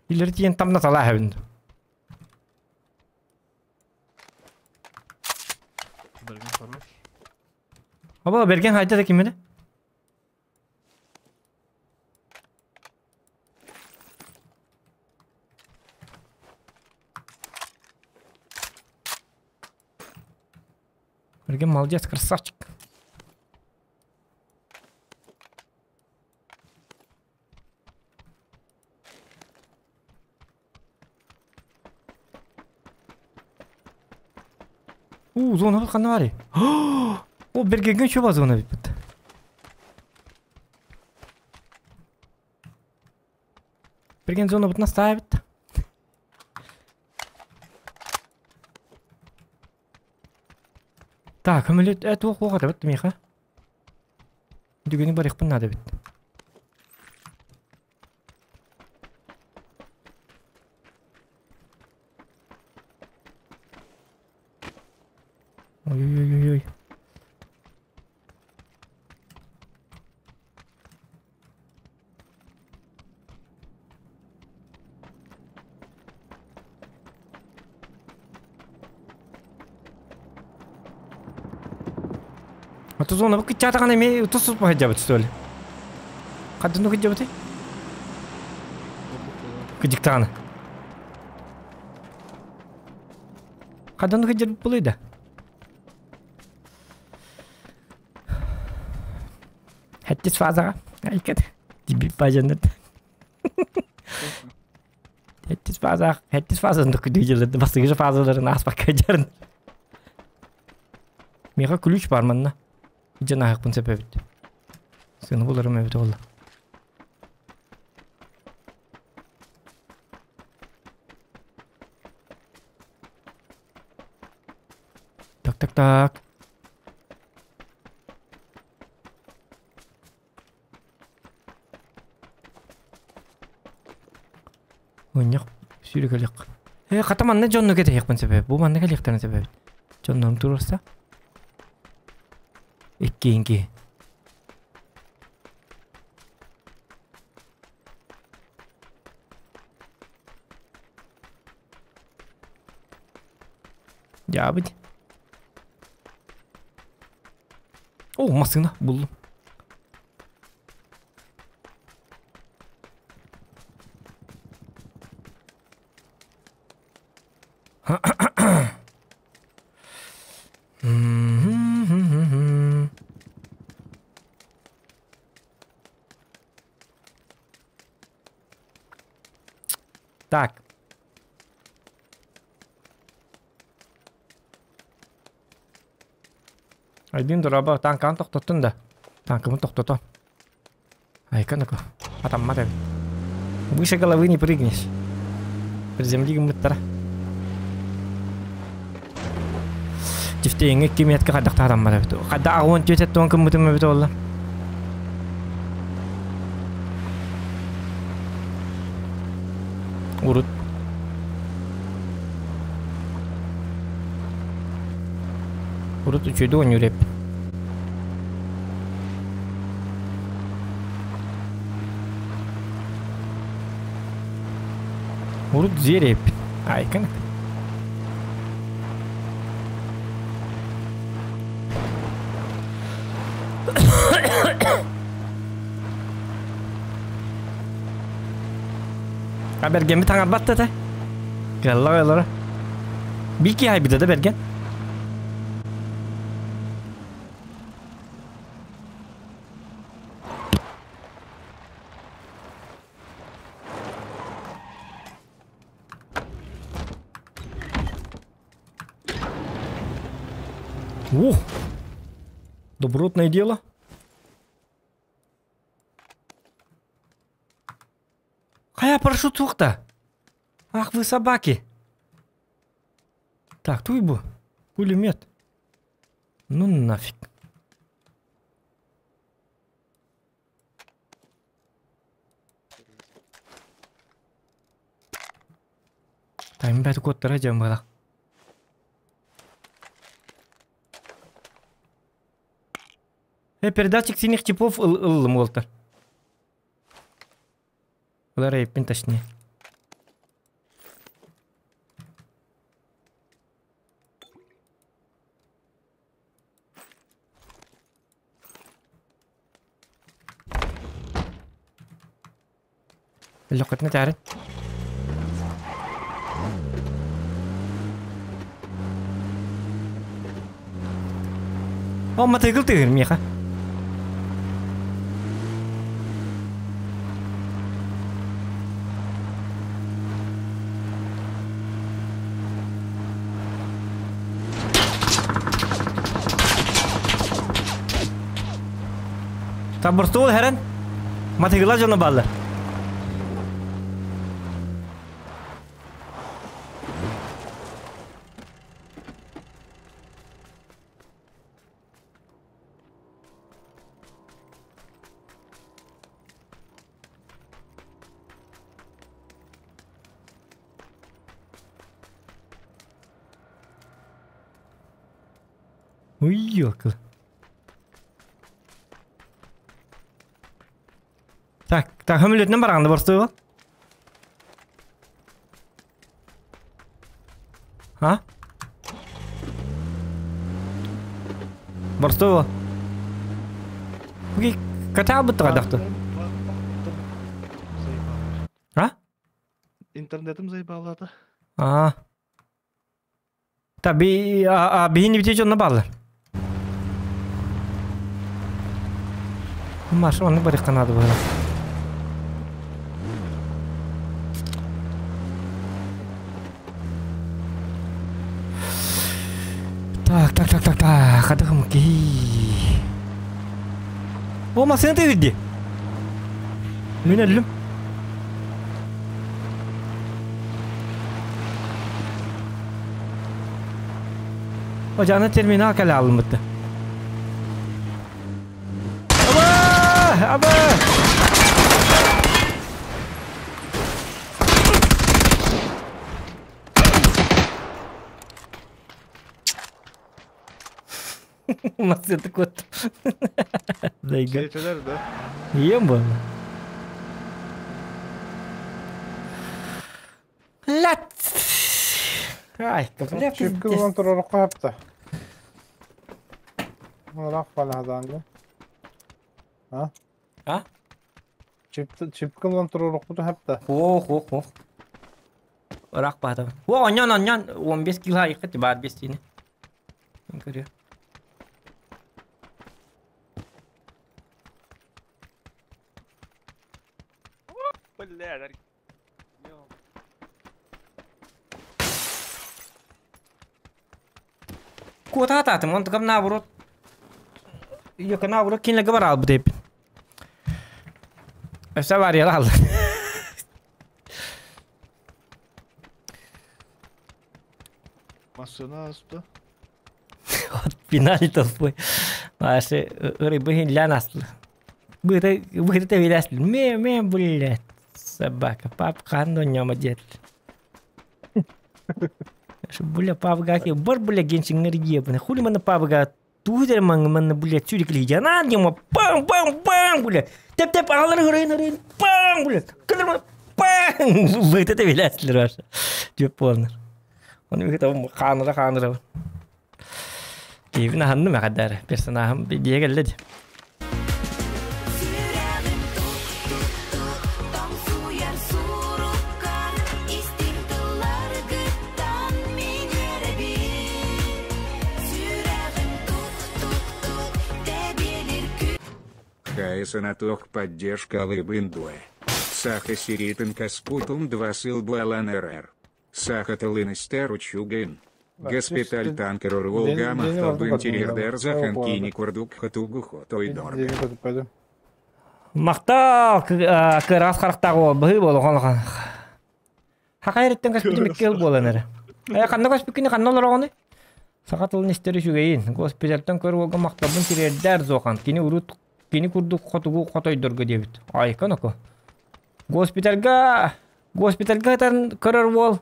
Илэр тиийэн тамнаталаа эбин. Берген хорош. Аба Берген хайда да кимини? Берген молодец, красавчик. Уу, зона ханна баарый? О, Бергенген чуба зона бүппүт. Берген зона бутна ставит. Так, көмөлөт э туох буоҕа эбит миэхэ. Дүгүнү барыахпын наада эбит. Ой-ой-ой-ой. А то зона кыччаатаҕына эмиэ тус-туспа сылдьабыт что ли? Хантан кыдьабытый? Кыдьыктаҕына. Хантан кыдьарбыт буолуой да? Хэттис фазаҕа. Айкат. Тибит бажаннат. Хэттис фаза, хэттис фазаны кыдыйдылар. Бастыгы фазаларын ааспакка дьарын. Миэхэ ключ бар манна. Дьэ наһыахпын сөп эбит. Сыана буларым эбит буолла. Так, так, так. Мунньах сүүрүкэлиэх. Ээ, хата манна дьонну кэтэһиэхпин сөп эбит. Бу манна кэлиэхтэрин сөп эбит. Дьоннорум туруорса. Иккиинки. Дьаабыт. О, массыына буллум. Так. Айдын дорообо, таанкаҕын тохтоттун да. Таанкабын тохтото. Айка ну-ка, атаммат эбит. Выше головы не прыгнешь. Приземли гыммыттара. Тифтейиҥҥэ икки метка хайдах атаммат эбит. Хайда аҕуон түөт эттуон кыммытым эбит буолла. Урут Урут үчүгэйдик оонньуур эбиппин. Урут зверь эбиппин. Айкын. А бэргэммит таҥарбат да этэ. Кыалла олоро. Биир киһи айбыта да бэргэн. Ух! Добротное дело. Хайа парашют суох да? Ах вы собаки! Так, туй бу? Пулемет. Ну нафиг. Тайм бәт куоттара дьон буолах. Э, передатчик синих типов ыллым уолтар. Улар эйппин точнее. Лөкөтүнэ таарин. О, мотоцикл тыгыр миэхэ. Табыртуул хэрэн мотоцикла дьоно бааллар. Уёкл. Так, так, хөмөлөтүнэн бараҕын да борстуй А? Борстуй Буги катаабыттыга дахты. А? Интернетим заебалата. А. Та би а биһини бити дьонно бааллар. Маша онно барыахха наада буолар. Так, так, так, так, так, хадыгым киһи. О, массыына тыырди. Мин өллүм. Ожаны терминал кэлэ алыммытты. Аба! Аба! Массыына куот. Зайга. Сиэтилэр да. Ийэм буолла. Лат! Ай, бля, Чипки ылан турорукка хапта. Ыраах балаһадаан А? А? Чип чипки ылан турорукпуту хапта. Ох, ох, ох. Ыраах баатабын. О, онньон, онньон, 15 кило айыккыт баар бестиини. Көрүө. Бля, Куота атаатым, онтукам наоборот. Йока наоборот кинилэргэ бараалбыт эбиппин. Өссө аварияла хаалла. Массыына ааста. Пинали толпой. Машы ырыбы хинлән аслы. Быты быты тәвиләсле. Ме ме блядь. Собака, пап ханду нема дед. Бля, папга, бар, бля, генчиңер ебаный. Хули мана папга тудер манга манна, бля, цюрик лидя. На, нема, пам, пам, пам, бля. Теп-теп, алар гырын, гырын, пам, бля. Кыдыр, пам. Быты тәвиләсле раша. Деп болнар. Оны бит ханыра ханыра. Киевин ханны мәхәдәр. Персонажым дие келле. Хайсанатох поддержка Лыбындуэ. Саха Сиритен Каспутум 2 сыл Блалан РР. Саха Талынестер Учугин. Госпиталь танкер Урволга Махталбын Тирердер Заханкини Курдук Хатугу Хотой Дорга. Махтал кырас харахтаҕы быһыы буолуон улахан. Хахайрыттан көспүтүм икки ыл буолан эрэ. Э ханна көспүккүнүй ханна олороҕунуй? Саха тылын истэр үчүгэйин. Госпитальтан көр уолга махталбын тириэрдээр Зохан. Кини урут кини курдук хотугу хотойдорго диэбит. Айка ноко. Госпитальга госпитальга ытан көрөр уол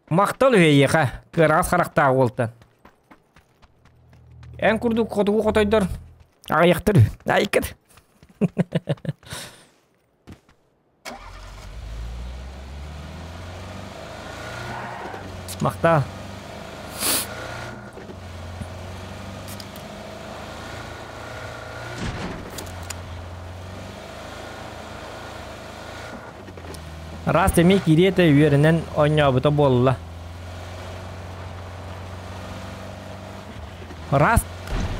Махтал үһү эйиэхэ, кыараҕас харахтаах уолтан. Эн курдук хотугу хотойдор аҕыйахтар үһү. Айкыт. Махтал. Раз эмиэ киириэ этэ үөрэнэн оонньообута буолла. Раз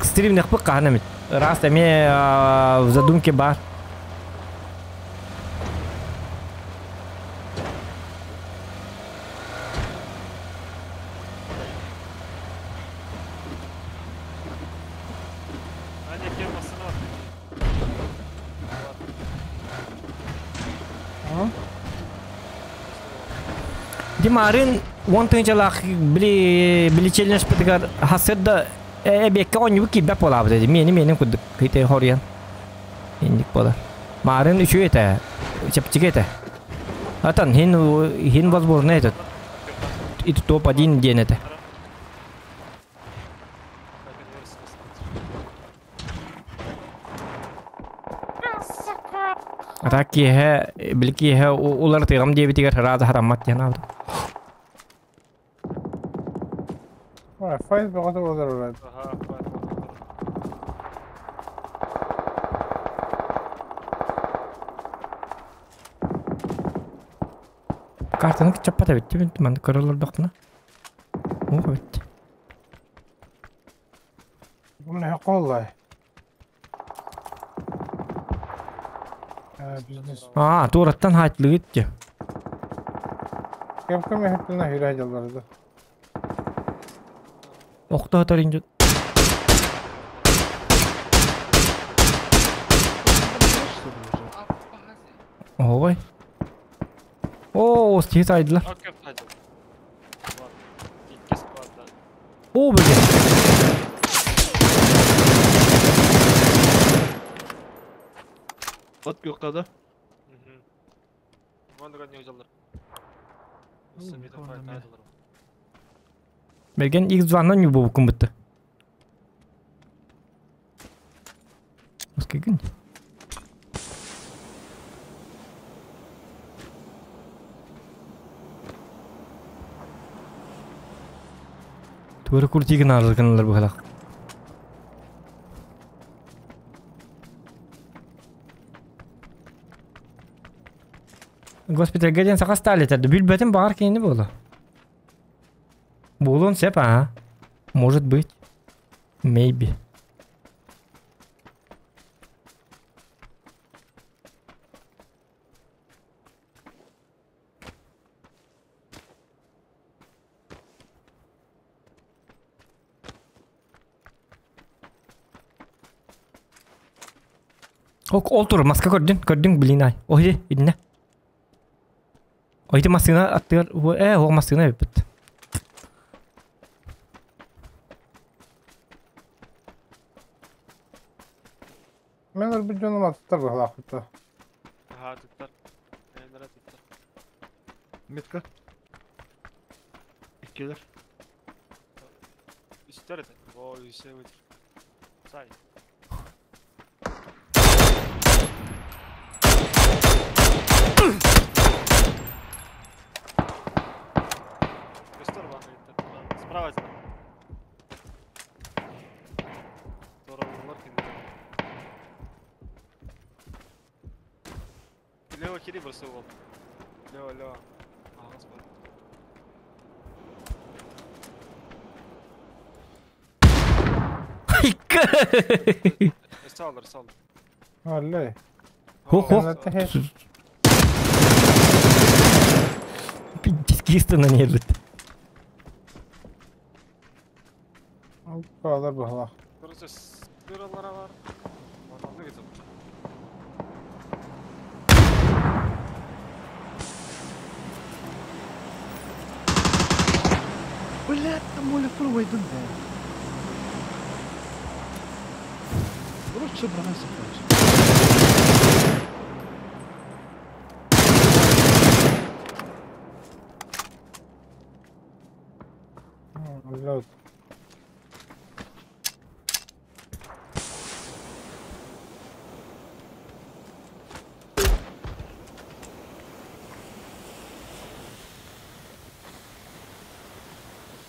стримнэхпит хаһан эмит. Раз эмиэ в задумке баар. Димарын уон тыһыынчалаах били били челленджпытыгар хасыр да эбиэккэ оонньуубут киирбэт буолаабыт этэ. Миэни миэнин курдук кыйтай хоруйан. Инник буолар. Маарын үчүгэй этэ, чэпчэки этэ. Атан хин хин возможно этот ити топ-1 диэн этэ. Ата киэһэ, били киэһэ уларытыаҕым диэбитигэр ыраата хатаммат диэн аабыт. Файз бөҕөтө буолар урат. Картаны кыччаппат эбит дии, маннык көрө олордохпуна. Уох эбит. Бу коллай. Бизнес. Аа, туораттан хаайтылыгыт дии. Кем кем эһэттэн ахира дьалларда. Охто хатар инжит. Ой. Оо, стихи сайдылар. Оо, блин. От күөххэ да? Мерген X2-нан ньубубуккун бытты. Оскегин. Туора куртигин арылгыналар быһалах. Госпитальга диэн саха стали этэрди. Билбэтим баҕар кинини буолуо. Буолуон сөп, аа. Может быть. Maybe. Ок, ол тур, маска көрдүн, көрдүн, блин ай. Ой, идинэ. Ой, ити массыына аттыгар, ол массыына эбиппит. Мен өлбүт дьонум аттар быһалаахпыта. Аһаа, туттар. Бэйэлэрэ туттар. Метка. Иккилэр. Үстэр этэ. О, үсэ өтөр. Сай. Көстөр баан Справа справа. Туораллар кинилэр. Лево хири бросил вот. Лево, лево. Ага, господи. Салдыр, салдыр. Аллай. Хо-хо. Пиздец, на ней лет. Калар быһалаах. Короче, сыралара бар. Онны кетеп. Блядь, там моля пробайдым бе. Короче, брался, короче. Блядь.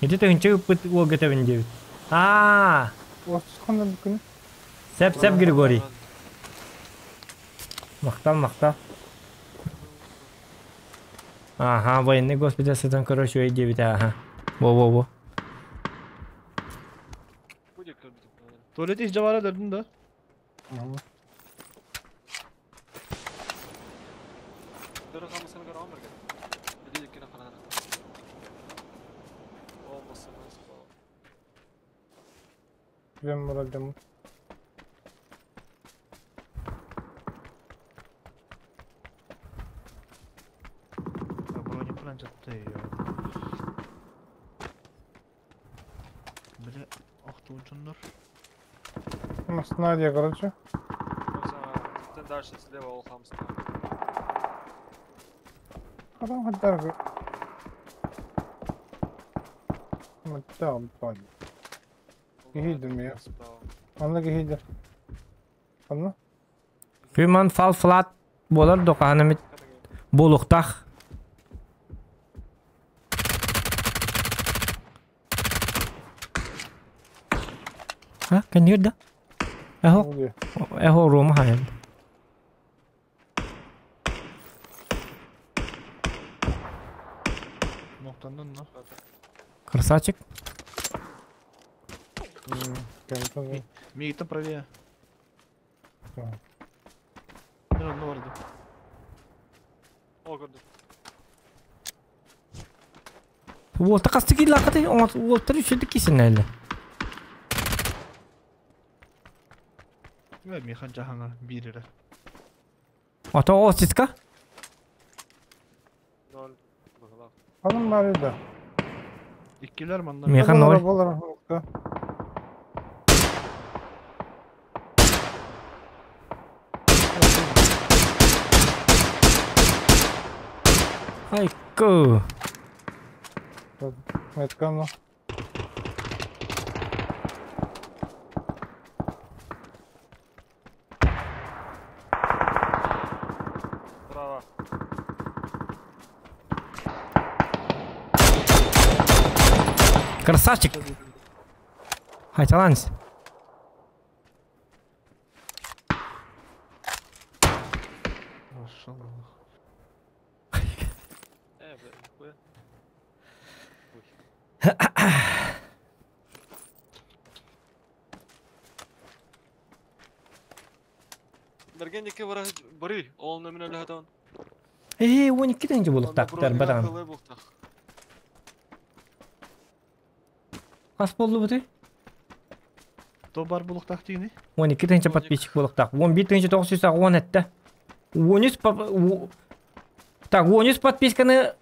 Ити тыһынча ыппыт уолга тэбин диэбит. Аа, сеп сеп Григорий. Махтал, махтал. Ага, военный госпиталь сытан көрөр үчүгэй диэбитэ, аха. Во-во-во. Туалет ис жабара дердин да. Надя, короче. Дальше слева ол хамста. Адам хаттар. Маттам пан. Кихидер ми. Анна кихидер. Анна? Human fall flat болар доканымит булуктах. Ha, can you hear that? Эхо, эхо Рома хайын. Красавчик. Мигитен правее. Уолта қасты кейді лақаты, уолтар үшеді кейсін әлі. Михан жахаңа бирere. Ата о сиска? Hanım var da. Иккилер манна. Михан ноль. Болар. Айку. Метканно. Красавчик. Хайталанс. Ээ, 12 тенге булуктактар баран. Қас болды бұты? То бар булуктак дигини? 12 тенге подписчик булуктак. 11 тенге 910 этте. 13 Так, 13 подписканы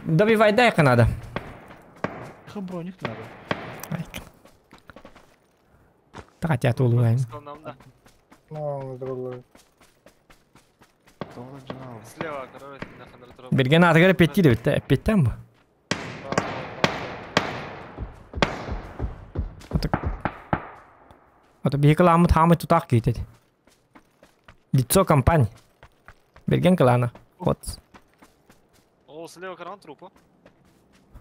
добивай дай надо. Хм броник надо. Так, я тулуайм. Берген атыгар петти деп петтен бу. Ата бихи ламы тамы тутак кетет. Лицо компании. Берген клана. Вот. О, слева кран трупа.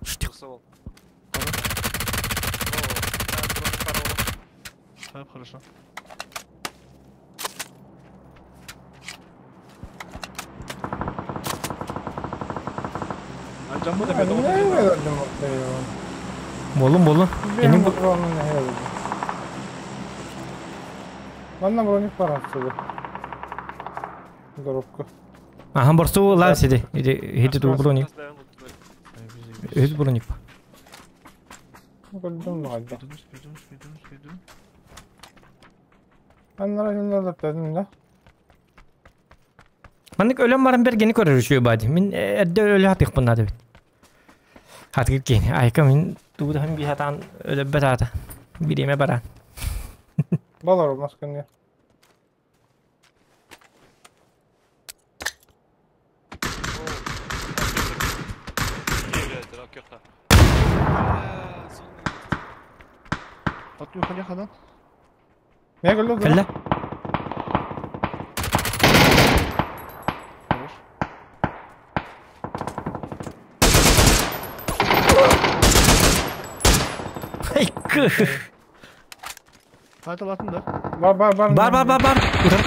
Что? Хорошо. Болун болун. Benim bu... Манна броник бар отсюда. Коробка. Ага, борсу лав сиди. Иди, иди ту броник. Өз броник. Көрдүм нагайда. Аннара дедим да. Маннык өлөм баран бергени көрөр үшү бади. Мин эрде өлө хатык бунна деп. Хатык кен. Айка мин Тугу да хатаан өлөрбөт аата. Бириэмэ баран. Балар olmaz көнне. Кэллэ. Хайталатын да. Бар бар бар. Бар бар бар бар. Утар.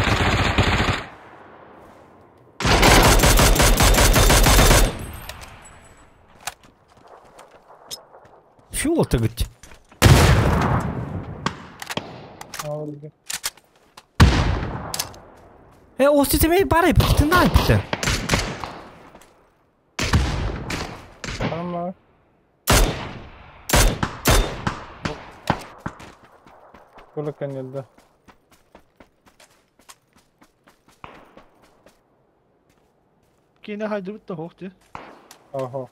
Şu olta güт. Э, осы теме бар епті, на епті. Tamam. Көлөкөн елді. Кийне хайдыбыт да хоох ти. Охо.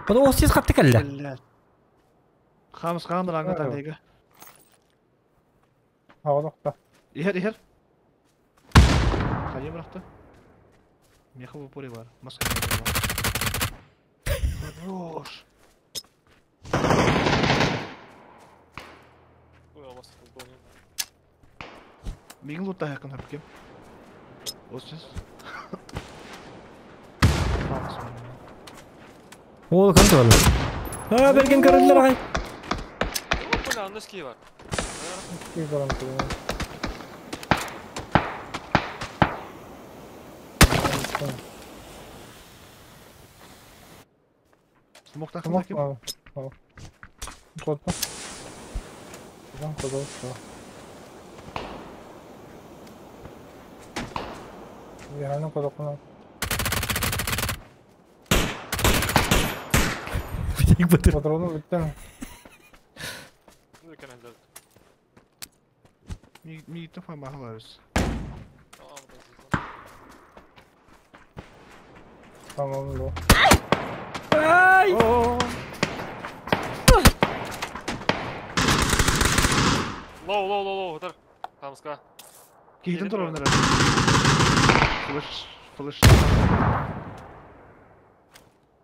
Бұл осы қатты кәлі. Блядь. Хамыс хааныр аңа таңдайга. Хавалықта. Ихер ихер. Хайы быракты. Меха в упоре бар. Маска бар. Хорош. Мигин лутта хакын хапкем. Осыз. Ол кім туралы? А, берген көрілдер ағай. Бля, анда ски бар. Ски барам Смок тахын хапкем. Кодта. Кодта. Яны кодокна. Патрону бүттен. Мигитте фамахаларыз. Tamam bu. Ай! Лоу, лоу, лоу, лоу, утар. Хамска. Кейтен турар нера. Флеш, флеш.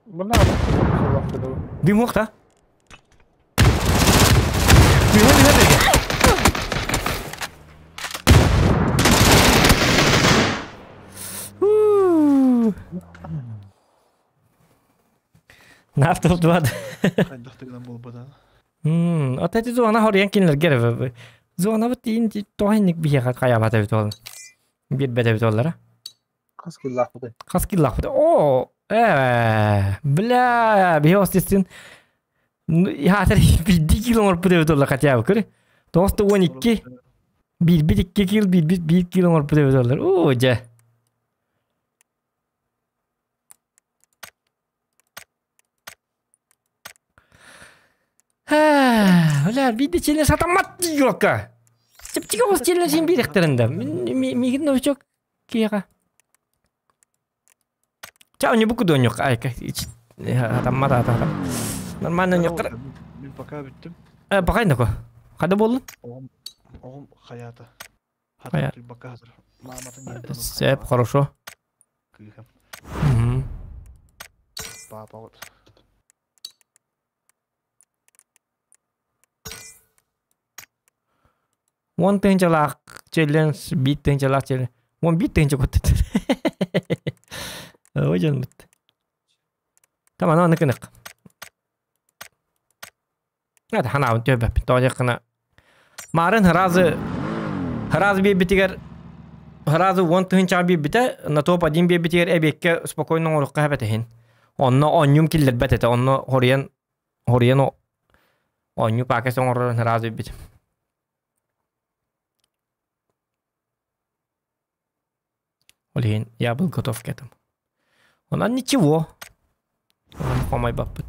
Бuna Дым оқ та? Бүйе бүйе берген. Нафтыл туады. Хайдахтыгынан болбадан. Ата ти зона хорьян кинлер кере. Зона бит ин тоһинник бие каябата бит ол. Бир бете бит оллара. Хас киллах бит. Хас киллах бит. О, бля, бие остистин. Хатыр бидди кило мор пуде бит олла хотя бы көрө. Досту 12. Бир бит 2 кил, бир бит 1 кило мор пуде бит оллар. О, жа. Бля, бидди челен сатамат диёка. Чепчиге ос челен син биректеринде. Мигин новичок кияга. Чау не буку донёк. Ай, атаммат ата. Нормально не кыр. Мен пока бүттүм. Пока инде ко. Када болду? Оғым хаята. Хаят. Пока hazır. Маматын Сеп, хорошо. Угу. Папа вот. Он тынчалак челлендж, бит тынчалак челлендж. Он бит тынча көттү. Ой жан бит. Тамам, аны кынык. Это хана төбөп. Тоожакына. Марын разы разы битигер разы он тынча бите на топ один битигер эбекке спокойно орукка хабетехин. Онно оннюм киллер бетете, онно хорьян хорьян онню пакес оңорон разы бит. Блин, я был готов к этому. Она ничего. Он хомай баппыт.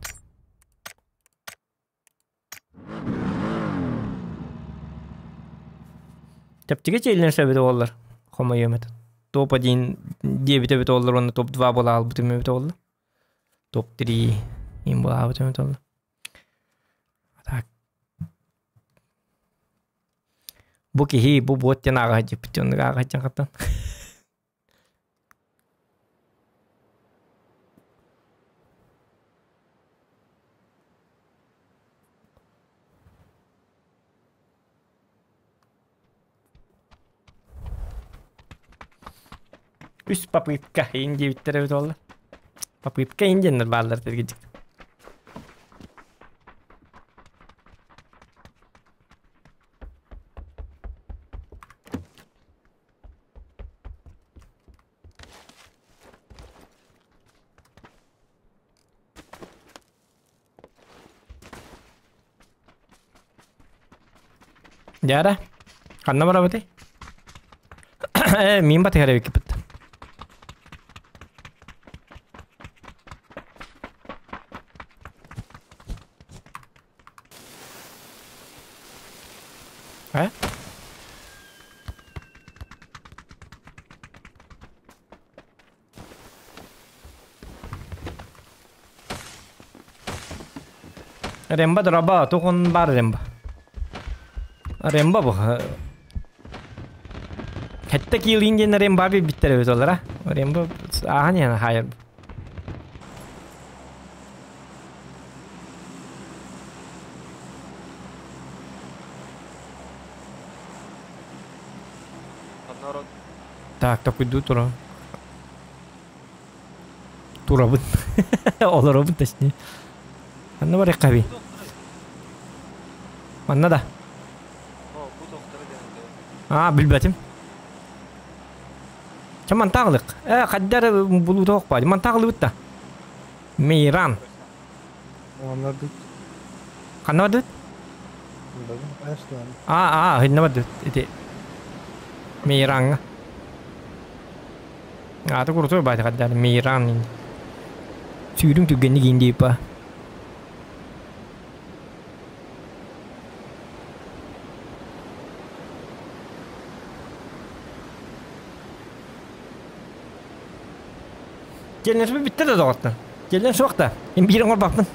Тәптіге чейлен шәбеді олар. Хомай өмет. Топ-1 диэбитэ эбит оллар уонна топ-2 буола хаалбытым эбит олла. Топ-3 им буолаабытым эбит олла. Так. Бу киһи бу буот диэн ааҕа сылдьыппыт оннук ааҕа сылдьан хаттан. Үс попытка иин диэбиттэр эбит буолла. Попытка иин диэннэр бааллар тиргидик. Дьара, ханна барабытый? Э, мин батыһар эбиккиппит. Э? Ремба дроба, тухон бар ремба. Ремба бу. Хэтте киилин диэн ремба биттер эбит олара. Ремба аахан яна хайыр. Так, такой тура. Турабын. Олоробун точнее. Манна бар яккаби. Манна да. А, билбэтим. Ча мантаглык. Э, каддар булуу тоқ бади. Мантаглы бутта. Мейран. Онна дут. Ханна бадыт? А, хинна бадыт. Ити. Мейранга. Аты крутой бади каддар Мейран. Сүүрүң түгенни кийин па. Келнер битте да доғаттан. Келнер соқта. Мен бирин горбаппын.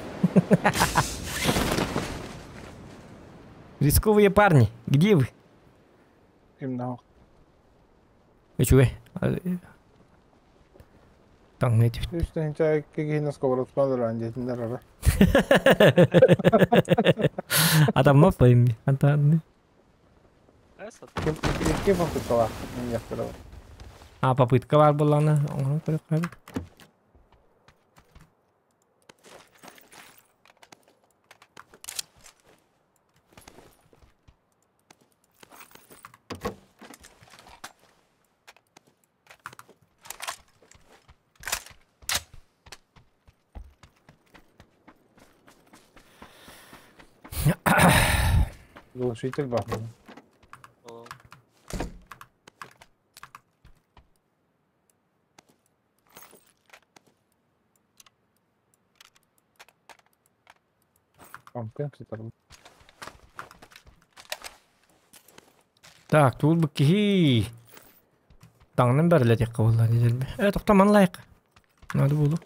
Рисковые парни, где вы? Кимнах. Үчүгэй. Таң этип. Үстен чай кигин сковородкалар андетиндер ара. Адамма пойми. Антан. Ким ким попытка Мен яктыра. А, попытка бар булланы. Оңон көрүп кайбы. Глушитель бар. Так, тут бы кихи. Таңнан бәріле тек қабылдар деділбе. Э, тоқтаман лайық. Надо булу.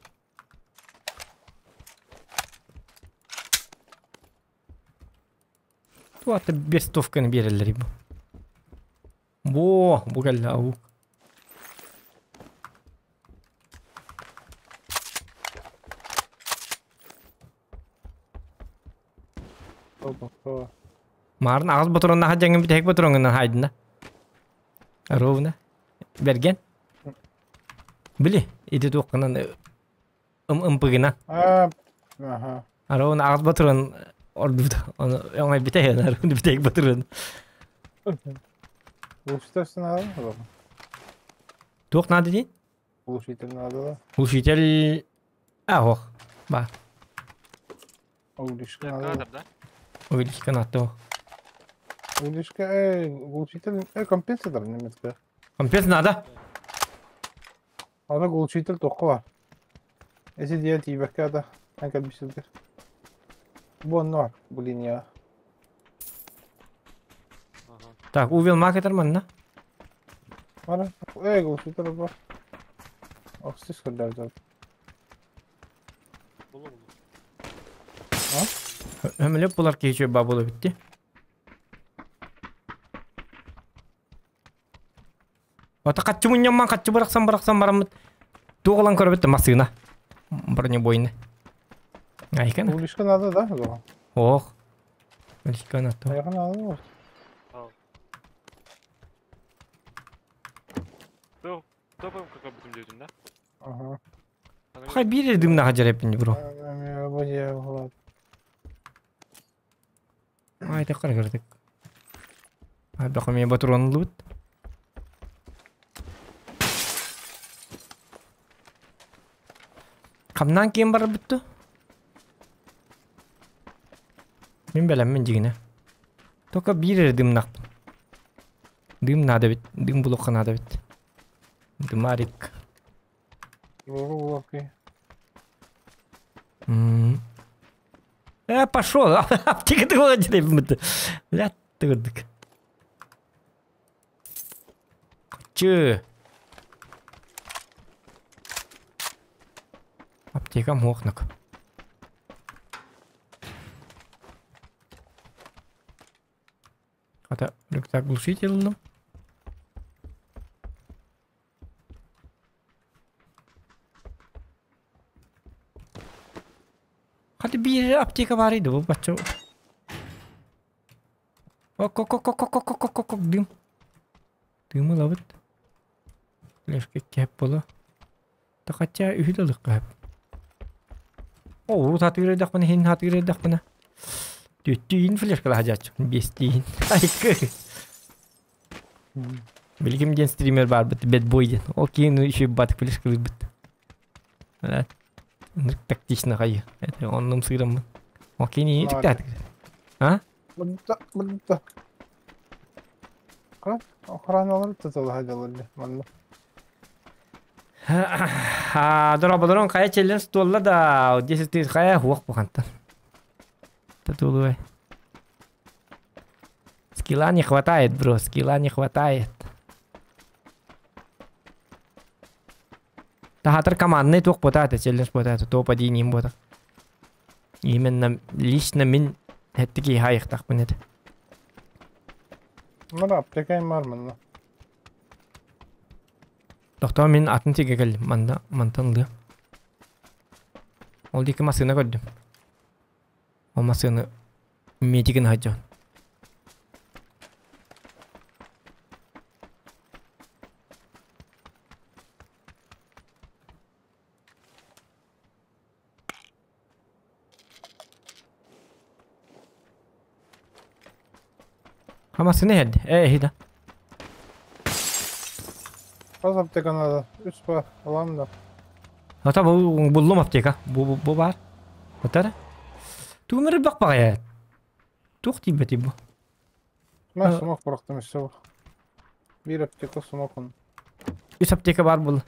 Туаты бестовканы берелер бу. Бо, бу кәллә ау. Марын ағыз батыронна хаджаңын битек батыроңына хайдына. Ровно. Берген. Били, ити туққынан ым ымпыгына. Ага. Ровно ағыз батырон ордубут. Оны оңай битек, ровно битек батырон. Глушитель надо? Туқ надо дейін? Глушитель надо, да? Глушитель... А, ох. Ба. Углишка надо. да? Углишка надо. Углишка, глушитель, компенсатор немецкая. Компенсатор надо? Ана глушитель тоққа бар. Если делать ибакада, анка бисилдер. Бу нор, бу линия. Так, увел маркетер манна. Бара. Эй, глушитель бар. Оксис көрдөрдө. Булу булу. Өмөлөп булар киһи ба була битти. Ата каччы мунньамман каччы бырахсан бырахсан бараммыт. Туоҕалан көрөбүт массыына. Бронебойны. Айкан. Улишка надо, да? Зоға. Ох. Улишка надо. Аяғы надо вот. Топом как будем делать, да? Ага. Хай биир дымна хажар бро. Буде влад. Ай такар көрдүк. Ай бака мен батуранлыбыт. Камнан кийин барар бүттү? Мен билем мен жигине. Только биир дымнакпын. Дым надо бит. Дым булукка надо бит. Дымарик. Руру окей. Пошел. Аптека такого деревья. Ля, ты Че? Аптека мохнак. Ата рюкзак глушитель. Ну. Hadi bir аптека бар edi bu бача. Ок ок ок ок ок ок ок ок ок дым. Дымы лабыт. Лешке кеп бола. Та хотя үһүдөлүк кап. О, урут хатыр дакпына хин хатыр дакпына. Түттүн флешка хажач. Бестин. Айкы. Билгим ден стример бар бит бэд бой ден. Ол кейін еще батык флешка бит. Тактично хайы. Это оннум сырым. Ол кейін не тиктат. А? Бunda, бunda. Охраналар tutulu hadi Манна. А, дора бодорон кая челлен столла да, 10 тысяч кая хуак буханта. Татулуй. Скилла не хватает, бро, скилла не хватает. Тахатар командный тух потата, челлендж потата, топ один им бота. Именно лично мин хеттики хайых так бунет. Мара аптека бар манна. Доктор мин атын тиге кел, манда мантанлы. Ол дики масына көрдүм. Ол масыны медигин хаджан. Хамасыны хед. Э, хида. Az аптека надо. Үч бар. Алам да. Ата бу буллум аптека. Бу бу бар. Атара. Тумер бак багая. Тух тибе тибу. Мен сумок bıraktım işte bak. Bir аптека сумок он. Үс аптека бар бул.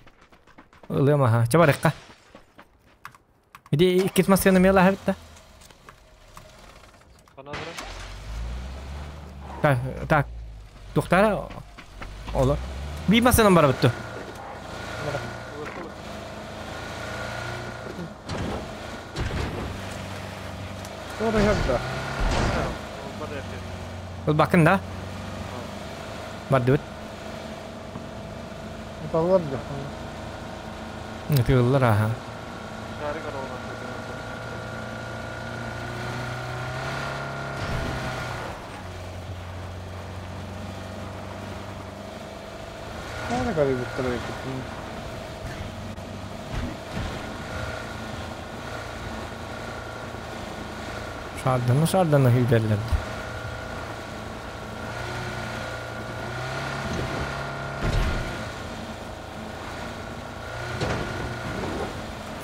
Ылыма ха. Чабарыкка. Иди иккис масыны мела хабитта. Так, так. Тухтара. Ола. Би масынан бар битти. Doğru yaptı. Ол бакын да. Бар дебит. Таллар да. Тыыллар аха. Ne kadar bir gittim. Шарданы шарданы хүлдерлерді.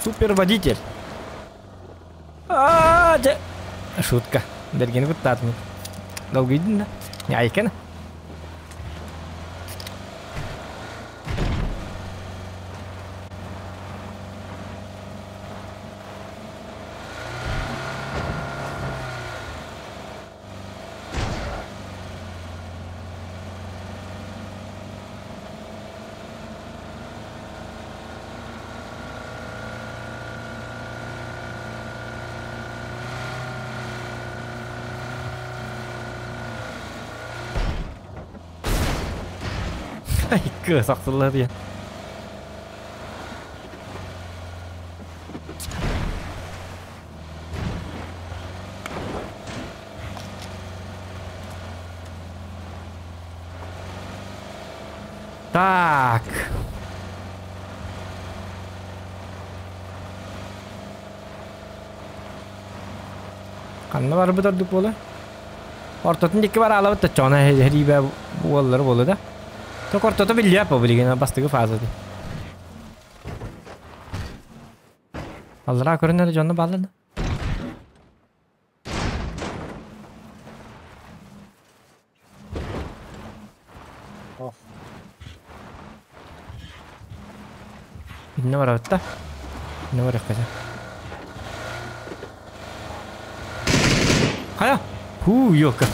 Супер водитель. А, Шутка. Берген куттатмын. Долго да? Не айкана. Икки сахсыллар диэн. Так. Ханна барбыт ордук буола? Ортотун дикки бар алабыт да чона херибе буоллар буолу да. Ток ортото биллиэп бу билигин бастыгы фаза ди. Аллара көрүнөр дьонно баалар да. Инне барабыт да. Инне барыахха сөп. Хайа! Хуу, ёлка.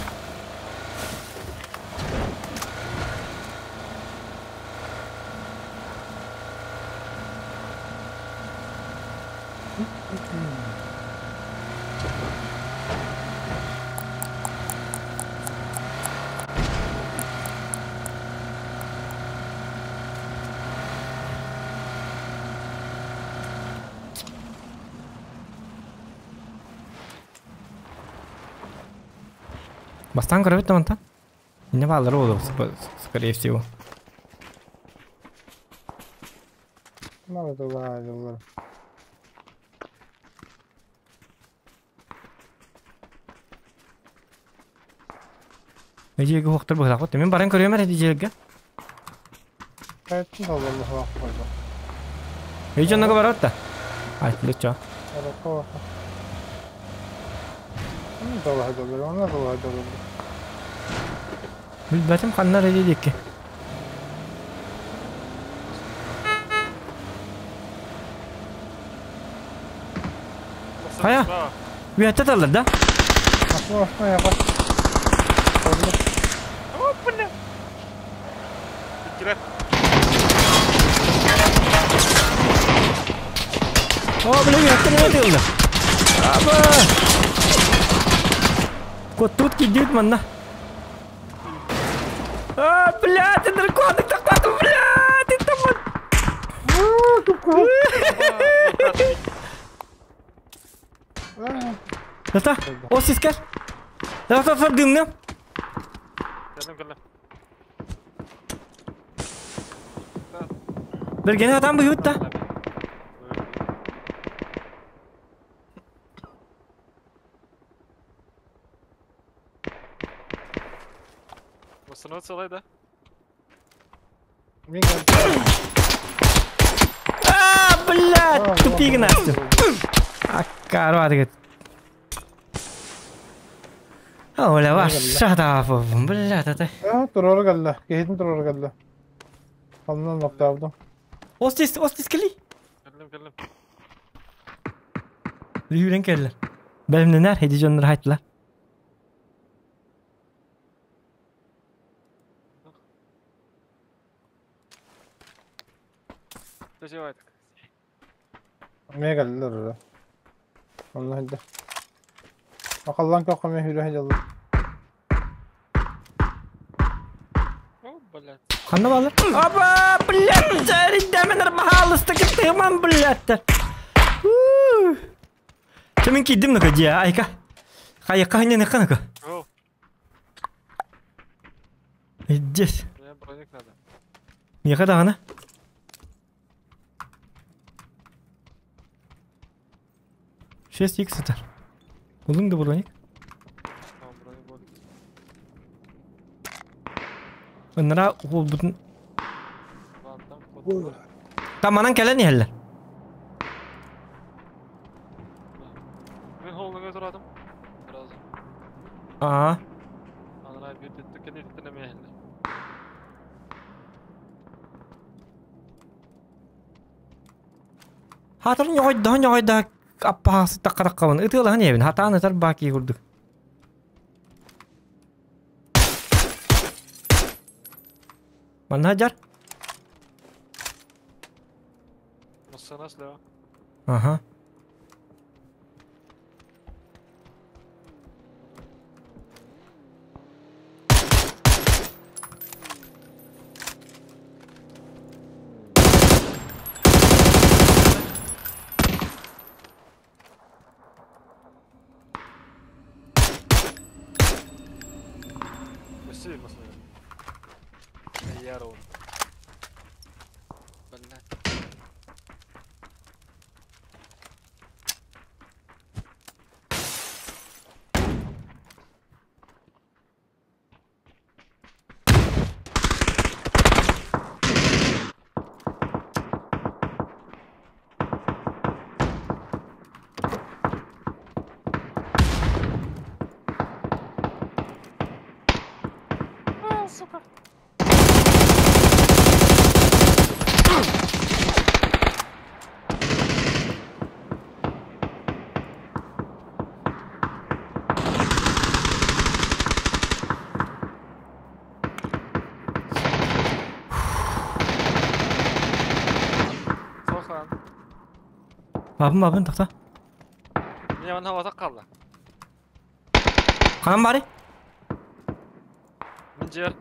Бастаан көрөбүт да мантан. Инне баалары буолуо, скорее всего. Эдьиэгэ уохтар быһылаахпыт. Мин баран көрүөм эрэ дьиэлгэ. Эй дьонного барабыт да. Ай, лечо. Билбэтим ханна эрэ диэки. Хайа? Үөттэ таллар да? О, бля, үөттэ нема тылла. Аба! Кот тут кидит манна. А, блядь, ты драконы такой, блядь, ты там вот. Это, о, сискер. Это, это, дымным. Бергени адам быйыт да. Восстановиться да? А, блядь, тупик Настя. А, короче, Оля, ваша да, блядь, это. Турора кэллэ, киһитин турора кэллэ. Оннан ноктаабдым. Остис, остис кели. Кэллим, кэллим. Лүрен келлер. Бәлемненер, хеди жоннор хайттылар. Эмиэ кэллилэр эрэ. Онно сылдьа. Акаллан көххө эмиэ сүүрэ сылдьаллар. О, блядь. Ханна баалар? Аба, блядь, риддәменер баһаалыста кыттыгыман, блядь. Чемин кидим нука дия, айка. Хайыкка ханья ныкка нука. О, Здесь. мне броник надо. Миэхэ даҕаны. 6 икс сытар. Булуҥ да броник. О, броник будет. Ыннара уолбутун Ладно, там код. Таманан кэлэн иһэллэр. Мен холлуга турадым. Сразу. Аа. Анара бир теттик кene эмэһэллэр. Хатырын ньоҕойдоһон ньоҕойдоһо аппаһаасы таққараққабын. Ытыалаһан иэбин. Хатаан ытар баакии курдук. Манна жар. Массана слева. Аха. Өссө bir masana. Яр он. Блядь. А, сука. Сохан. Бабын бабын тохта. Меня вон хавата қалды. Канам бары? Мен жер.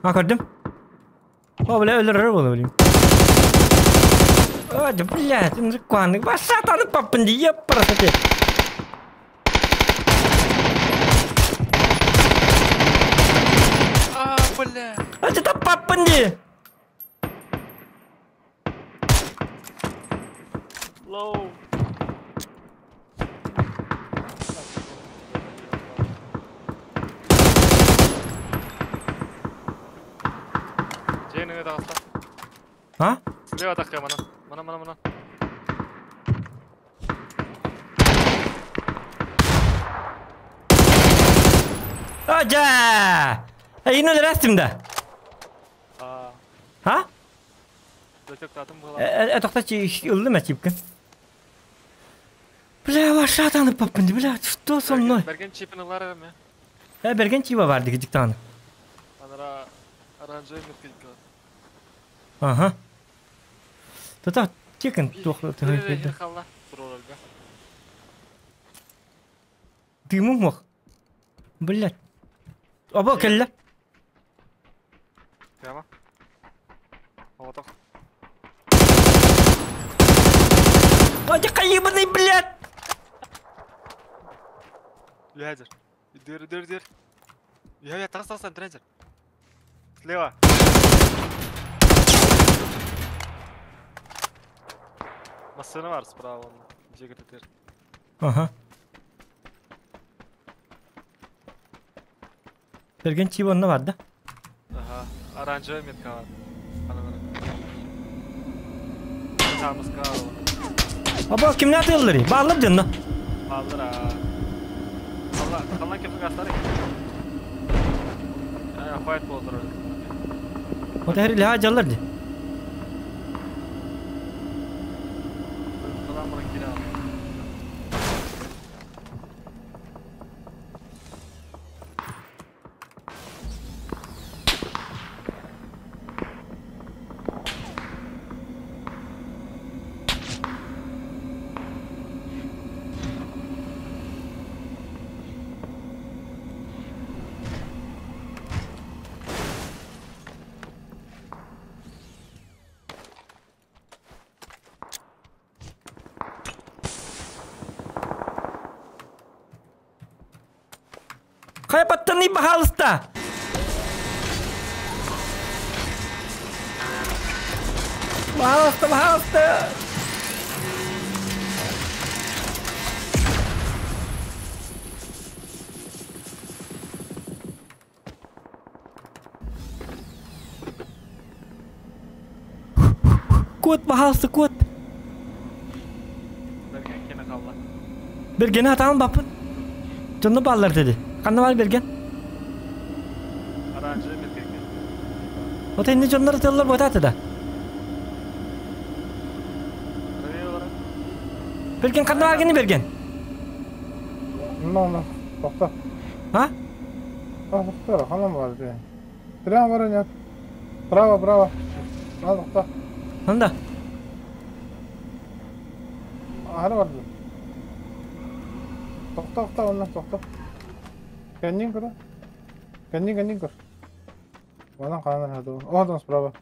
Ha көрдüm. О, бля, өлөрөр болу билим. О, да, блядь, ну куаны. Баша танып папын ди, ёпрасоте. А, бля. А ты там папын ди. Лоу. Жеңіңе тағыста. А? Слева таққа мана. Мана, мана, мана. Ожа! Эйин өлөрөстүм да. А, Ha? зачок татым была. Э, тохта ылды ма чипкин. Бля, баша танып папын ди, бля, что со мной? Берген чипін ылар ме? Э, берген чиба барды гидиктан. Анара оранжевый меткель. Ага. Тата чекен тохла Ты халла. Туролга. Ты мог? Блядь. Аба келле. Прямо. Вот так. А ты ебаный, блядь! Ядер. Дыр, дыр, дыр. Я, тас, тас, тренер. Слева. Машина var справа. Жегер Ага. Берген чиба онна бар да. Ага. Оранжевый метка var. Тамызка. Аба кимне атылдыр? Bağlı дын. Алыр а. Алла, қалан кепік астары. А, қоят болдыр. O da her ilaha jallardı. Қалан бұны келе ал. Кайбаттан пожалуйста. Пожалуйста, пожалуйста. Кот, пожалуйста, кот. Берген кене қалла. Берген атамын бапын. Жонну баллар dedi. Канна бар берген. Оранжевый метка екен. O da жоннор аталар ботаты да. Правее олар. Берген канна бар гени берген. Ну, ну, тохта. А? А, тохта, ханам бар дии. Прямо бар нет. Право, право. На, тохта. Анда. Ары бар. Тохта, тохта, онна, тохта. Кэннин көр. Кэннин, кэннин көр. Манан канан хаду. О, там справа.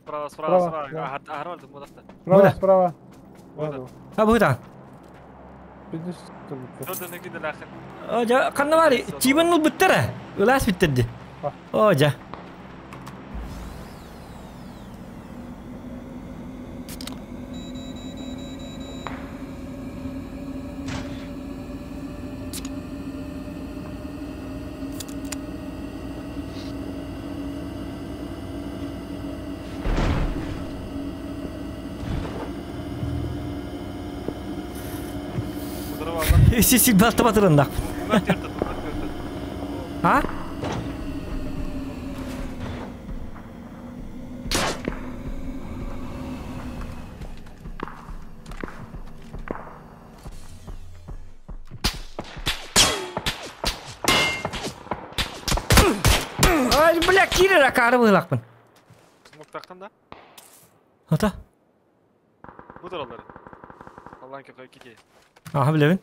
Справа, справа, Справа, справа. Ары бар, бұдақта. Справа, Куда? справа. Куда? А бу та. Видишь, Төрден екіде лақын. Жа канна бар. Чибен бул биттер. Улас биттерди. О, дьэ. Сиси балта батырындак. А? Ай, бля, киирэр акаары быһылаахпын. Смоктаххын да? Ата? Бу тураллар. Аллан кепе кити. Аха билэбин.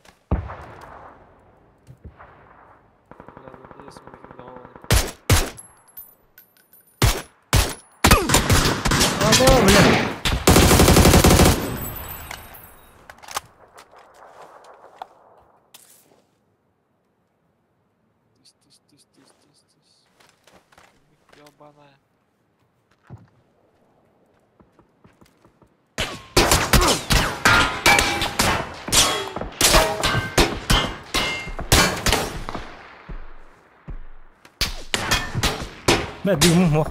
Abo, бля. Түс, түс, түс, түс, түс, түс. Ёбаная. Бля, дымым мох.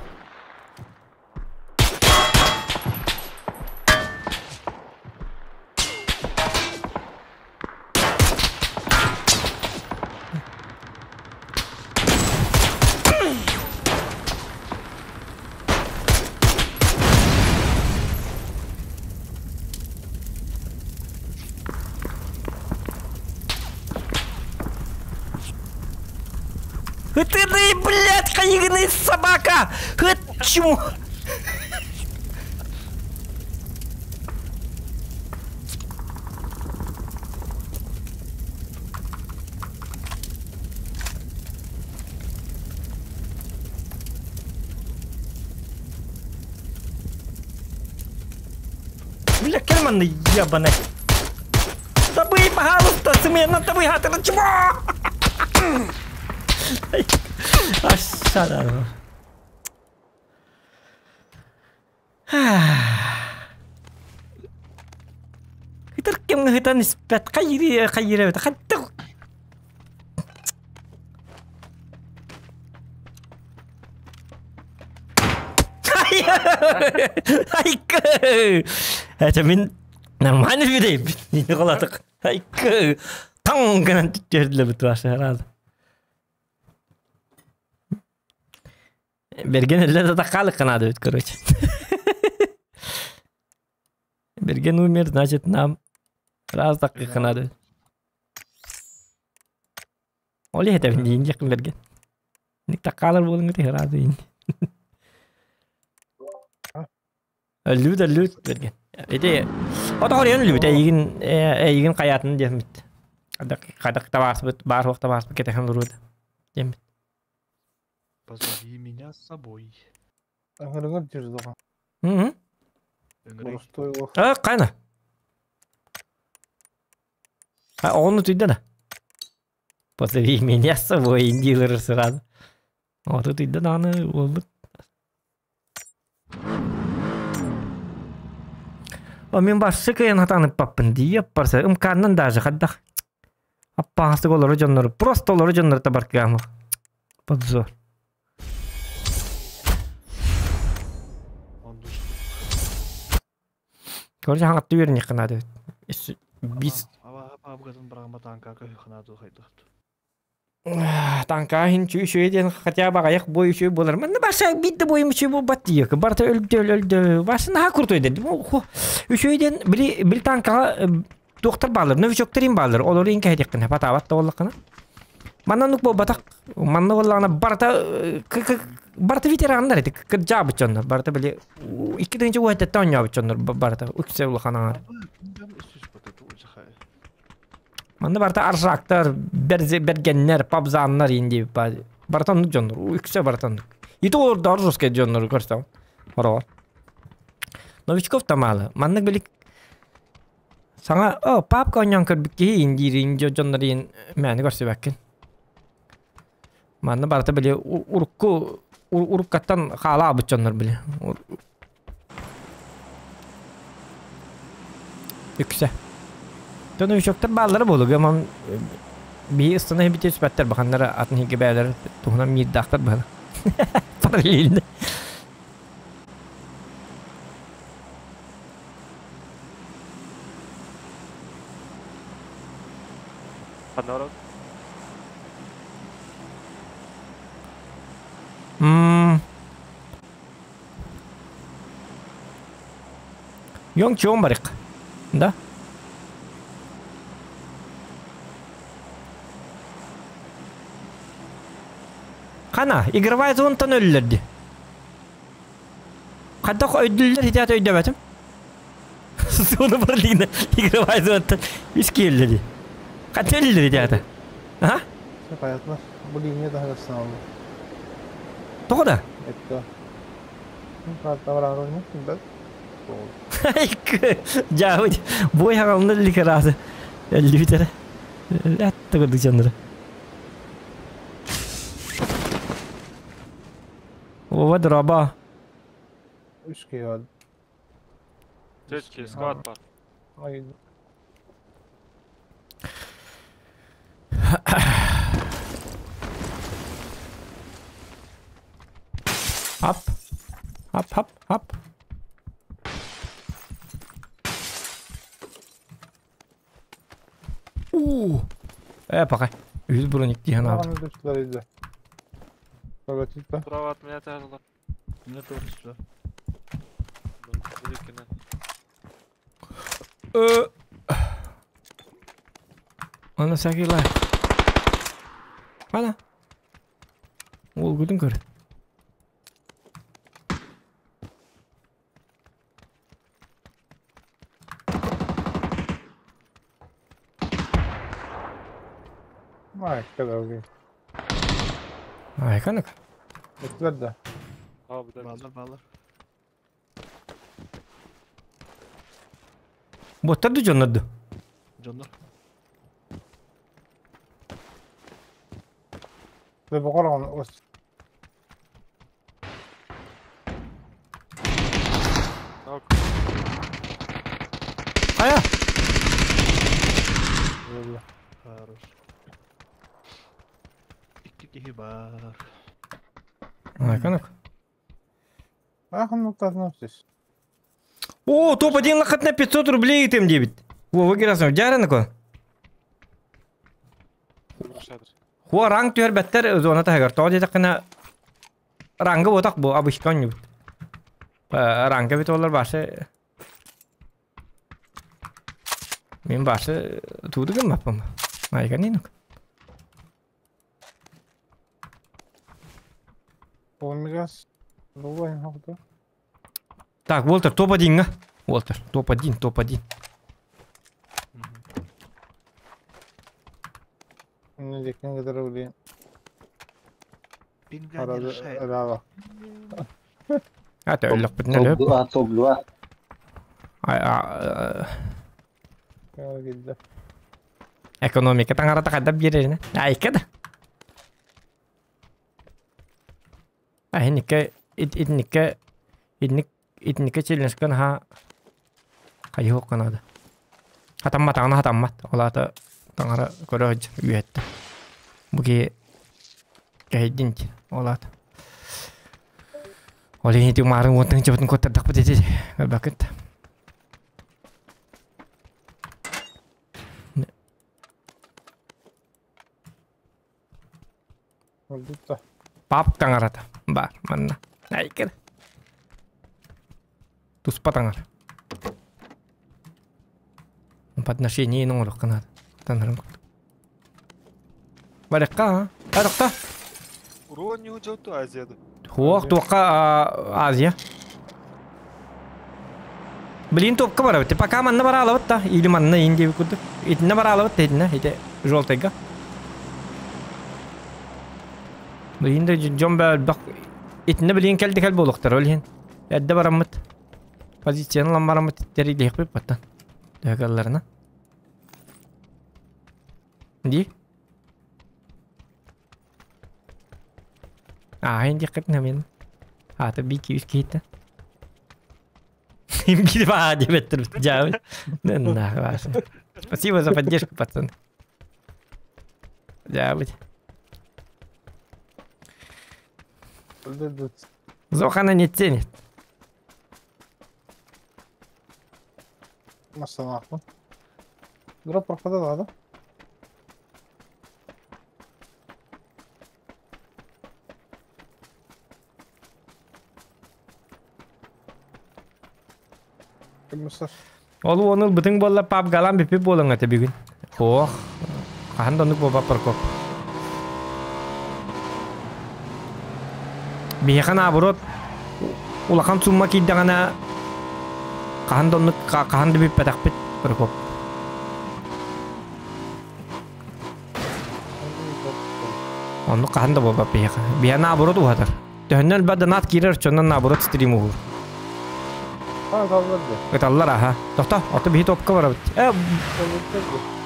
Ты, блядь, хайыгный собака! Чему? Бля, керман ебаный. Табы, пожалуйста, смена табы, гатыр, чего? Ашшара. Хытыр кем хытан испэт хайри хайри хатты. Айкы. Это мин нормально видей. Не голадык. Айкы. Таң гынан түттердиле бит башы рады. Берген эле да такалык надо бит, короче. Берген умер, значит, нам раз такых надо. Оли это не индик берген. Ник такалар болуң те разы ин. Лүт лүт берген. Эти Отор лүт эйигин эйигин каятын диэмит. Кадак кадак табасбыт бар вакта басып кетехан руд. Диэмит. Позови меня с собой. Аңырыңыр жүрді ғой. Мм. Боростой ол. А, кайна? А, он тут да. Позови меня с собой, дилер сразу. О, тут и да, аны болбут. О, мен башсы кыйын хатанып паппын диеп барса, ымканнан даже хаддах. Аппаасы олору дьоннору, просто олору дьоннору табар кыамы. Подзор. Он душ. Короче, хаңатты берин якынады. Бис Абгазын барама танка көхүхнаду хайдат. Танка хин чүй шүй ден хотя бы аяк бой шүй болар. Мен баша битте бойым шүй бу бат дие. Барта өлдө өлдө. Башын ха крутой деді. Үшөйден били бил танка доктор балыр, новичокторин балыр. Олор инке хедеккин батабат да боллакына. Манна нук бу батак, манна боллагана барта барта ветерандар эти кыржа бычоннор. Барта били иккидинчи уэтте оñа бычоннор барта үксе улаханаңар. Манна барта аржактар, берзе бергеннер, пабзаннар инди бартан жоннор, үксе бартан. Ито олар да жесткий жоннор көрсөм. Хорор. Новичков тамалы. Манна били саңа о папка оñон көрбүк ки индир инди жоннор ин мәни көрсөбәккин. Манна барыта били урукку уруккаттан хаалаабыт дьоннор били. Үксэ. Дьон новичоктар бааллара буолуга ман биһи ыстана бити түспэттэр баханнара атын иһигэ бээлэр туһунан миирдаахтар быһана. Параллельно. Ханна Мм. Йоҥ чуон барык. Да? Хана, игровая зонтан өллөрдү. Хайдах өйдүүллэр ити аты өйдөбөтүм. Зона барлигна игровая зонтан үс киэллэри. Хата өллөр ити аты. А? Понятно. Бу линия таһыгар саҥалар. Тоҕо да? Это. Дьаабыт бой хаҕалына ликараасы өллүбүтэрэ. Ләтте көрдүк дьоннору. Вова дроба. Үс киһи бар. Төрт киһи сквад бар. Hop. Hop hop hop. Уу. Э, пока. Үһүс броник тиһэн аалдым. Справа от меня тяжело. Меня тоже сюда. Аны всякий лайк. Ана. Ол күтін көр. Айканык. Да. Баллар, баллар. Боттар да дьоннор да? Дьоннор. Хайа? Хорош. Икки киһи бар. Айканык. О, топ-1 лохот на 500 рублей там дебит. Вова Герасимов, дьаарыныко. Хуа ранг түһэр бэттэр зона таһыгар. Тоҕо диэтэххинэ ранга буотах бу обычка оонньуубут. Ранга бит олар башы. Мин башы тууду гыммаппын. Айга нинук. Так, Уолтер, топ-1-ҥа. Уолтер, топ-1, топ-1. Ата өллөхпүтүнэ өлөп. Топ-2. Экономика таҥарата хайдах биэрэринэ. Айка да. Аһинникке итинникке итинник итинникке челленджка наһаа хайыһыахха наада. Хатамматаҕына хатаммат. Ол аата таҥара көрө сылдьар үөһэттэн. Бу киһи кэһэйдин дии. Ол аата. Ол иһин ити маарын уонтан чабытын куоттардахпыт ити көрбөккүт. Пап таҥарата баар манна. Айкыр. Туспа таҥара. Подношение оҥоруохха наада. Танарым курдук. Барыахха а? Барыахха. Уруон дьоту Азияда. Хуох туохха Азия. Блин топка барабыт. Пока манна бараалабыт да. Или манна ин диэбит курдук. Итиннэ бараалабыт да итиннэ. Ити желтайга. Блин да дьон бөлбөх. Итиннэ блин кэлди кэл буолуохтар ол иһин. Эрдэ бараммыт. Позицияны ылан бараммыт тэрийдиэхпит баттан. Төһө Ди? Ааһын диэххитин мен. Аата би киис киһиттэн. Им баа диэбэттэр дьаабыт. Спасибо за поддержку, пацаны. Дьаабыт. Зохана не ценит. Массалаахпын. Дроп прохода да? Ол уонул бытың буолла пап галан бүппүт буолаҥ этэ бүгүн. Ох, хаһан да оннук буолбат Прокоп. Биһиэхэ наоборот улахан сумма киирдэҕинэ хаһан да оннук хаһан да бүппэтэхпит Прокоп. Оннук хаһан да буолбат биһиэхэ. Биһиэхэ наоборот уһатар. Төһөннөн элбэх донат киирэр, оччонон наоборот стрим уһуур. Ыталлар аха. Тохто, ото биһи топка барабыт. Э,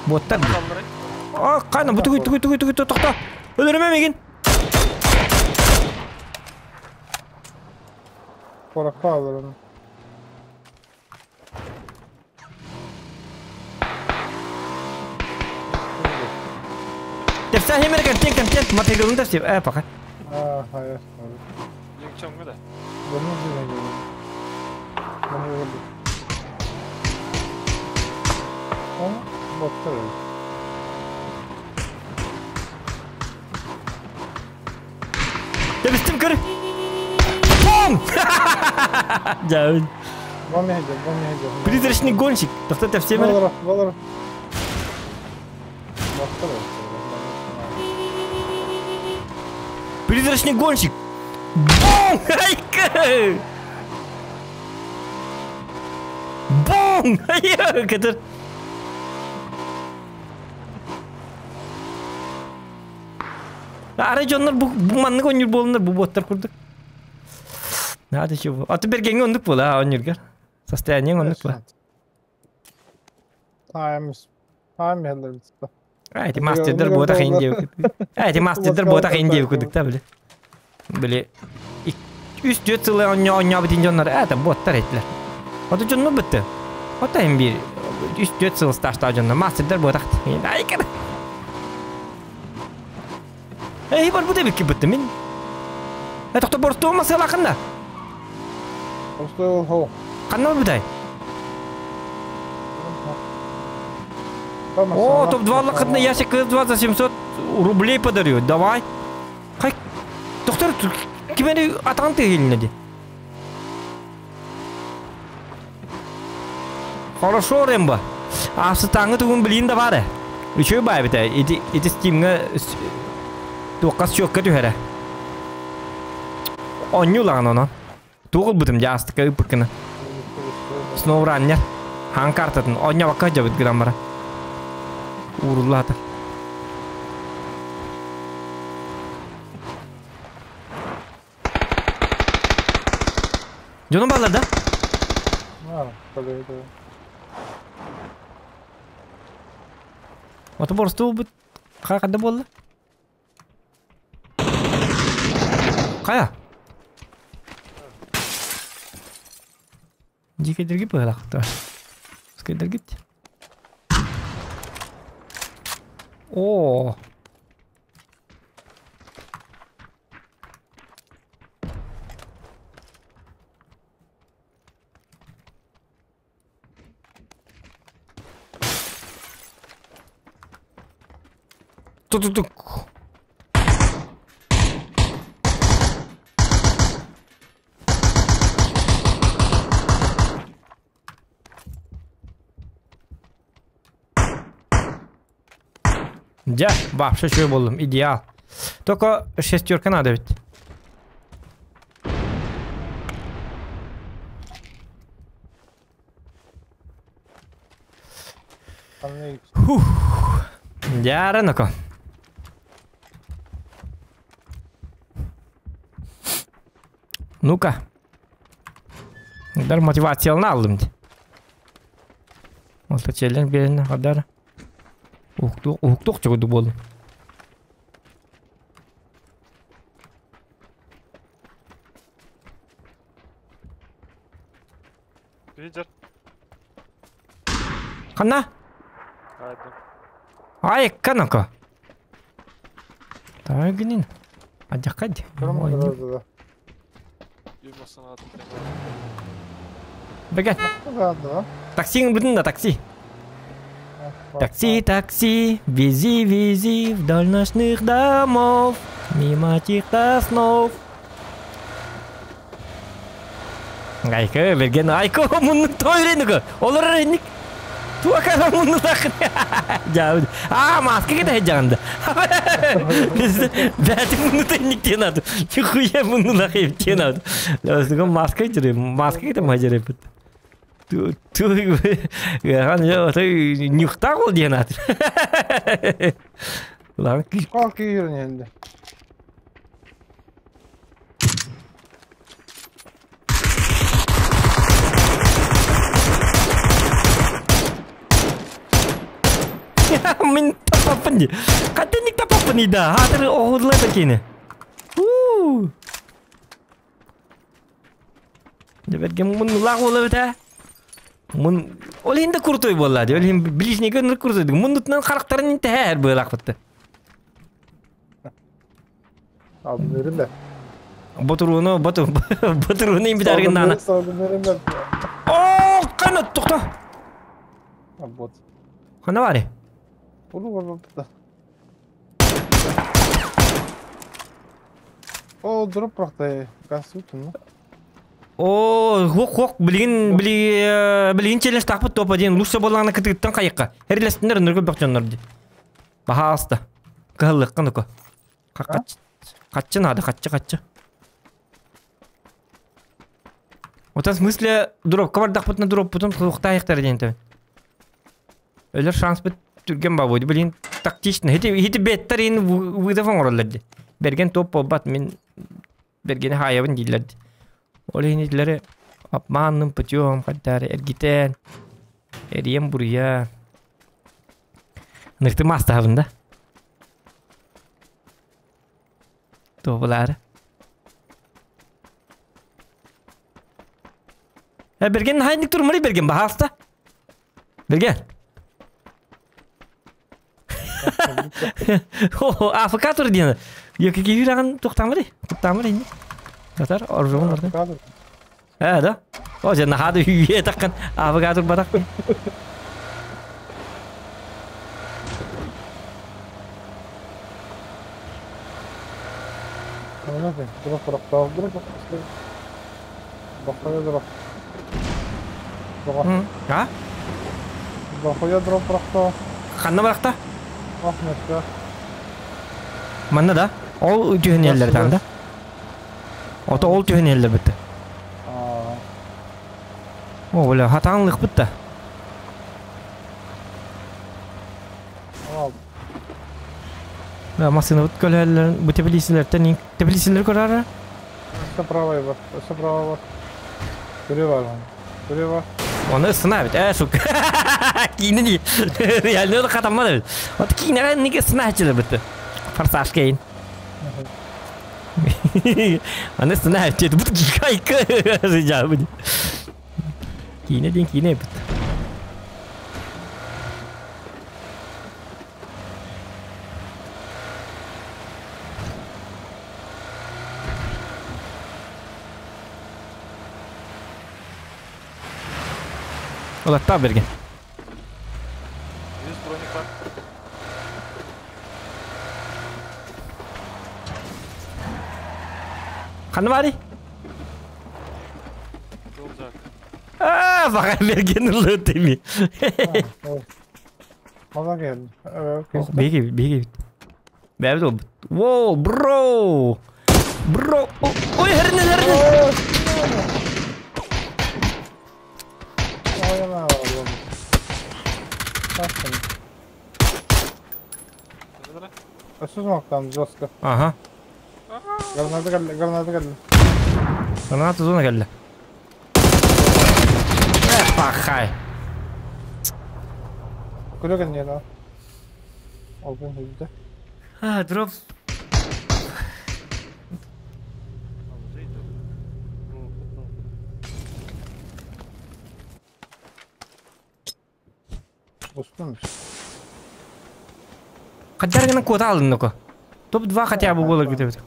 буоттар ди. А, кайна, бу тугуй, тугуй, тугуй, тугуй, тохто. Өлөрүмэ мигин. Порохта алырым. Тепсә хемер кемтен кемтен материалын тепсеп. Э, пока. А, hayır. Чоңгу да. Bunu bilmiyorum. Bunu vurdum. Onu botta öldü. Tepstim kır. Бум! Дьэ. Призрачный гонщик. Тохто тепсем. Балар, балар. Призрачный гонщик. Бум! Айка! Бум! Кытыр. Арай дьоннор бу маннык оонньуур буоланнар бу буоттар курдук. Надо чего. А ты бергеҥҥэ оннук буола оонньуургар. Состояниеҥ оннук буола. Time time А, эти мастердер буотах индия. А, эти мастердер буотах индия курдук та били. Били. Үс түөрт сылы оонньоо оонньообут дьоннор это буоттар этилэр. Ото дьоннор бытты. Ото им биир үс түөрт сыл стажтаах дьоннор мастердер буотах. Ай кэр. Эй, бар бу эбикки бытты мин. Э, тохто бортуо масалахында. Просто ол Ханна барбытай? О, топ-2 лакытны ящик 2 за 700 рублей подарю. Давай. Хай, доктор, кимени атаң тегилине ди. Хорошо, Рэмбо. Асытаңы тугун билин да бар. Үчүгэй баай бит ити ити стимҥэ туохха счёкка түһэрэ. Онньуу ылаҕын онон. Туох ылбытым дьэ астыка ыппыккына. Сноураннер. Хаан картатын оонньообокко сылдьабыт гынан баран. Ууруллаата. Дьонум бааллар да? Ото боростуо бут хада буолла? Хайа? Дикэдэрги быһалаахтар. Скайдэргит. О! Тук-тук-тук. Дьэ, вообще үчүгэй буоллум, идеал. Только шестерка надо ведь. Фух. Дьэ, ноко. Ну-ка. Дар мотивациялын алдым ди. Ол челлен берин хадар. Уһуктуох уһуктуох чогуду буоллум. Ханна? Ай, канака. Тагынин. Адьакад. Беге. Такси бүтүн да такси. Такси, такси, вези, вези вдоль ночных домов, мимо чьих-то снов. Айка, берген, айка, мунну тойренуга. Олар энник. Туакара мунну тахын. Жабы. А, маска кете жаганда. Бәти мунну тенник тенады. Нихуя мунну лахып тенады. Ласыга маска жүре, маска кете мажере бит. Ту ту ган я той нюхта гол денады. Лан Кал кийирин енді. Мин тапаппын ди. Катенник тапаппын да. Хатыр оғыдылай такені. Деберген мун лаг болы бит Мун ол енді крутой болады. Ол енді ближний көнөр крутой. Мундутунан характерин интехер быйлак битти. Алдын да. Ботуруну, боту, ботуруну им битаргын наны. Алдын О, кана токто. Бот. Кана бар? Улу бар. О, дроп практа. Газ утун. О, хоқ хоқ билген билген челлендж тақпыт топ один. Лучше болғаны кытыгыттан қайыққа. Әрлестіндер нұргүл бақжаннар ди. Баха алысты. Кыллыққын үкі. Қатчы нады, қатчы, қатчы. Отан смысле дроп, кабардақ бұтына дроп бұтын қылықта аяқтар дейін төбін. Өлер шанс бұт түрген ба бойды, білген тактично. Хеті беттер ең вызовын оралар. Берген топ болбат, мен бергені хаябын дейлерді. Ол енелері обманным путем, қаддары әргитен, әрием бұрия. Нырты мастабын да. Тобылары. Берген хайник турмары берген бахаста. Берген. О, АФК тур дейін. Екі кейбір тоқтамыры. Тоқтамыры енді. Татар, оржуын орды. Ә, да? О, сен нахады үйе таққан АФК тур батақ. Дроп, дроп, дроп. А? Бахуя дроп рахта. Ханна барақта? Ахметка. Манна да? Ол түйін елдер таңда. Ото ол түйін елдер бітті. О, бля, хатаңлық бітті. Да, машина бит көләләр, бу теплицеләрдән теплицеләр көрәр. Өсө правый бар, өсө правый бар. Күрә бар. Күрә бар. Оны сына бит, ә, сука. Кийне ди. Реально катамады бит. Вот кийне неге сына хәчеләр битте. Форсаж кейн. Аны сына бит, бу гигайка. Жабы. Кийне дин кийне бит. Олатта берген. Yüz броник бар. Қаны бари? Аа, баға берген ұлы өтеме. Маза келді. Беге, беге. Бәрі ол. Воу, бро! Бро! Ой, хәрінен, хәрінен! Өсіз мақтан, жестко. Ага. Граната келді, граната келді. Граната зона келді. Пахай. Күлеген не да? Албен хүзді. А, дроп. Устун. Хаддар гынан куота алынныко. Топ-2 хотя бы было где-то.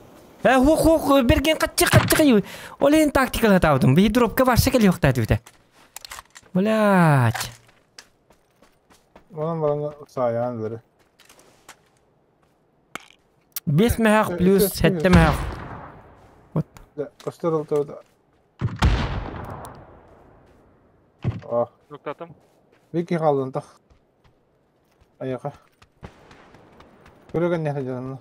Хух-хух, берген катчы-катчы. Олен тактикала табдым. Би дропка барса кели ёктады бите. Блять. Онон баран сааян бери. 5 мехах плюс 7 мехах. Вот. Көстөр олту. А, Ноктатым. Вики қалдын тақ. Аяқа. Көреген не жанына.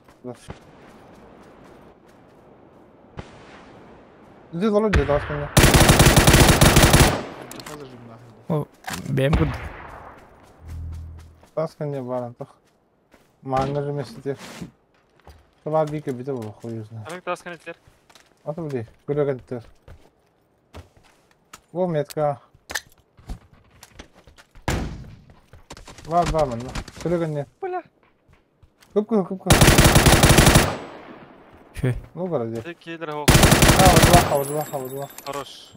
Здесь володя даст мне. Бэм куд. Таскан не баран тақ. Маңыр месте. Сабар бики бите бұл хуй знает. Анык таскан etler. Аты бли, көреген тер. Во метка. Бар бар мында. Көреген не? Бля. Көп көп көп көп. Шö. Ну городе. Tek келер хо. А, вот два, вот два. Хорош.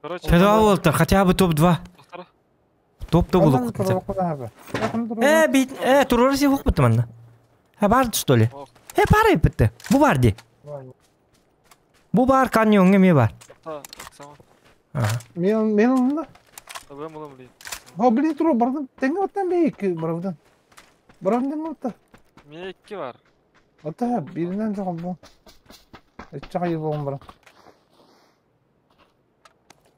Короче. Теда болтар, хотя бы топ-2. Топ-то булук. Бит, турор си хук бит манна. Ha бар что ли? Бар битти. Бу бар ди. Бу бар каньонга ме бар. Ага. Мен мен онда. Мен булам блин. Ha блин тур бардым. Теңге оттан бей баравдан. Баравдан отта. Мен 2 бар. Отта биринен жок бу. Эч жага болгон бар.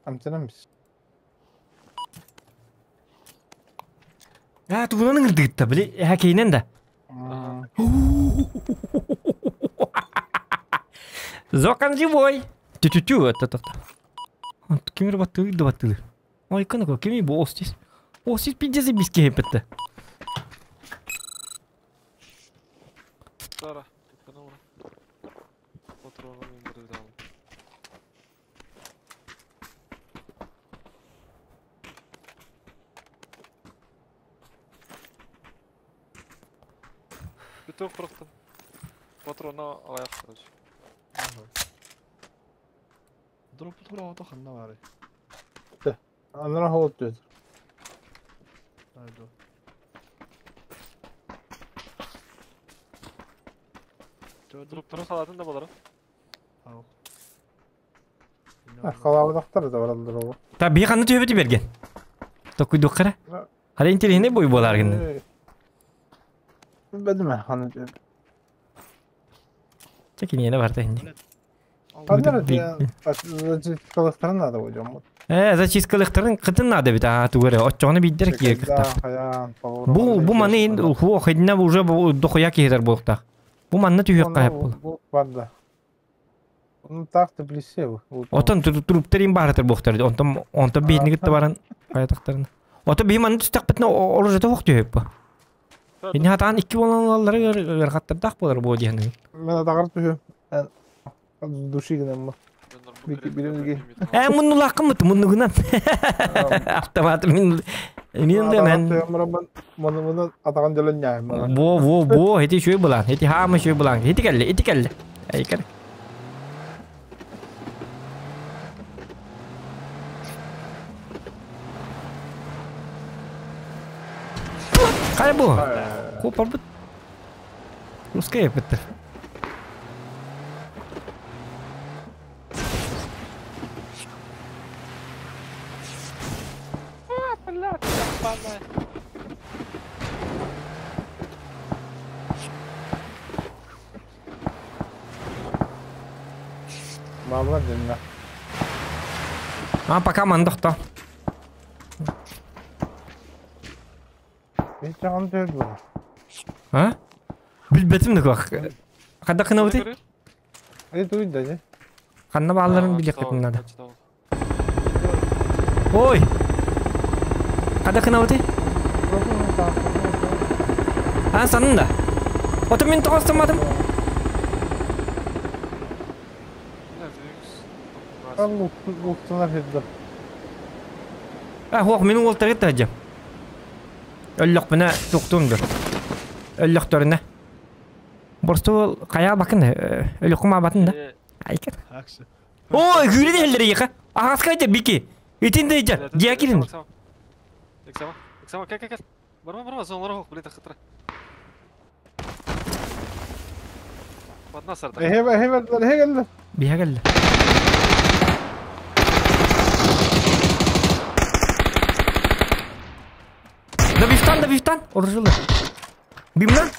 Амтанамыз. Ha тугунан ыңырдыгытта били. Ha кейнен да. Зокан живой. Тю-тю-тю, это то. Кимир баттылы да баттылы. Ой, канако, кими бу остис. Остис пиздец биски хепетте. Сара. Бүтін қырықтым. Патрона алаяқ, короче. Дроп тура ото ханна бары. Анра холот дөт. Айду. Дроп тура салатын да болар. Ау. Халабыдактар да баралдар ол. Та би ханны төбөтү берген. Токуй дуккара. Хали интересный бой болар гин. Бедиме ханы. Чекинене бар да инди. Анра зачисткалыктарын надо койдум. Зачисткалыктарын кытын надо бит а тугере. Отчоны биддер кие кытта. Бу бу маны ху хидна уже бу дохуя киһер болукта. Бу манны түйөк кайып бол. Бу бар да. Ну так ты плесев. Отон труптерин барытыр буктар. Онтон онтон битни кытта баран каятактарын. Ото би манны түстак битне оружие ток түйөк бу. Ини хатан икки болан ыргаттырдак болар бу дияны. Мен дагар түһү. Души генем. Биринге. Мунну лакым бит, мунну гынан. Автомат мин мин де мен. Муну муну атаган жолон няйм. Бо бо бо, эти шөй булан, эти хамы шөй булан. Эти келли, эти келли. Ай кер. Кай бу? Копар бит. Русская бит. Бабла динна. А пока мандахта. Бит жаган төд бу. А? Билбетим дек бак. Када кына бути? Ай туй да. Ханна бааларын билек надо. Ой! Када кына бути? А санын да. Ото мен тоғыстырмадым. Луктунар хеддер. А, хуақ менің ол тарет тәжі. Өллөк міне тоқтуымдыр. Өллөктөрүнэ. Борсту кая бакын, өлөккүм абатын да. Айкер. Аксы. Ой, күрү делдер яка. Агаска айтыр бики. Итин да иджар. Дьиэ кирин. Иксама, иксама, кел, кел, кел. Барма, барма, зоналар ох, блин, хытра. Одна сарда. Эһэ, эһэ бардылар, эһэ кэллэ. Биһэ кэллэ. Да бифтан, да бифтан. Оружие. Бимна.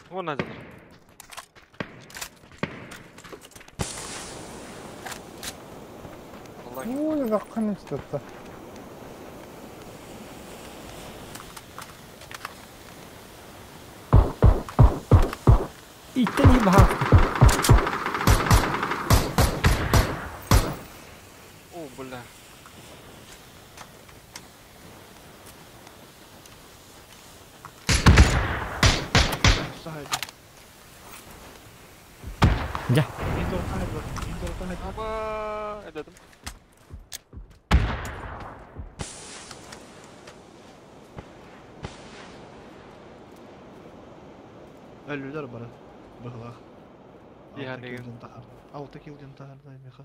Вон надо. Ой, заххан истэтэ. Иттен и баха. О, бля. Дьэ. Аба, эдетим. Өллүлэр бары. Быһылаах. Иһэн деген. Алта килден таһарда меха.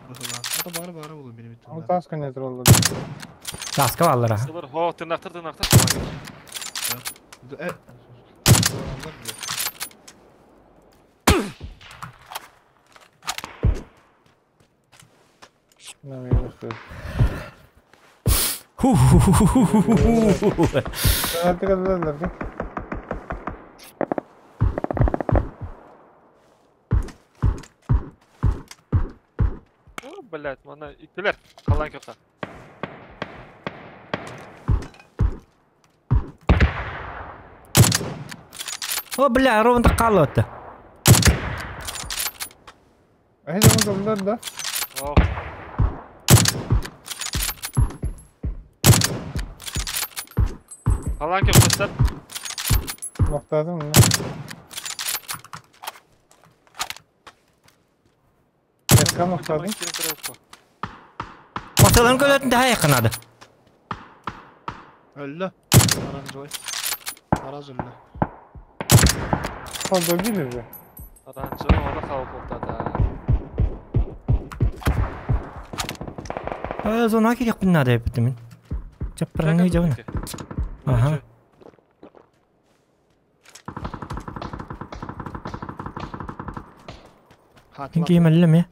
Быһылаах. Ата бары бары булun benim Ол таас көнө тураллар. Таска баллара. Сылар, хо, тырнактыр, тырнактыр. Artık alırlar. О, блядь, мана иттилер. Қалан көпті. О, бля, ровно қалды. Эһэ дьону да. О. Қалан көптөр. Нохтадым. Эркан нохтадым. Масаларын көлөтүн daha yakın Öldü. Aranjoy. Araz öldü. Холдо бир же. Аранжы оны қалып болтады. Зона керек бин надо бит мен. Чаппырны жабына. Ага. Инки мәллеме.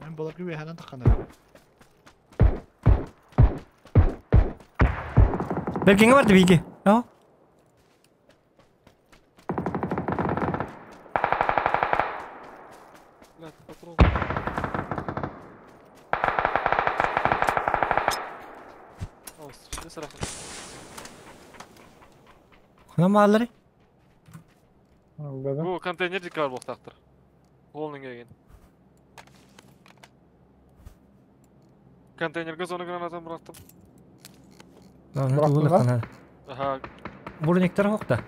Ben balık gibi hemen takkanırım. Belki vardı bilgi. Ya. Блядь, патрон. О, не сразу. Хана маллары. Бу контейнер дикар боқтақтыр. Қолның келген. Контейнерге зона гранатаны бұрақтым. Бұрақтым Аха. Бурниктер хоқта.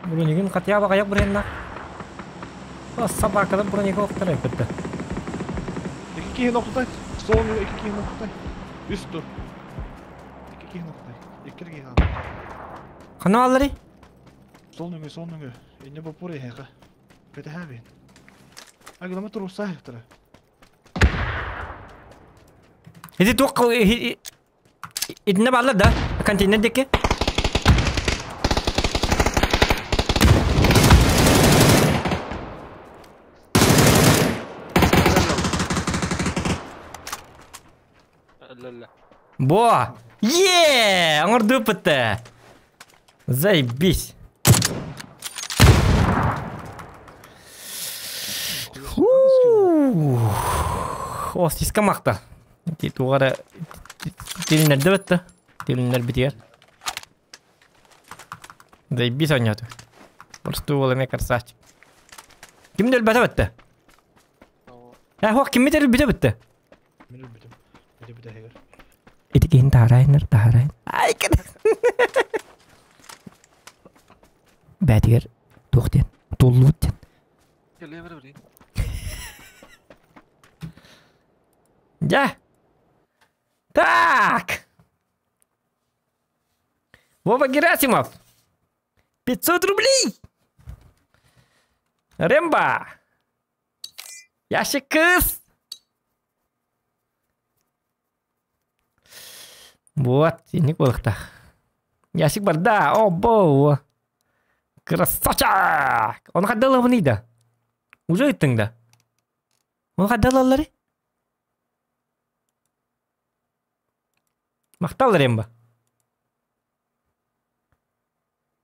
Бурнигин қатия бағаяқ бүренна. Собакада бурник хоқтар әпетті. İki kişi noktay. Sol iki kişi noktay. Üst dur. İki kişi noktay. İki kişi Хана маллары? Sol nüngü, sol nüngü. İnne bu buraya hega. Kötü hävin. Agılama turursa hektere. Иди туқ Идне баллар да. Контейнер деке. Ла-ла. Бо! Е! Аңырды бітті. Заебись. О, сиска мақта. Туғара телінерді бітті. Телінер бітер. Заебись ойнады. Просто ол эме красавчик. Кимді өлбәті бітті? Ә, хоқ, кимді өлбәті бітті? Мен өлбөтүм. Бите бите хегер. Ити кейін таарайныр, таарайн. Ай, кен. Бәтигер туқтен, туллуттен. Келе бір бір. Ja. Так. Вова Герасимов! 500 рублей! Ремба! Ящик кыз! Вот, инник буолуохтаах. Ящик барда, о, бо! Красавчик! Ону хайда ылабыный да? Уже ыттыҥ да? Ону хайда ылалларый? Махтал Ремба.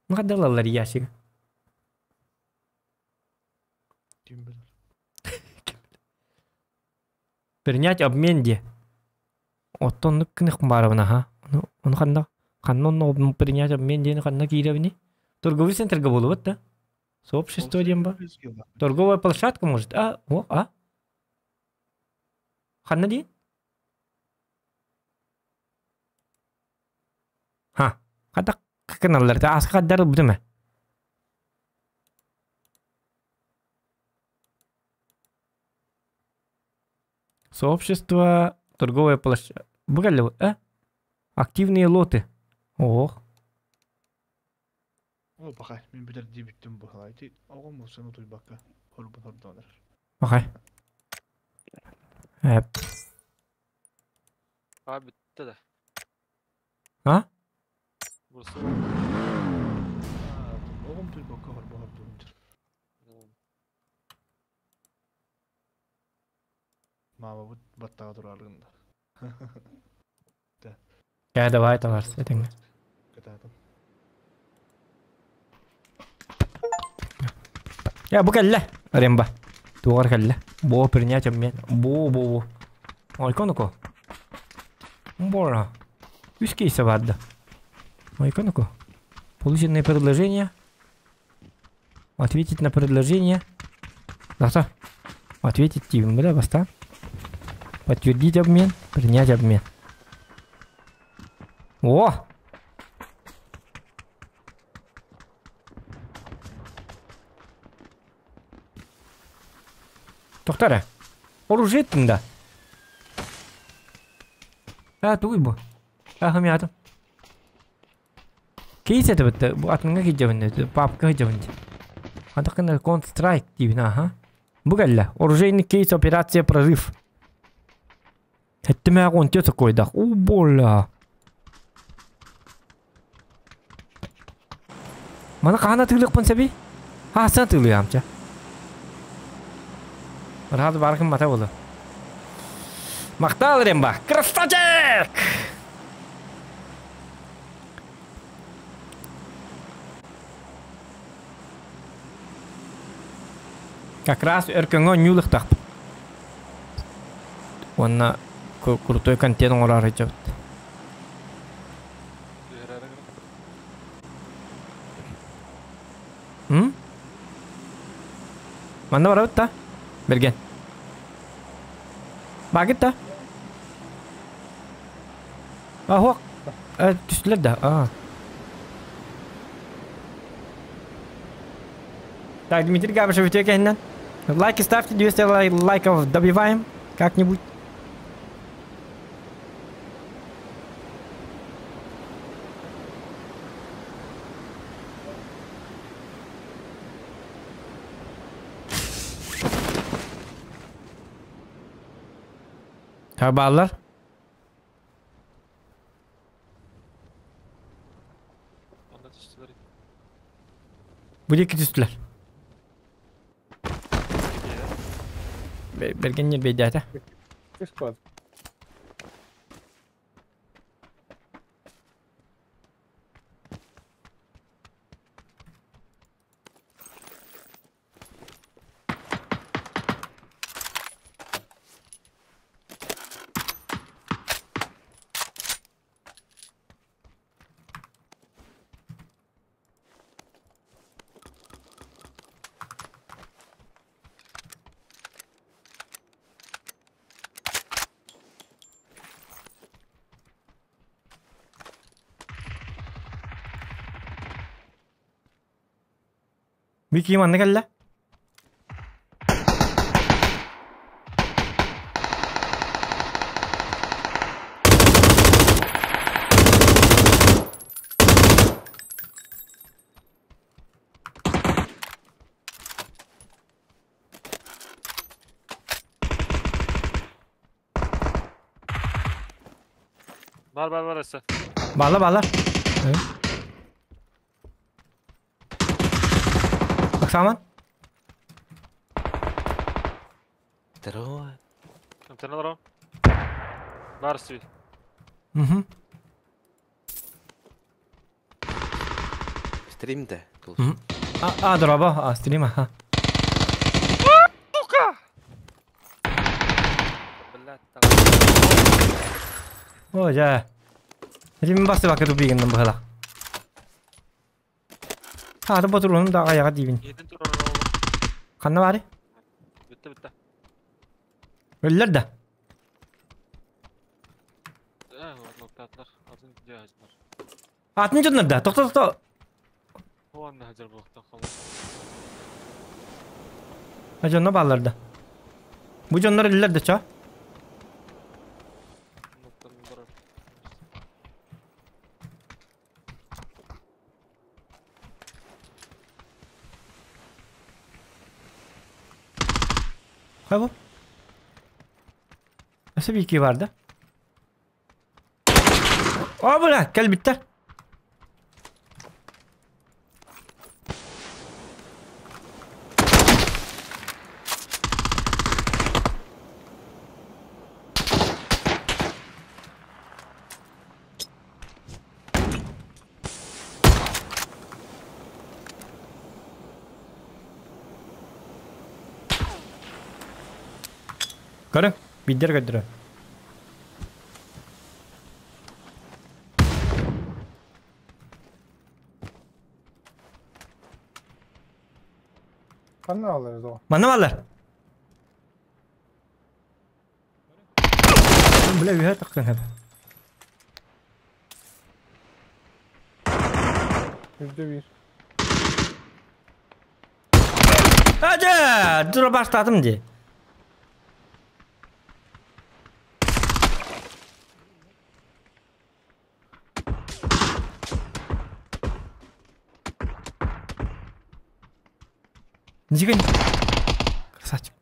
Ну хайда ылаллар ящигы? Ким билэр. Принять обмен де. Оттон оннук гыныах баарабын аха. Ону ону ханна ханна онно принять обмен диэни ханна киирэбиний? Торговый центрга буолубут да? Сообщество диэн ба? Торговая площадка может? А, о, а? Ханна диэн? Ха, хата кыналлар, ааска хаддар ылбытым ээ. Сообщество, торговая площадка. Бу кэллэ э? Активные лоты. Ох. Ол бакай, мин билэр диэбиттим быһалай. Ити оҕом болсаны утуйбакка хорбун хордоон эрэр. Бакай. Эп. А бүттэ да. А? Бурсу. Оҕом утуйбакка хорбун хордоон Маамабыт баттаҕа тураары гынна. Кээ давай товарищ этэҥҥэ. Кытаатым. Я бу кэллэ. Ремба. Туоҕар кэллэ. Бо принять обмен. Бо бо бо. Ойконуко. Бора. Үс кейсэ баарда. Ойконуко. Полученное предложение. Ответить на предложение. Завтра. Ответить диибин бля бастаан. Подтвердить обмен. Принять обмен. О! Тохтоо эрэ. Оружие ыттыҥ да? Аа тугуй бу? Аһымыйаатым. Кейс этибит бу атыҥҥа киирдьэбин папка сылдьабын дии. Антах гына Counter Strike диибин аха. Бу кэллэ. Оружейный кейс операция прорыв. Сэттимээх уон түөрт сокуойдаах. У боля. Маны хаһан атыылыахпын сөбүй? Хаһан атыылыам чэ. Рад баркын мата болу. Махтал Ремба. Красавчик! Как раз өркөҥө оонньуулуохтаахпыт. Уонна крутой контент оҥороору сылдьабыт. М? Манна барабыт да? Бэргэн. Баагыт да? Аһуох. Түстүлэр да? Аа. Так, Дмитрий Габышев үтүө кэһиннэн. Лайки ставьте, 200 лайков добиваем как-нибудь. Табаллар. Онно түстүлэр. Бу диэки түстүлэр. Бэргэн ньирбэйдээтэ. Үс код. Вики манна кэллэ. Бар бар бар өссө. Баалар баалар. Оксана? Здорово. Антенна здорово. Бар сүй. Угу. Стрим да. А, дороба, а, стрим, аха. Сука! Блядь, там. О, жа. Рим басы бакы тупигин быһала. Хата ботурунum да аяга дибин. Един тур оğlum. Ханна бары? Bitti bitti. Өллөр да. Э, noktatlar. Атын cihazlar. Атын жоннор да. Токто токто. O anne hacer bu kaldı. А жонно баллар да. Бу жоннор өллөр да чо. Noktanın var. Кай бу? Nasıl bir iki vardı? Aa bu ne? Gel bitti. Көрүң, биддер көддөрө. Ханна алар о. Манна баллар. Бля, үйе таққан хәп. %1. Hadi, dur başladım diye. Ничего не... Красавчик.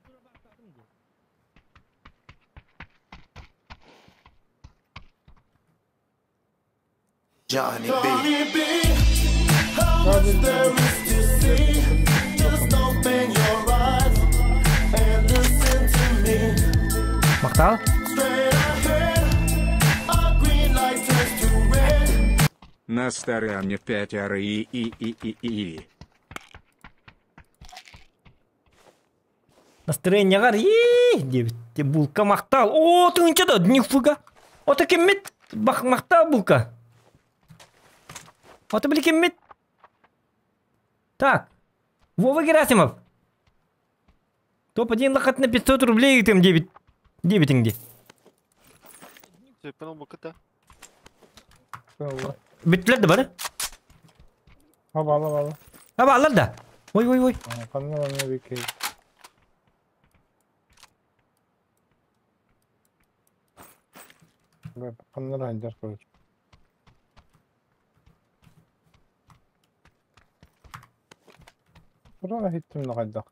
Johnny B. How much there is to see? Just open your eyes and listen to me. Мактал? Straight ahead, a green light turns to red. На стороне 5 ар и и и и и. Настроение гар, и булка мактал. О, ты ничего да, нифига. О, ты кеммет, бах мактал булка. О, ты били кеммет. Так, Вова Герасимов. Топ-1 лохат на 500 рублей, там 9. 9 где. Битлер да бар? Ha bağla bağla. Ha bağlar da. Ой ой ой. Ханна манна bir key. Ханна райдер короче. Бура хиттим нагайдак.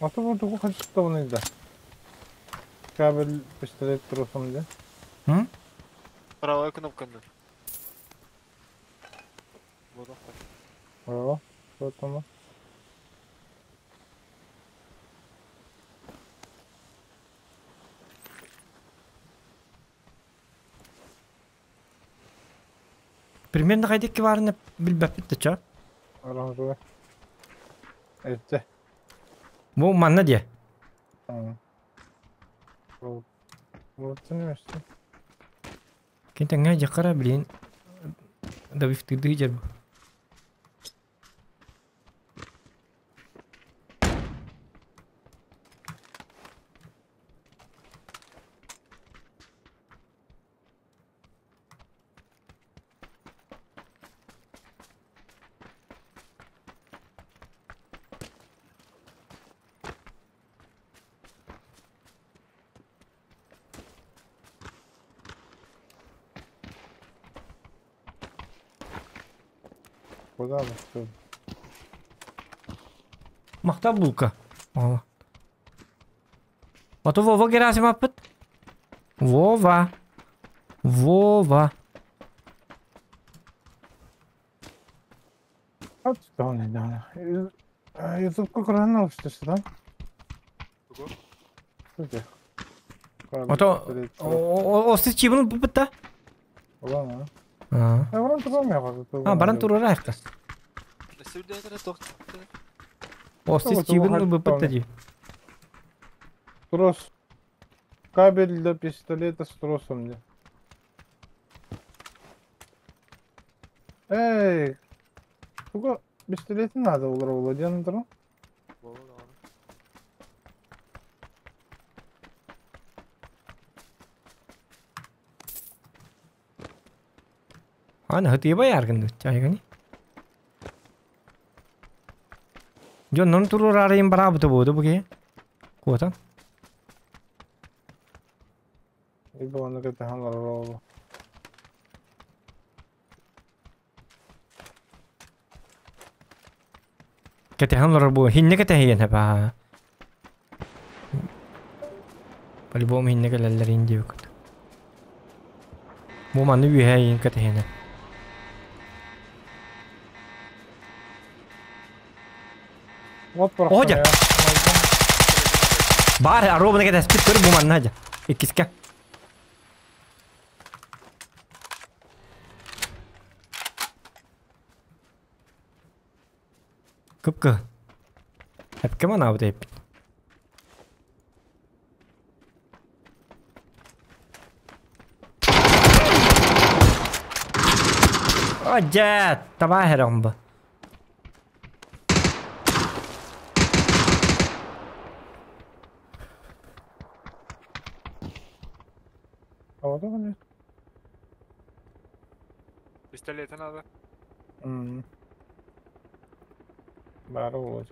Аты bu тугу хачыкта оны да. Кабель пистолет турсун да. М? Правая кнопка. Вот Браво. Вот оно. Примерно кайдекки барыны билбеппит да чо. Оранжевый. Этте. Бу манна дие. Вот. Вот эмес. Кентеңге жакара билин. Да бифтыды жер. Куда бы? Махта булка. А то Вова Герасим аппыт. Вова. Вова. Ютубка көрөн алышты да? А то о сіз чибін бұппыт та? Ола ма? Баран турар А, баран турар айықта. О, сіз чибін бұппыт та дейм. Трос. Кабель для пистолета с тросом где. Эй, Туга пистолети надо улар Владимир дро. Аны хытыба яргын чайгани. Жон нон турur арайын барабыты болду буге. Куотан. Ибо оны кете олар. Кете бу хинне кете хиен хаба. По-любому хинне келелер инди көт. Бу маны үйе хин кете хине. Вот Ожа. Бар, аробны кете спит көр бу манна жа. Иккиске. Кыпкы. Хәпкә мана бу дип. Ажа, таба хером бу. Пистолеты надо. Бары вот.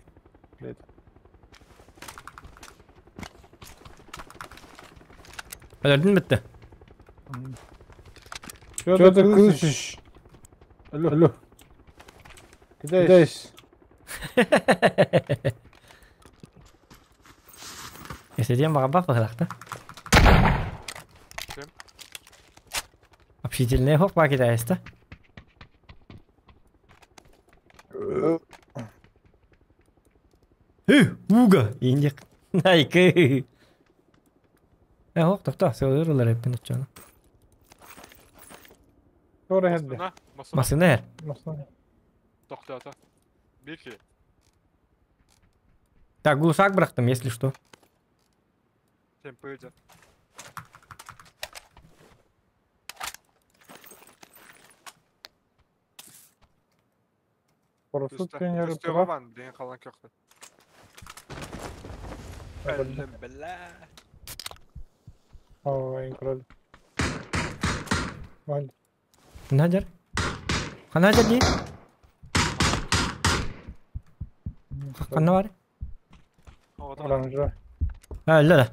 Öldün bitti. Что ты крысишь? Алло, алло. Кидайся. Если бага бак бакта. Ким? Общительный хоп ба кидайся. Уга, индик. Найкы. Хоп, тохто, сөйлөр эппин учаны. Тора хедде. Масына. Масына. Тоқтата. Бики. Так, глушак брахтым, если что. Темпы идет. Парашют тренеры. Блин, халан кёхты. Бля. Ой, кроль. Валь. Надер. Ханадер ди. Ханна бар. Оранжа. А, ла ла.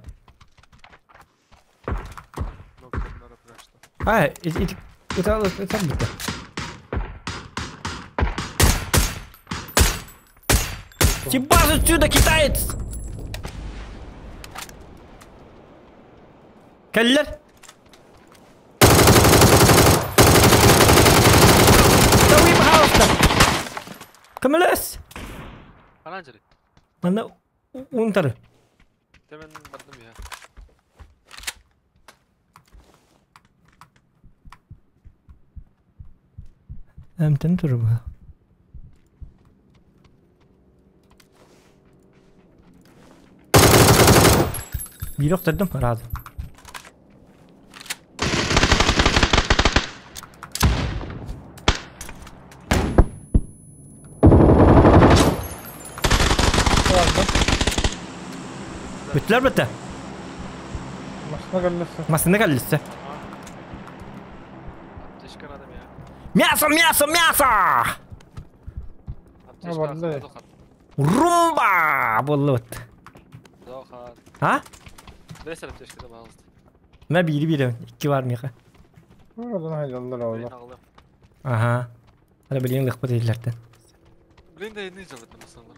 А, это это это. Съебал отсюда, китаец! Келлер! Давай, пожалуйста! Камелес! Оранжевый. Она унтер. Темен бардым я. Эмтен турбо. Bir охтардым, разы. Бүттүлэр бітті. Масына каллысы. Масына каллысы. Аптечка надо меня. Мясо, мясо, мясо! Аптечка. Румба! Болду бит. А? Бес аптечка да, пожалуйста. Мә бири бири. Икки бар миха. Oradan hayallar oldu. Ага. Ара билигин лыхпыт иһиллэртэн. Блин да не жалобы масалар.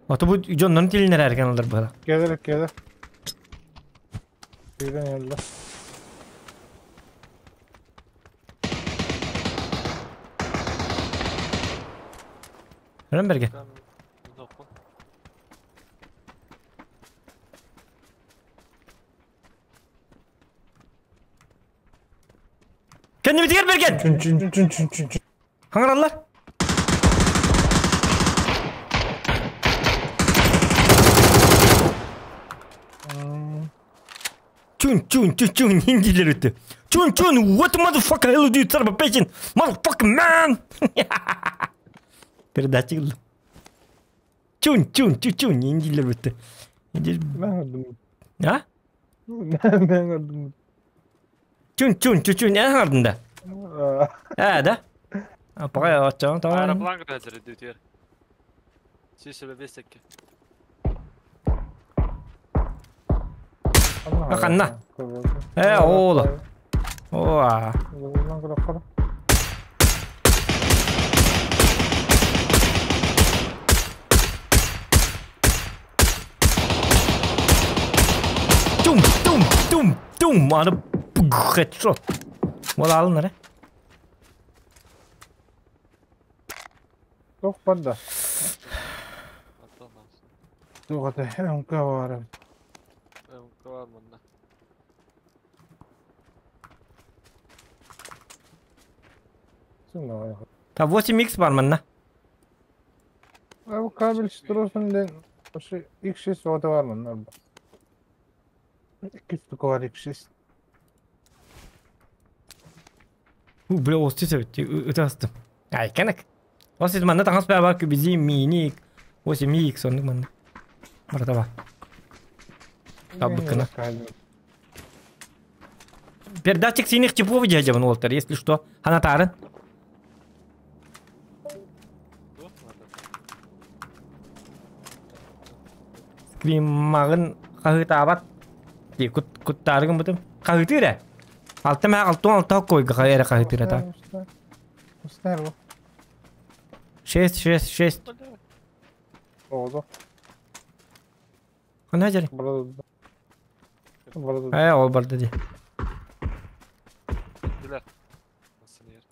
Ото бу дьоннорун тилинэр эрген алар быһа. Келер келер. Birden geldi. Өрөн берген. Кэннибитигэр берген! Чүн чүн чүн чүн чүн чүн. Хаҥараллар. Чун чун чун чун индилер өттө. Чун чун what motherfucker hell do you son of a bitch motherfucking man. Передатчик ыллым. Чун чун чун чун индилер өттө. Ben gördüm. А? Ben gördüm. Чун чун чун чун эн хаҥардында. Ээ да? А пока отчоон тоҕо. Аэроплан кытаачыр дүтүөр. Сүүсөбө бесекке. Ханна? Ээ ооло. Оа. Тум тум тум тум аны хедшот. Ол алын эрэ. Туох барда? Туох ата МК бар. МК бар манна. Та 8x бар манна. Бу кабель стросун ден ошо X6 ота бар манна. 2 штука бар X6. У, бля, остис эбит, ытастым. Ай, кэнэк. Остис манна таҥас баа бар күбүзи мини 8x оннук манна. Барата ба. Табыккына. Передатчик синих типов дядя Уолтер, если что. Ханатарын. Скриммагын хаһыытаабат. Ди кут куттаарыгын бутум. Хаһыытыыр ээ. Алта маа алтын алта койга эрэ хаһыытыыр ата. Устар бу. 6 6 6. Oldu. Хана жери. Burada. Burada. Ээ ол барды ди. Билер.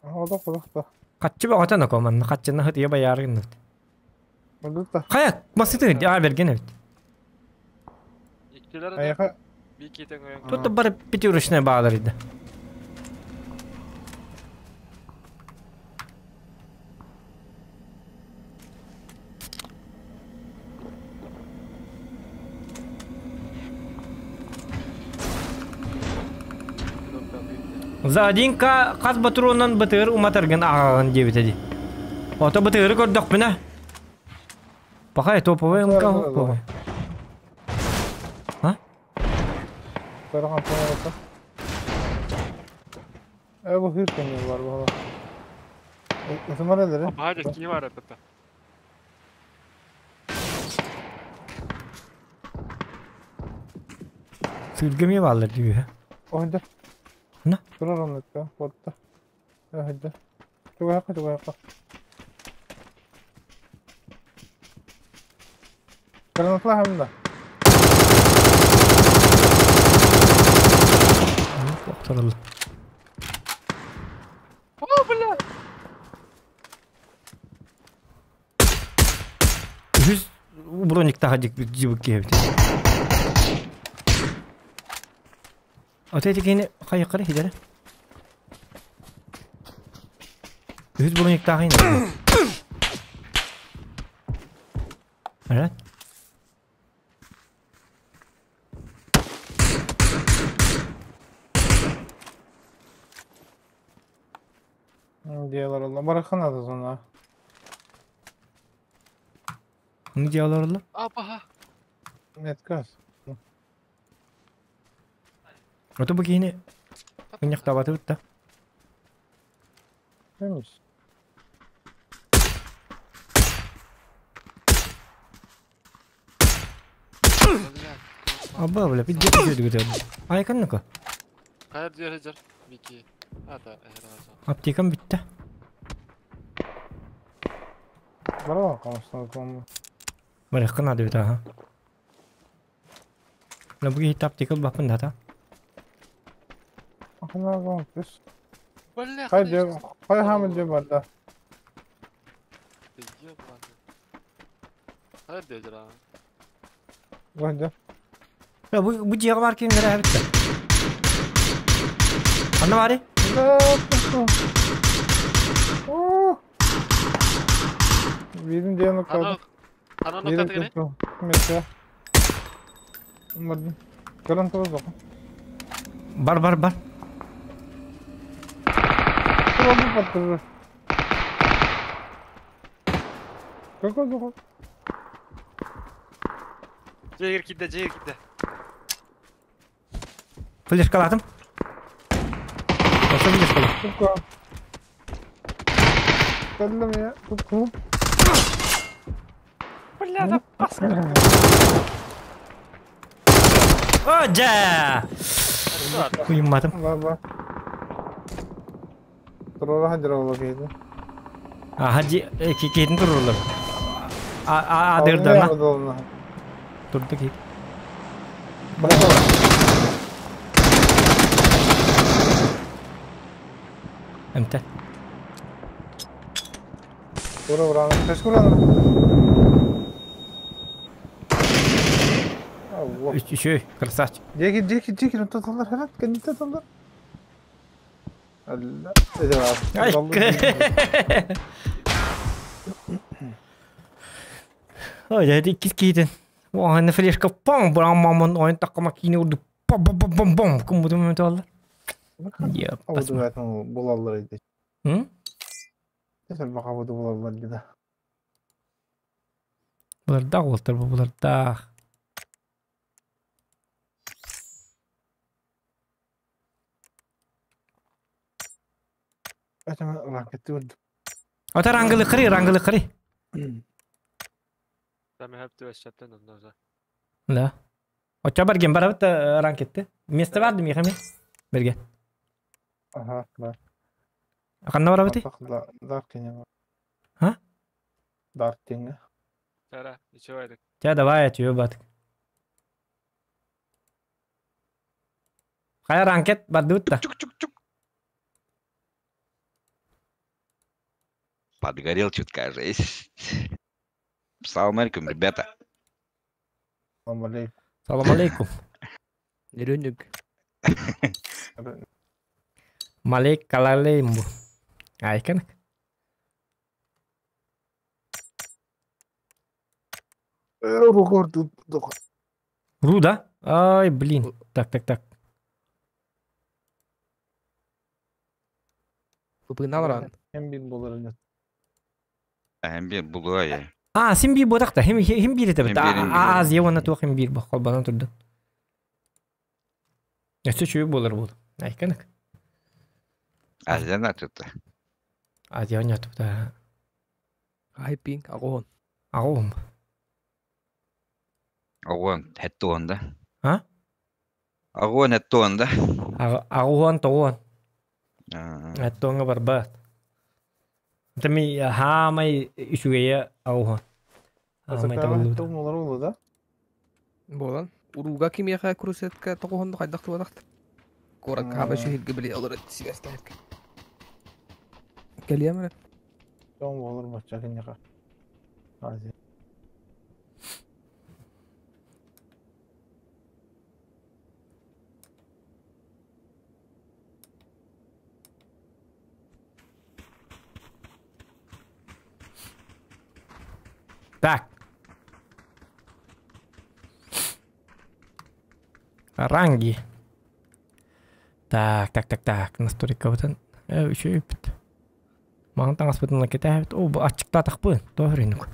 Oldu kulakta. Хатчы багатан око манна хатчына хытыя баярыгын. Burada. Хая масыты аа берген эбит. Иккилер Аяка. бикитен ойон. Тут бар пятерочная баалар иди. За один ка хас батуронан бытыр уматаргын ағағын дебит эди. Ото бытыры көрдөх бина. Пахай топовый МК топовый. А? Тархан tanrı. E bu hır kemiği var bu. Isımar nedir? Баһа кии бар это. Сыргами баллар диyor. Oyda. Ne? Durar onu da. Botta. Hadi. Çok yakın çok yakın. Granatlar hem de. Охтороллар. О, бля! Үһүс броник таха дибик киһибит. Ото эти кини хайыккары хидere. Үһүс броник тахайын. Evet. Diyorlar Allah. Bırakın adı sonra. Ne diyorlar Allah? А, баһа. Net gaz. Ото бу кини Ыньяк табаты бутта. Demiş. Аба бля, пиздец көтөр. Айканныка. Хайыр диэр жар. Бики. Аптекам бүттэ. Барабан камыстан. Барыахха наада эбит аха. На бу киһи аптека ылбаппын да. Хай хамы же барда. Барда. Бу бу дьиэҕэ бар киҥнэрэ эбит. Анна бары? Бирин дьиэни калды. Бирин кытты. Мэрдин. Кэлэн турар доҕор. Бар бар бар. Турар баттырыр. Какой доҕор? Жегер кидде, жегер кидде. Флешкалатым. Осы флешкала. Тупка. Кэллим я. Тупку. Бля, да паска. О, дьэ! Куйумматым. Бар бар. Турар хадыр ола кейdi. Аха, киһитин турурулар. А а дырдана. Турду киһит. Эмте. Тура ураны. Тэс ураны. Allah. Үчүй, красавчик. Жеки жеки жеки тоталар херат кенди тоталар. Allah. Ай. Ой, это иккис киһитин. Оһанна флешка пам, брам мамон, ойын таққама киіне урду. Пам пам пам пам пам. Кым бутум өмөтө алла. Я, Абуду бәтин булаллар иди. М? Тесел бака абуду булаллар иди. Булардаах уолтар бу булардаах. Этеме ракетти урду. Ата рангылы кыры, рангылы кыры. Да. Оча барген барабыт ранг кетти. Место барды михами. Берге. Ага, да. Ханна барабыты? Дарк теңе. А? Дарк теңе. Ча давай чүө батык. Кая ранкет барды бутта. Подгорел чутка, жесть. Салам алейкум, ребята. Салам алейкум. Салам алейкум. Нерөнүк. Малек калалейм бу. Айкан. Ругор Ру, да? Ай, блин. Так, так, так. Пыпыналран. Hem bir болар эле. Hem bir булуа А, син бир бодакта. Хем хем бир это. Хем бир, хем бир. А, аз евана туох хем бир бак колбанан турду. Өссө чүө болар бул. Айкан. Азияна тут. Азия тупта. Хайпинг агон. Агом. Агон хеттуон да. А? Агон хеттуон да. Агуан тоон. Аттуонга барбат. Тами хаамай үчүгэйэ агуан. Хаамай табыллыбыт. Болар болду да. Болан. Уруга кимиэхэ крусетка тоҕуһунду хайдах туонахт. Куоракка хаба шүһүргэ били олор сибэстээх. Кэлиэмэрэ. Чоң болар бача кинеха. Азия. Так. Ранги. Так, так, так, так. Настройка вот еще үпт. Маған таңаспытын кетәбит. О, бу ачыкта тақпын. Тоғринук.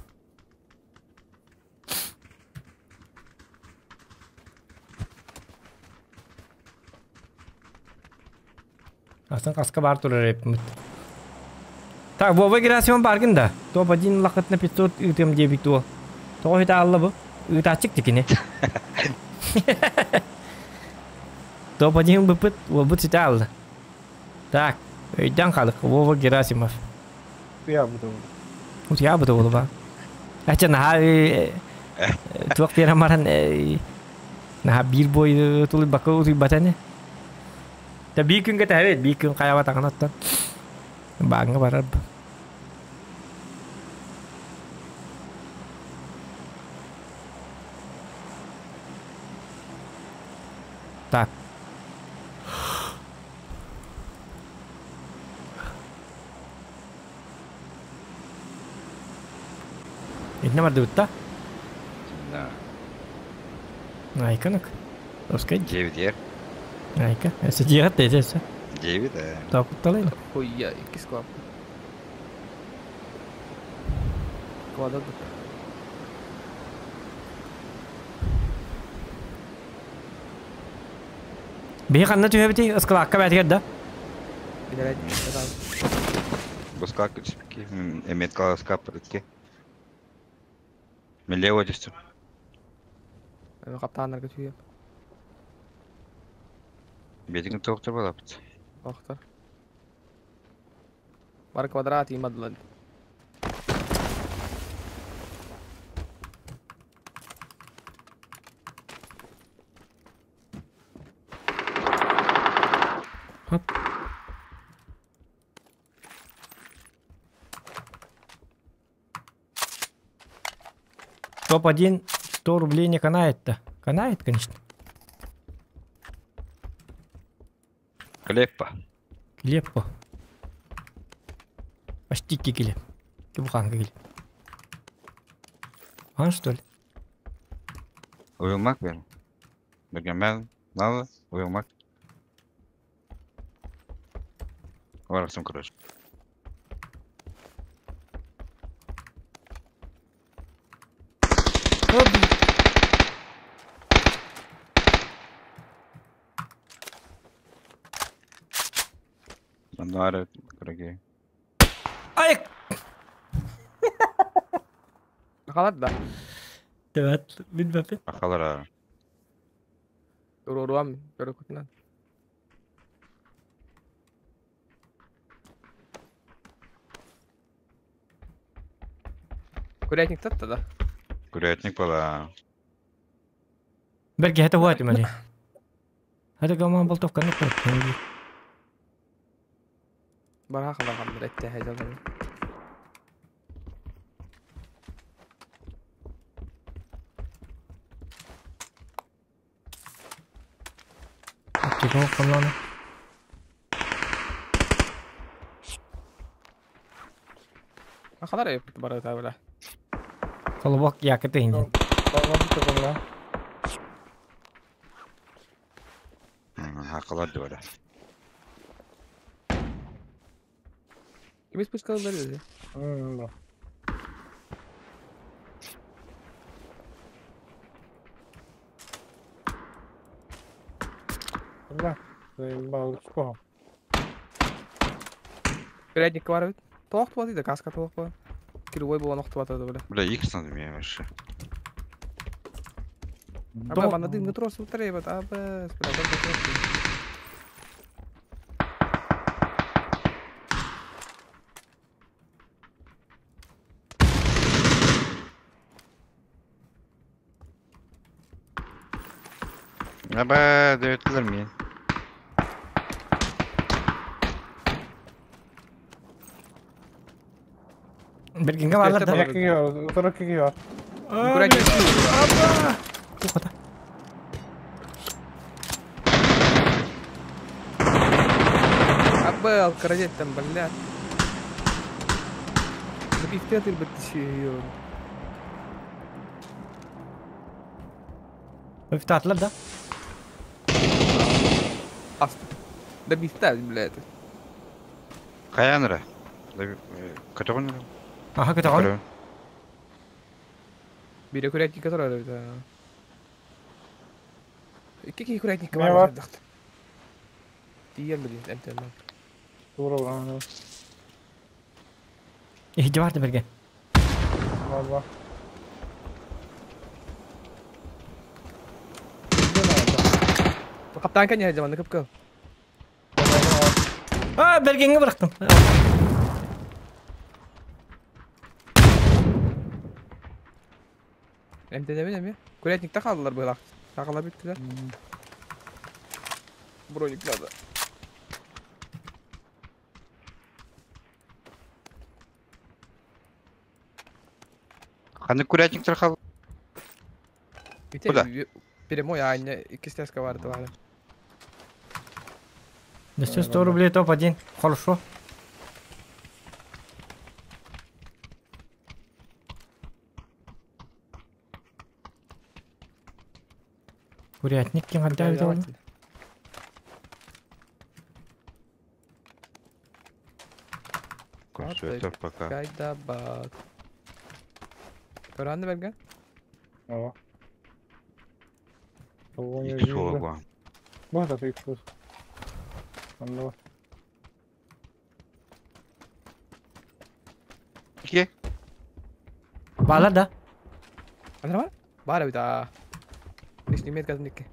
Астын қасқа бар турар эпмит. Так, Вова Герасимов баргын да. Топ 1 лақытна 500 үтем дебит ол. Тоғы хіта алла бу. Үт ачык текіне. Топ 1 быпыт, ол бұт сіте алды. Так, өйдөн қалық. Вова Герасимов. Утуйабыт ол. Утуйабыт ол ба. Ача наха туох биэрэн баран наха биир бой тулуйбакка утуйбатаны. Та биир күнгэ тэһэбит, биир күн хайабатаҕын оттон. Бааҥҥа барар. Так. Итинэ бардыбыт да? Да. Айканок. Русскай. 9 ер. Айка. Өссө дьиэҕит да өссө. 9 да. Тоқутталайын. Хуя, иккис клап. Квадрат. Биһи ханна түһэбитий? Ыскылаакка бээтигэр да? Билэрэ Баскак түспүкки. Эмет каласка парыкки. Милево түстүм. Эми каптааннарга түһүөм. Бетиң тоқтор балапыт. Охтор. Бар квадрат имадлан. Хоп. Топ-1 100 рублей не канает-то. Канает, конечно. Клеппа. Клеппа. Почти кикили. Кибуханка кили. А, что ли? Уйумак бер. Бергенмен надо уйумак. Барасым короче. Нары кырги. Ай! Халат да. Evet, bilmem. Ахалара. Уруруам көрөкүтүнэн. Курятник татта да. Курятник была. Берге это вот мали. Это гаман болтовка ну как. Барха халагам ретте хайдалар. Аптека комланы. Ахалар эп бара табыла. Колобок якыты инде. Хакалар дура. Кимис пускалар өзү? Да. Да, заебал, что? Курятник бар бит. Тоох туа дейди, каска тоох ба. Кирбой болгон октуп атады беле. Бля, икс надо мне вообще. Аба мана дымны тросу требат, аба, Аба, дөтүлөр мен. Бергенге балар да. Екі бар, отыры екі бар. Курятник. Тоқта. Аба, алкарадеттен, бля. Бифтетер бит. Өфтатлар да. Да бифтет, блядь. Каянра. Көтөгөн. Аха, көтөгөн. Бире курятник который да. Икки курятник Не бар. бар? Тиен билин, эмтен. Тура бар. Ихди барды берген. Бар. Каптан кәне жаман кып кыл. А, бергенге bıraktım. Эмтенебин эми. Курятникте қалдылар бұлақ. Тағала біттілер. Броник надо. Ханы курятниктер хал. Куда? Перемой, а не кистяска барды бары. Да все 100 рублей топ-1. Хорошо. Курятник кем отдали должен? Консультер пока. Кайда бат. Көрәнді берген? Ава. Икс ола. Бар да икс бол. Анда бар. Ке? Бала да. Анда бар? Бар бит а. Иш неме казникке.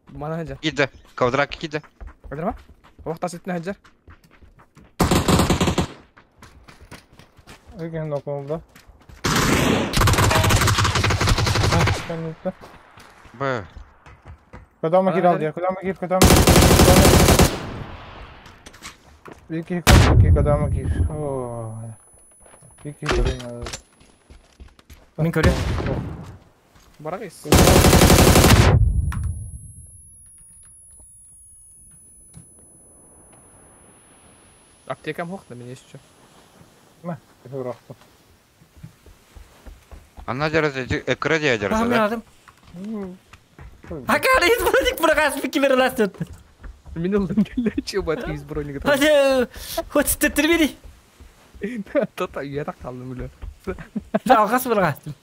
Мана ханжар. Киде. Квадрат киде. Анда бар? Вақта сетне ханжар. Эген околда. Б. Кадама кир алды, кадама кир, кадама кир. İki iki кадама кир. Оо. İki кадама. Мен көрем. Барагыз. Аптекам хохна мен еще. Ма, бырактым. Ана жарасы, экран жарасы. Мен алдым. Ака, из броник бұрағас бікімер ласт өтті. Мен алдым келе, чего из броника. Hadi, хоть тетtir beni. Тата, я так қалдым біле. Алғас бұрағастым.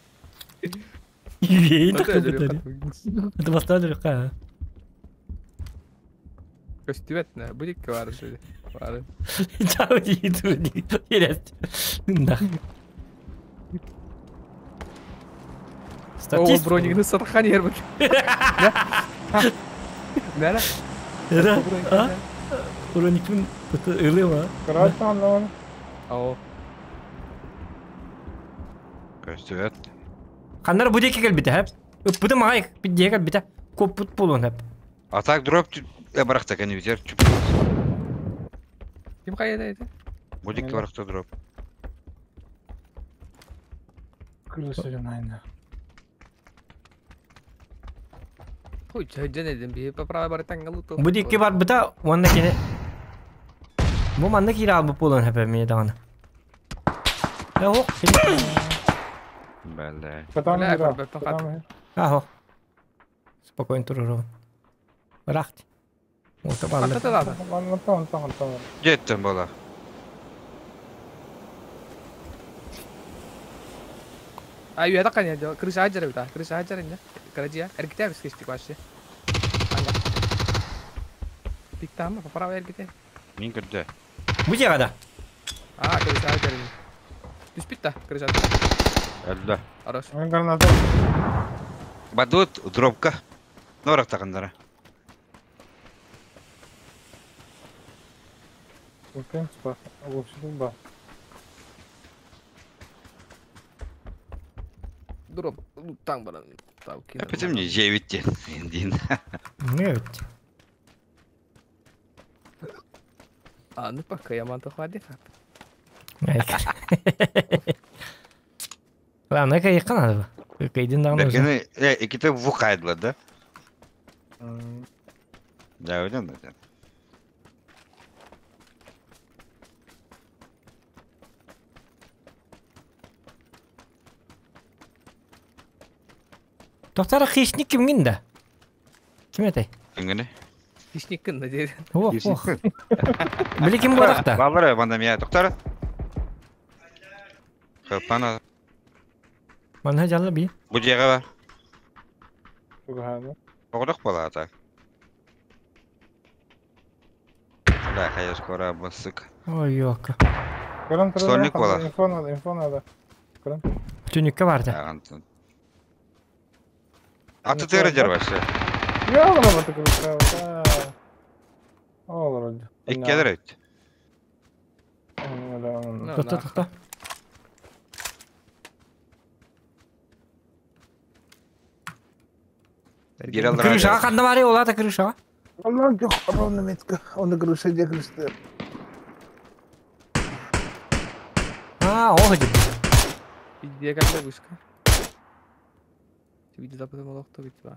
Үйейін тақтым. Это бастады рюка. Көстүбет, будет бар же. Бар. Чао дейді, Ерес. Да. О, броникны сатқан ер бит. Нәле? Да. А? Броникпен ылы ма? Караттан он. О. Көстүбет. Қандар бу деке келбите, хәп. Үппүтү мағай бидде келбите. Көппүт болуын хәп. А так дроп барахта кәне битер. Ким қайда еді? Будик барахта дроп. Күрүсүрүн айна. Хуй, жан едім, бе поправа бар таңга луту. Бу деке бар бита, онна кене. Бу манна кира алып болуын хәп мен даганы. Э, ох. Бәле. Кадама кир. Кадама. Ахо. Спокойно туруру. Рахт. Ота балды. Жеттім бала. А, я так не делал. Крыша аджара бита. Крыша аджара не. Каражия. Эргите бис кестик вообще. Пиктам, поправа эргите. Мин көрді. Бу жагада. А, крыша аджара. Түспит та, крыша. Әлді. Хорош. Мен граната. Бадут дропка. Норак тақындара. Үлкен спа. Общий ба. Дроп, таң баран. Әпетім не жебітті. Ендин. Не бит. А, ну пока я манту хватит. Ладно, эка якын ады. Кайдын дагы. Бергені, эките вукайдылар да? Да, öyle да. Доктор хищник ким гинде? Ким этэй? Кимгене? Хищник кын да дейді. Ох, ох. Били ким баракта? Балары банда мия доктор. Хапана. Мана жалла би. Бу жеге бар. Туганы. Оғдық бола ата. Да, хая скоро басык. Ой, ёка. Стольник бола. Инфо надо, инфо надо. Көрөн. Түнүккө барды. Аты тері жер вообще. Я бата крыша. Олорор. Иккелер өт. Тохто, тохто. Бир аллара. Крышаға қанда бар олата крышаға. Allah yok, ровно метка. Оны крыша где крыша. А, ох, деп. Иди как вышка. Види запад молохто бит ба.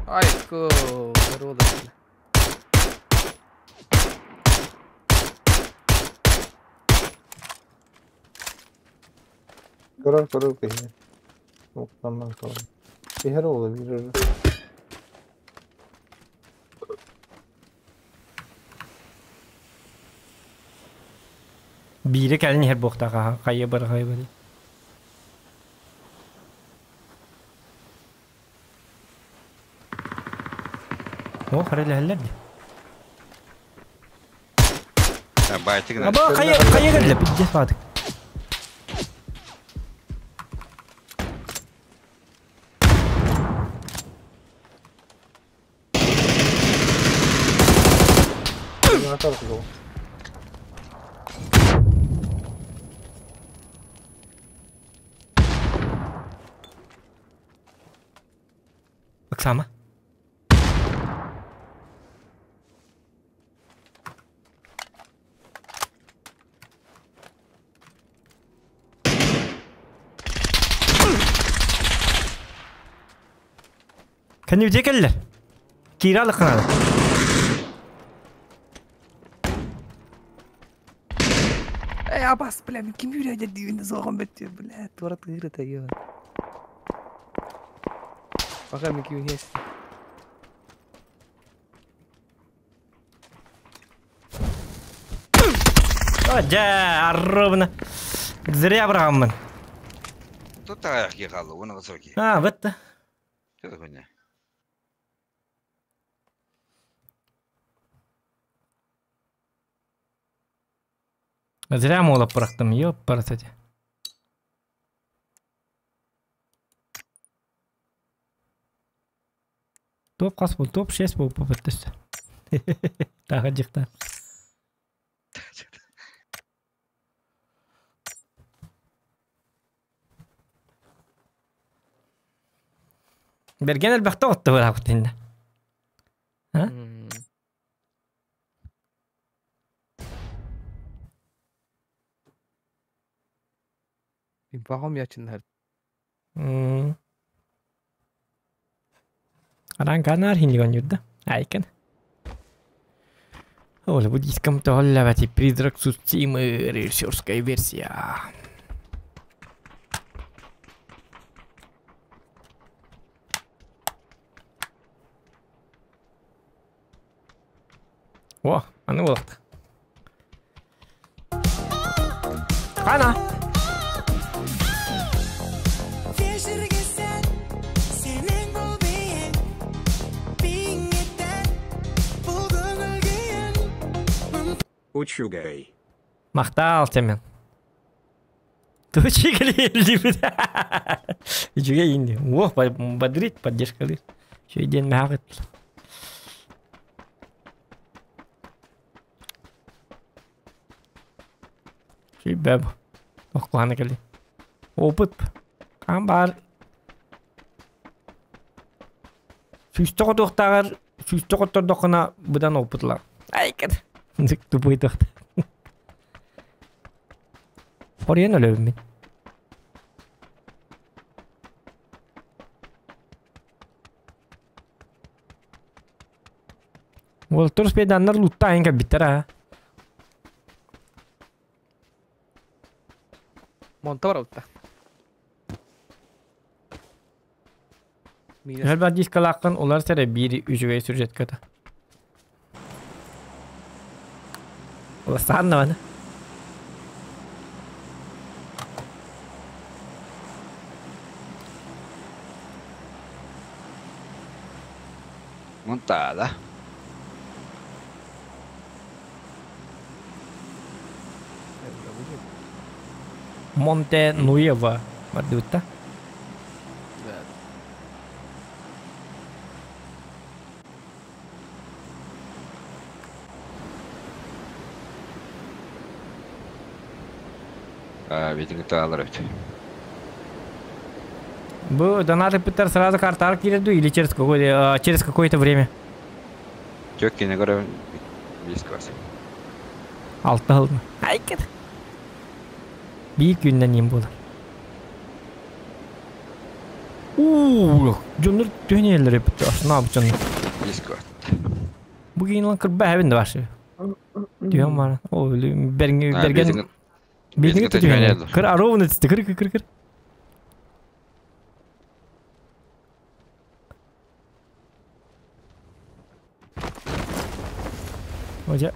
Айко, здорово. Görür görür kıyı. Noktamdan sonra. Bir her olabilir. Бире кәлін хер боқтаға, қайы бар, қайы бар. О, қарайлы әллер де. Байтыгын. Аба, қайы, қайы кәлі, пиздец бадық. Оксана. Кәне өте кәлілер. Киралы қынады. Эй, Абас, бля, мен ким үйрәнә дигәндә соған бетте, бля, турат гырыта ё. Пока мен ким есть. Жа, ровно. Зря бұрағанмын. Тут аяқ қалды, оны высокий. А, бітті. Что за хуйня? Зря молып бұрақтым, ёп, парасати. Топ қас бұл, топ 6 бұл, бітті. Тағы жықты. Берген әлбәқті отты бұрақ енді. А? Мин багам ячын хәр. Аранканар хинлигон юрда. Айкан. Оля, буддийском толлавати призрак Сусимы, режиссерская версия. О, аны болықты. Қана! Учугай. Мақтал темен. Тучигали деймін. Үчүгэй инди. О, бодрить, поддержка лир. Еще день мягат. Бәб. Оқланы кели. Опыт. Кам бар. Сүйсті қотуқтағар, сүйсті қоттырдықына бұдан опытлар. Айкын. Тупой тоқты. Хорьян өлөбүм мен. Ол тұрыс педаннар лутта айын кәбіттер а. Монта бар утта. Әлбә дискалақын олар сәрі бири үжігей сюжет ката. Олар сағын бана. Монтада. Монте Нуева. Бардутта. Битин таалар эбит. Бу донаты пыттар сразу картар киирэр или через какое через какое-то время? Чөк кине көрө бис класс. Алта хылны. Айкет. Биир күннен им буолар. Уу, дьоннор түһэн эбит. Асна бу дьоннор. Бис класс. Бу кейин lan кырба хэбин да башы. Түһэн бар. О, берген берген Битин түһэн. Кыр аровны түсті кыр кыр кыр. Oye.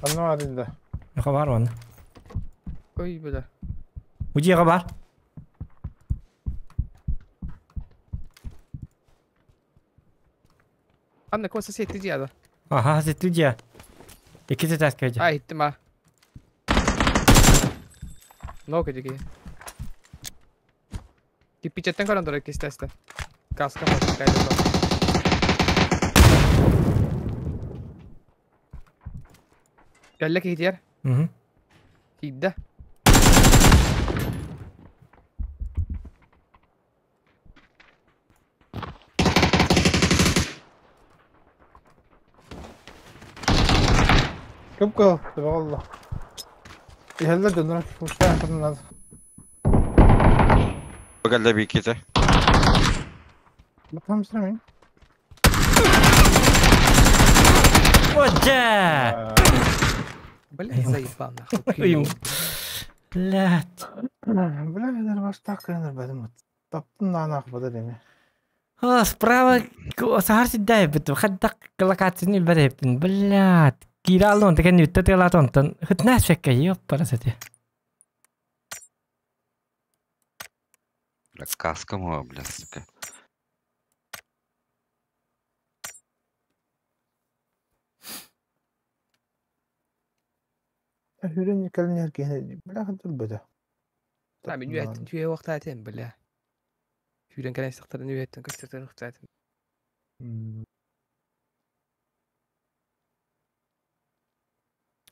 Анна var indi. Ne var mı? Ой, бля. Уҗига бар. Анна коса сетти дияда. Аха, сетти дия. Икки тәс кәҗә. Ай, иттим а. Ног диги. Кипичеттен каран дора икки тәстә. Каска маска кайда. Кәллә китер. Мгм. Кидде. Кып кыл, والله. Иһэллэр дьоннор кустаан турнад. Бакалда би ките. Батам срамин. Оҗа! Бля, заебал нахуй. Блядь. Бля, бер башта кыныр бадым. Таптым да анах бада деме. А, справа сахар сиддай бит. Хаддак локацияны береппин. Блядь. Кира алон деген үтте тылат онтон. Хытнас фекке ёп парасати. Бля, каска моя, бля, сука. Хүрен кэлнер кене. Бля, хатыр бада. Та мен үйәттен түйе вақтайтын, бля. Хүрен кәлен сақтарын үйәттен көстертен вақтайтын.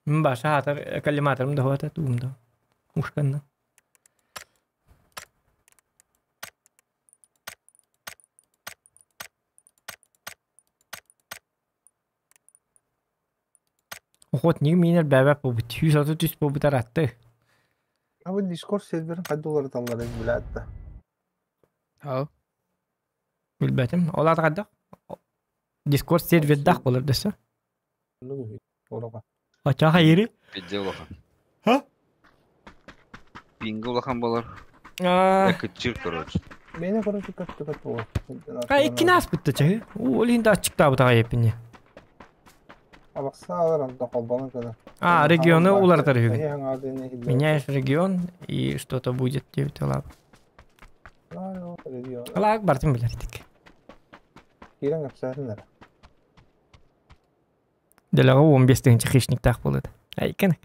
Баша хатар коллиматорым да хватает умда. Ушканна. Охот не минер бәбәп бу бит. 130 түс бу бит аратты. Абы Discord серверин кайда олар таллар биләтте. Ау. Билбәтим. Олар кайда? Discord сервер дах болар десе. Орага. Ача хайры. Пидде улахан. Ха? Пинги улахан болар. А. Кытчыр, короче. Мени короче көттү көт болар. А икки нас битте чы. Ул инде ачыкта бу тагы епине. Абакса алар анда колбаны када. А, регионы улар тарихы. Меняешь регион и что-то будет тебе лап. Лак бартым билер тик. Кирен капсарындар. Делага 15 тыгынчы хищник так булды. Айкын.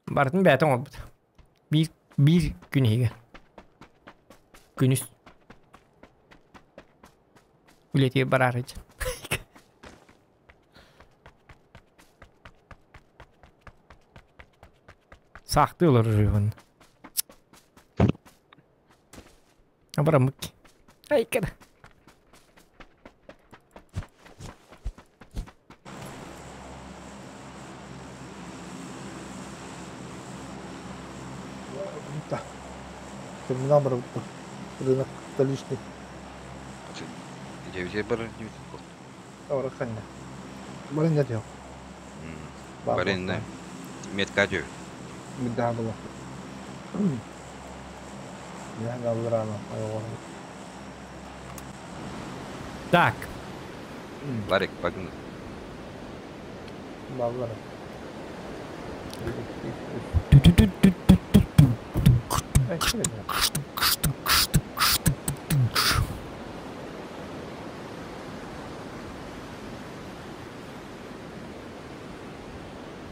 Бартын бәтен ол бит. Бир бир күн иге. Күнүс. Үлете барар ич. Сақты олар жүрген. Абара мык. Айкын. Терминал бар рынок столичный. Девять бар, девять. Ора ханна. Барин нет yok. Барин, метка девять. Middaa было. Я галларана, айван. Так. Ларик, погнали. Баллара.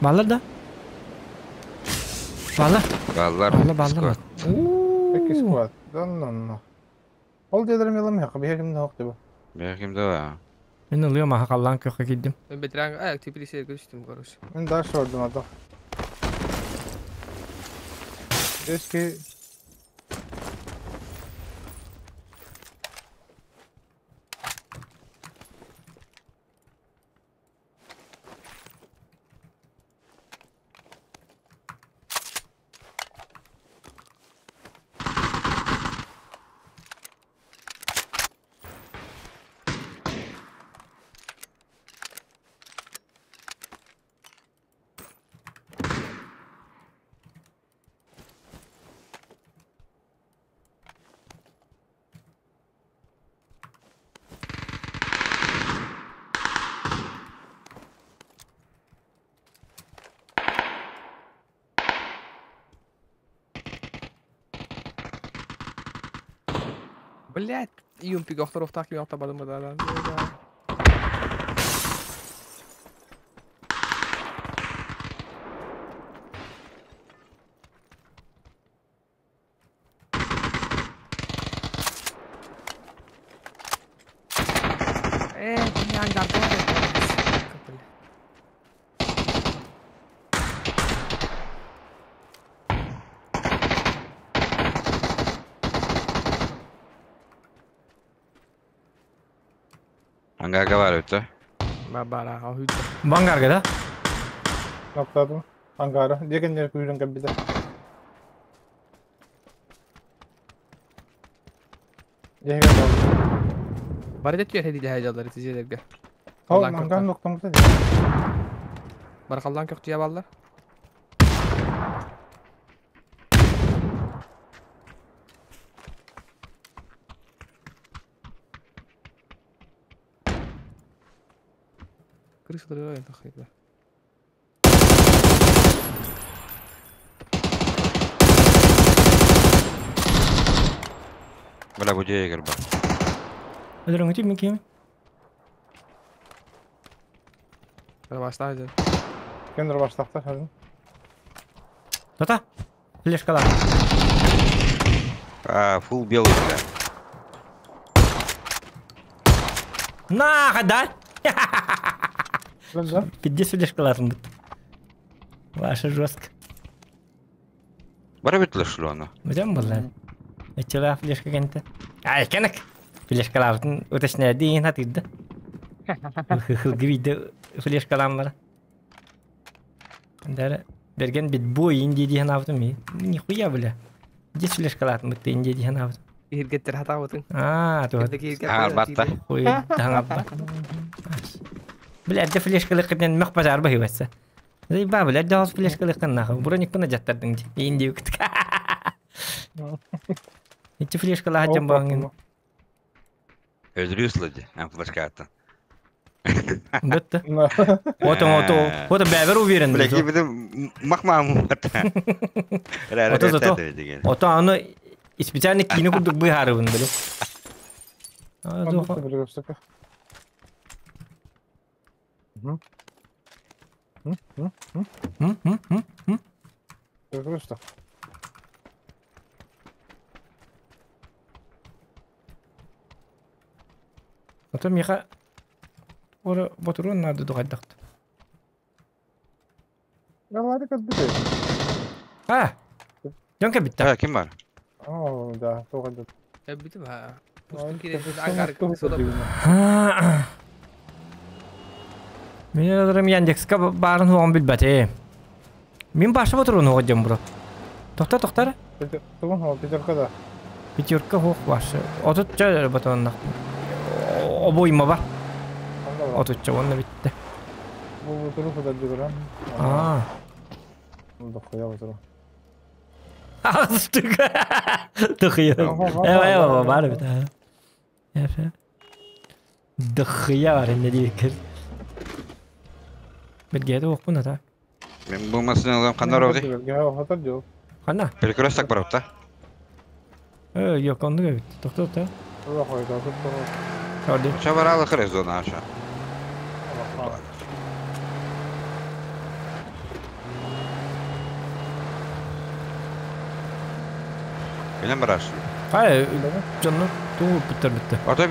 Баллар да? Баллар. Баллар. Баллар, баллар. Икки сквад. Онно. Ол диэдэрим ялам яқы, бия кимде хоқ деба. Бия кимде ба. Мен ылыам аха қаллаан көхө кирдим. Мен бетеран а теперь көрүстүм короче. Мен дальше бардым ата. Эски Блять, юмпик охторов так мен оттабадым да. Э, не ангар Ангарга бар өтө. Бара, ахүйт. Бангарга да? Ноктадым. Ангара. Дегеннер күйрен кәббиде. Деген бар. Бар да түйер хедиле хайжалар тизелерге. Ол манган ноктамды. Баркалдан көк тия баллар. Крыса дырыга тахайда. Бля, бу дьиэгэр бар. Өлөрөҥүтүй мин ким? Баштаа Кендер баштақта хәзин. Тата. Флешкалар. А, фул белый, бля. На, хада. Пиздец флешкаларын бит. Ваша жестко. Бара бит шло аны. Бүтән булды. Эчелә флешка кенте. Ай, кенек. Флешкаларын уточняй дин хатырды. Хылгы флешкалар. Дәрі берген бит бой инди диген авдым ми. Нихуя бля. Здесь флешкаларын бит инди диген авдым. Иргеттер хата бутын. А, то. А, батта. Хуй, даңа Бля, де флешкалы кытнен мөх базар бахи вәссе. Зай ба, бля, де хос флешкалы кытнен нахуй. Броник кына жаттардың. Инди үктік. Ичи флешкалы хаджан бағын. Өзүрү слыды, ан флешкаттан. Бітті. Вот он, вот он, вот бәбір уверен. Бля, кибидим махмам. Ото зато. Ото аны специально кино курдук быһарыбын биле. Просто. Ото миха Ора ботурун нады дугайдакт. Давай как бит. А. Жонка битте. А, ким бар? О, да, тугайда. Битим ха. Пустун кире ангар сода. Мен аларым Яндекска барын хуган билбәте. Мин башы ботурун хуган бро. Тохта, тохта. Тугун хо, пятерка да. Пятерка хуг башы. Отут ча ботурун. Обойма бар. Отут ча онна битте. Бу ботуру худа дигран. А. Дохуя ботуру. Штука. Дохуя. Эва, эва, бар бит. Эфе. Дохуя бар инде дикер. Бит геде оқпын ата. Мен бу машиналарым кандай орды? Хатар жок. Кана? Перекресток бар да. Yok оннук эбит. Тохто та. Орди. Оча баралы хыры зона аша. Кэлэн бараш. Хай, дьонно туу бүттэр бүтте. Ото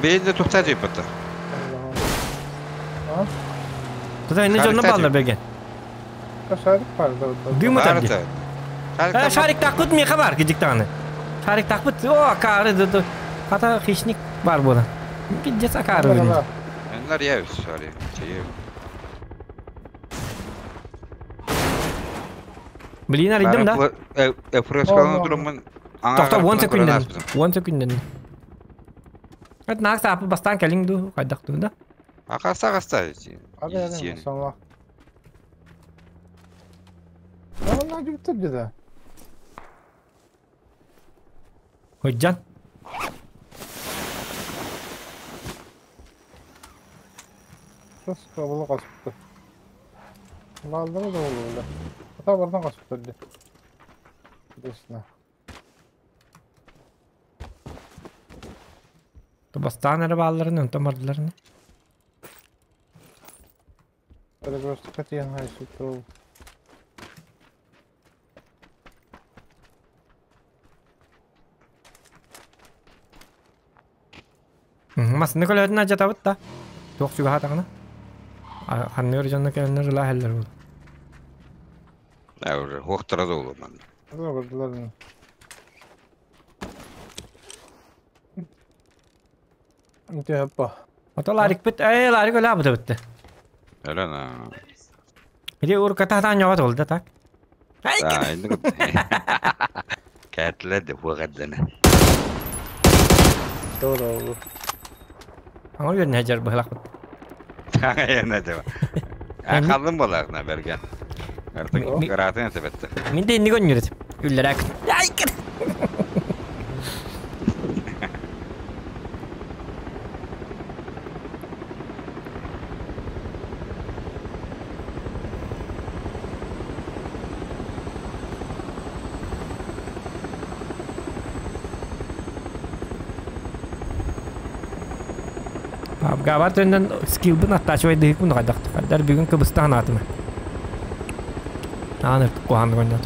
бейде тухта жиппата. Тута инне дьонно баллар берген. Шарик бар да. Дымы тарди. Шарик такпыт меха бар кидиктаны. Шарик такпыт. О, акары ды. Хата хищник бар була. Пиздец акары. Эннер явис, сори. Чеев. Блин, арыйдым да. Фрескаланы турумун. Тохто 10 секунден. 10 секунден. Это нак сапы бастан келиң ду, кайдак ду да. Акаса каста. Хойджан. Бастан эрэ баалларын, онтон бардыларын. Масыны көлөтүн ажатабыт да. Туох сүгэ хатаҕына. Ханныыр дьонно кэлэннэр ыла иһэллэр буолуо. Да уже хуохтара да улу манна. Ото ларикпит, эй, ларик өлө абыта битте. Өлөн. Иди урката таан ñоҕот ол да так. Да, инде Кәтләде хуагаддана. Аңа үйөрүн хәжәр быһылакпыт. Таңа деба. Акалым боларына берген. Артык каратын этебетте. Мин де инни көннүрүт. Үллерәк. Ай, Габар төннөн скилбын аттачыбай дыйкун кайдактык. Дар бүгүн кыбыстан атымы. Аны кухан гонят.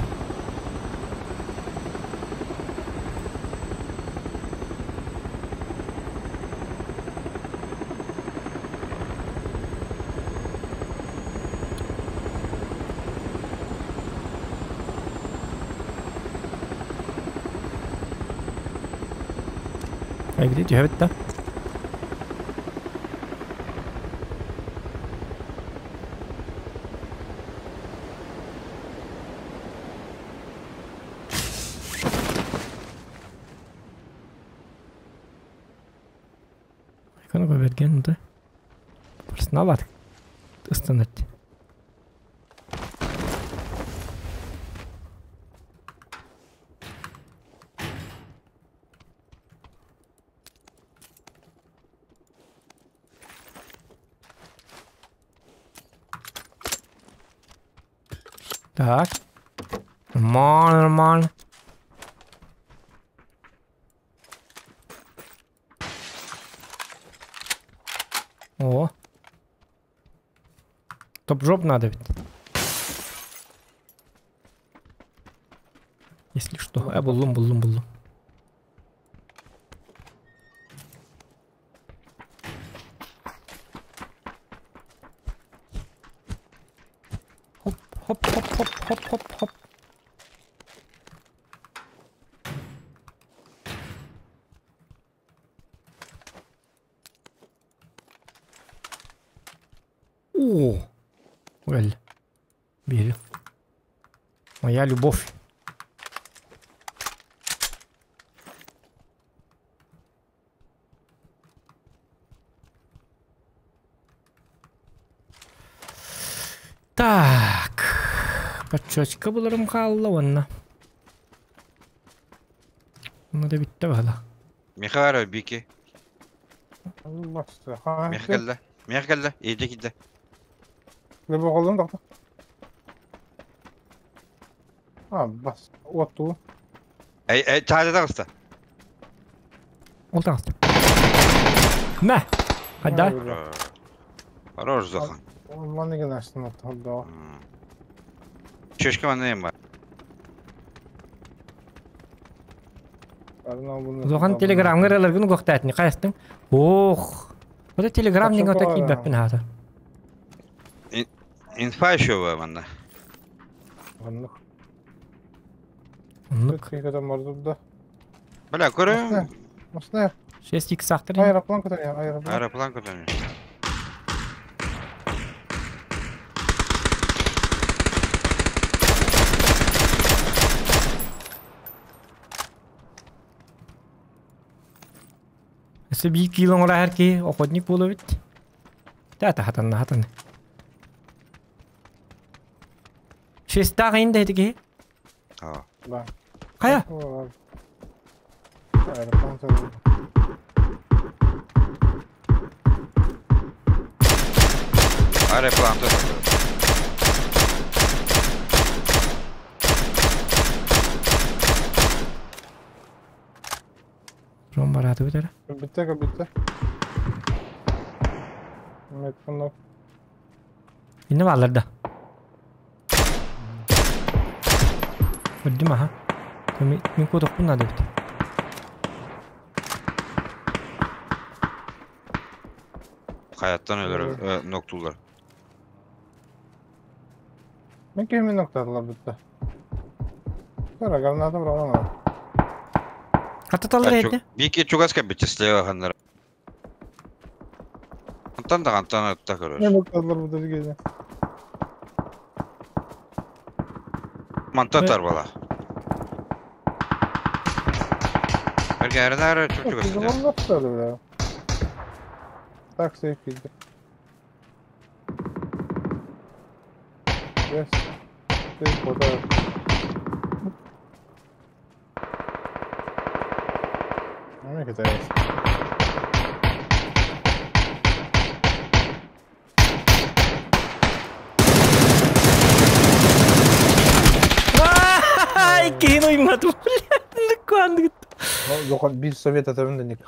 Ай, где түһәбит да? Каны берген да. Персонал ыстанат. Так. Нормально, нормально. О. Топ-жоп надо ведь. Если что. Я буллум, буллум, буллум. Хоп, хоп, хоп, хоп, хоп, хоп, хоп. О, Well, верю. Моя любовь. Так, подчёчка буларым хаалла уонна. Онно да бүттэ баһыла. Михаро бики. Михаэлла. Михаэлла, иди кидде. Ne bakalım da. Ha bas. Otu. Ey, ey, çağırdı da usta. Ол таҕыста. Мэ! Хайда? Хорош, Зохан. Манныгын астын оттолдоо. Чешке манна бар. Зохан телеграмҥа ыраларгын угуохтаатыны хайастың? Ох! Вот телеграм ньиҥ ото киирбэппин аата. Инфа еще бар манна. Оннук. Оннук. да. Бля, көрө. Масна. 6 икс ахтыр. Аэроплан көтөр, аэроплан. Аэроплан көтөр. Өссө биир киило оҥорор киһи охотник буолабыт. Тата хатанна хатанна. Шестаах иин да ити киһи. Да. Хайа? Аэроплан көтөр. Аэроплан көтөр. Ром барааты бүтэрэ. Бүттэ, бүттэ. Метконок. Инне баалар да. Көрдүм аха. Мин куотохпун наада эбит. Hayattan ölür, noktular. Мен кемин ноктадылар бүттэ. Кара, граната бұралан. Хататаллар этэ. Бики чугас кэбитчи слева ханнар. Антан да антан атта көрөр. Мен ноктадылар бүттэ дегене. Манта тарбала. Бергәрнәр чук чугас. Ноктады бля. Так, сейф килди. Yes. Сейф бода. Неме кетебиз? Ай, киһин уйматым. Куандыгыт. Зохан бир совет атабын да ник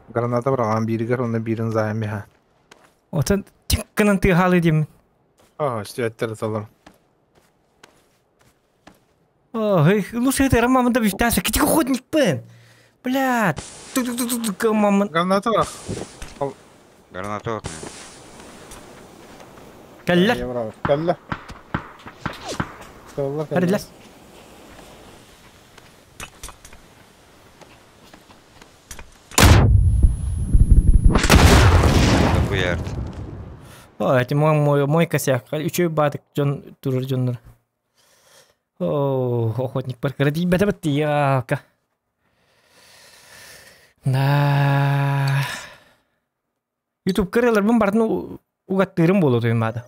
Граната быраган биригер, онда бирин займи ха. Отон тиккынан тыхалы дим. А, стюаттер салар. Ой, лучше это мама да бифтаса, кити охотник пен. Бля, тук-тук-тук мама. Граната бырак. Граната. Кэллэ. Кэллэ. Кэллэ. Буярд. О, это мой мой мой косяк. Үчүй баатык дьон турар дьоннор. О, охотник паркара диибэтэ баттыйака. Да. YouTube кырыларбын бартын угаттыырым буолуо туймаада.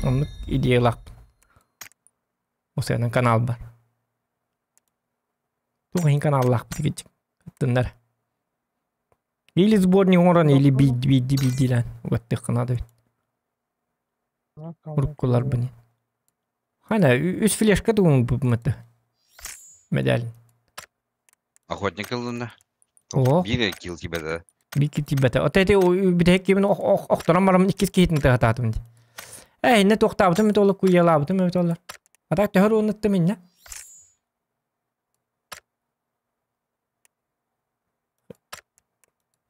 Оннук идеялаахпын. Осыанан канал бар. Туох иһин каналлаахпыт кичик. Кыттыннар. Или сборник оҥорон, или биидди биидди бииддилээн угаттыахха наада эбит. Уруккуларбын. Хана, үс флешка тугун буммата. Медаль. Охотник ыллына. О. Биир килл тибэдэ. Бики тибэте. Ота эти бүтэһик кимин охторон барам иккис киһитин тыһатаатым ди. Э, инне туохтаабытым эбит олла куйялаабытым эбит олла. А так төһөр уоннаттым инне.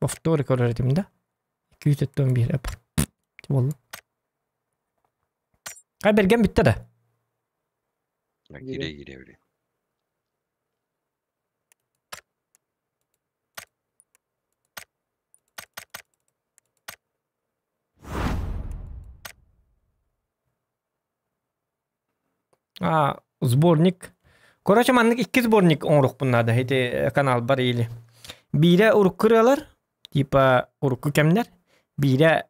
Повторы көрөр этим да. 271 эп. Болду. Кай берген бүтті да. Кире кире биле. А, сборник. Короче, маннык икки сборник оҥоруохпун наада ити канал бар или. Биирэ урукку ырыалар, типа урукку кэмнэр, биирэ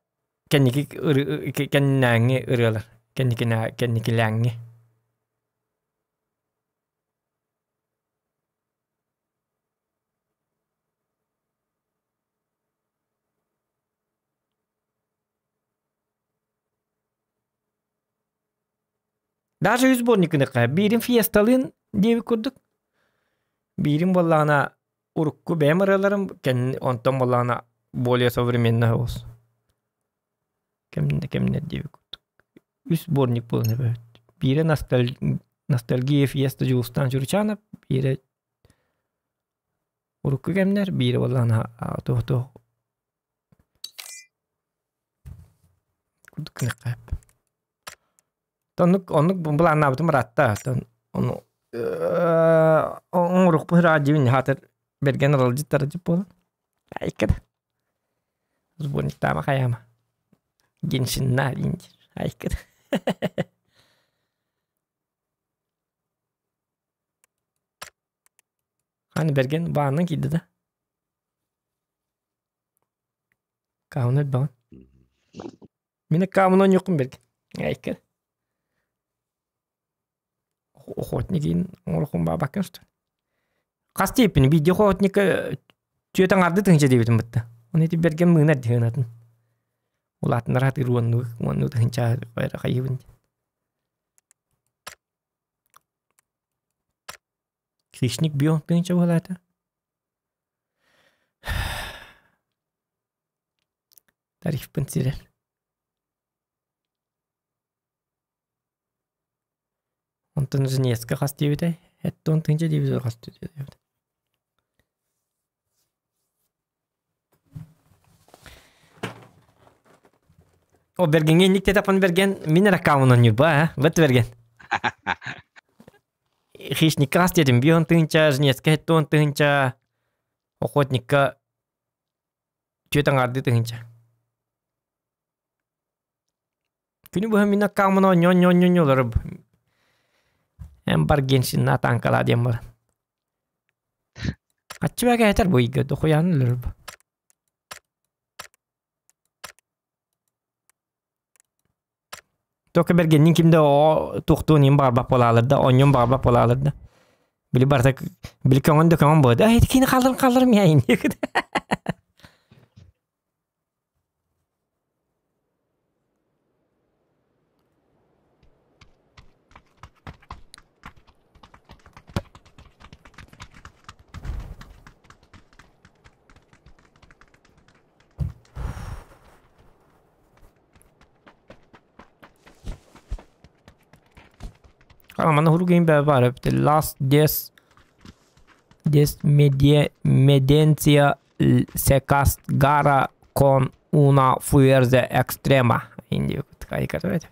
кэнники кэннээҥҥи ырыалар, кэнникинэ кэнникилээҥҥи. Даже үс сборник гыныахха биирин фиесталыын диэбит курдук. Биирин буоллаҕына Урукку бэйэм ырыаларым кэнни онтон буоллаҕына более современный оҕус. Кэмнэ кэмнэр диэбит курдук. Үс сборник буолан эбэбит. Биирэ ностальгия фиеста Дьулустаан Чуручанов, биирэ урукку кэмнэр, биирэ буоллаҕына туох туох курдук гыныахха сөп. Оннук оннук былааннаабытым ыраатта. Ону оҥоруохпун ыраат дьиэбин хаатыр бэргэн аралдьыт буолан. Айка да. Сборниктаама хайаама. Геншинна диин айка да. Ханы бэргэн баанынан киирдэ да. Каамын өлбөҕүн. Мин аккаамын оонньуохпун бэргэн. Айка. Охотник оҥорохун баабаккын что Хас диэппин видео охотника түөт аҥарды тыһынча диэбитим бытта. Оны ити бэргэн мыынар дьыһынатын. Улаатыннар хатыыр уонну уонну тыһынча хайыбын. Хищник био тыһынча буолаата. Тарифпын сирэр. Онтон Женевскэ хас диэбитэй? Эттон тыһыынча диэбитэ хас диэбитэ? О, Бергеҥҥэ инник тетапан Берген мин эрэ аккаунан Ньурба, а? Вот Берген. Хищникка хас диэтим? Бион тыһыынча, Женевскэ эттон тыһыынча, Охотникка түөрт аҥаардыы тыһыынча. Күнү быһа мин аккааммын оонньоон-оонньоон олороб. Эн бар Геншинна танкалаа диэн баран. Хаччы бэгэ этэр бу ыйга дохуйаан өлөрөб. Тока бергеннин кимде о туохтуон иин баҕарбат буолаалар да, оонньуон баҕарбат буолаалар да. Били барыта били көҥөн да көҥөн буолда. Ай, кини хааларым хааларым яйын диэкит. Манна хуругин баа баар эбит. Last des des medie medencia se castigara con una fuerza extrema. Инди кайкатывать.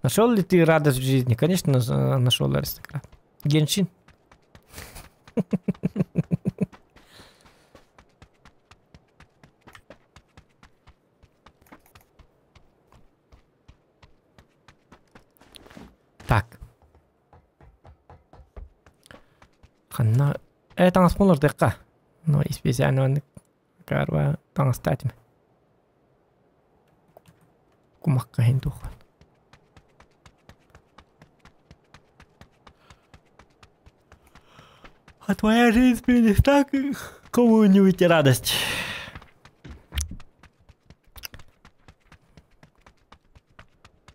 Нашел ли ты радость в жизни? Конечно, нашел аристократ. Геншин. Так. Ханна э таҥаспын олордуохха. Но специально маннык карва таҥастаатым. Кумахха иһин туоххан. А твоя жизнь принесла кому-нибудь радость?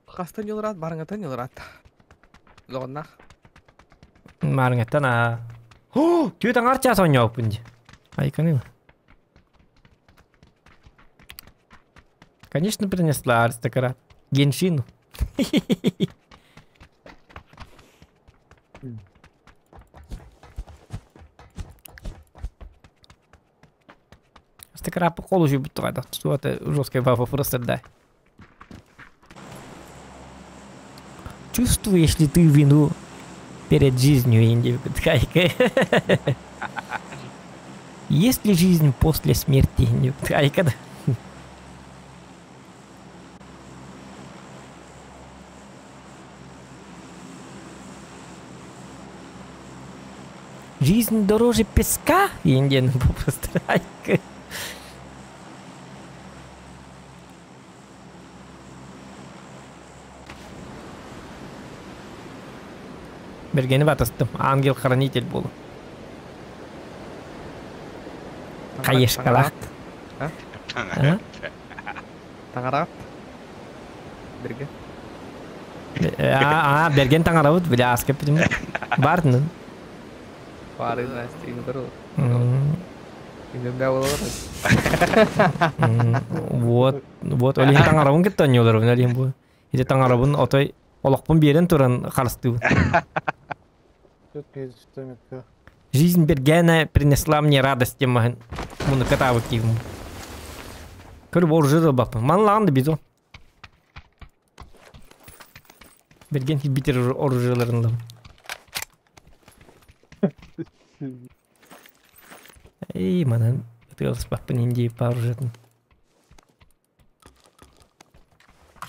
Хастан ньылыраат, барыҥатан ньылыраат. Лоҕуннаах. Маарыҥаттан аа. О, түөрт аҥаар чаас оонньообуппун дии. Айканы. Конечно, принесла аристократ. Геншину. Аристократ холужу будто Что это жесткая баба просто да. Чувствуешь ли ты вину перед жизнью, Инди? Есть ли жизнь после смерти, Инди? Жизнь дороже песка, Индиан просто. Бергени батыстым. Ангел-хранитель буолу. Хайышкалаах. Таҥараат. Берге. А, берген таңарабыт, бля, аскеп битим. Бартын. Бары стрим көрө. Инде болор. Вот, вот, олин таңарабын кетті ойнолар, олин бу. Иде таңарабын отой олоқпын берен туран харыстыбын. Жизнь Бергена принесла мне радость, махын. Муну катабы киим. Көрүп оружие да баппын. Ман лаганды бизон. Берген битер оружиелерин Эй, манан тылс баппын инди оружиетин.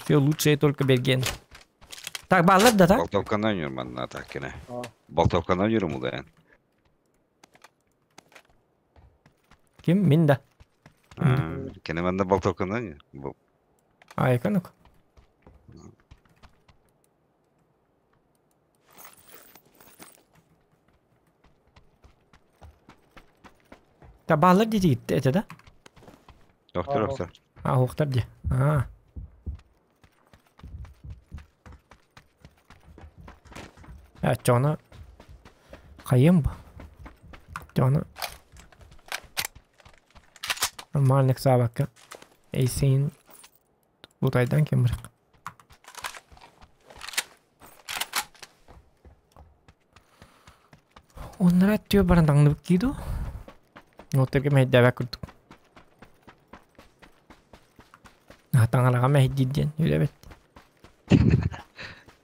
Все лучшее только Берген. Так, баллар да, так? Болтовканы ойнур манна так кene. Болтовканы ойнурум улайын. Ким? Мин да. Кene манна болтовканы ойнур. Ай, канок. Та баллар деди gitti это да? Доктор, доктор. А, доктор де. А. А, чона. Хайым бу. Чона. Нормальный сабакка. Эйсин. Бутайдан кем бирак. Оннара түйө баран таңнып кийду. Оттерге мәйдәбә күрдүк. Таңалага мәйдиден, үләбет.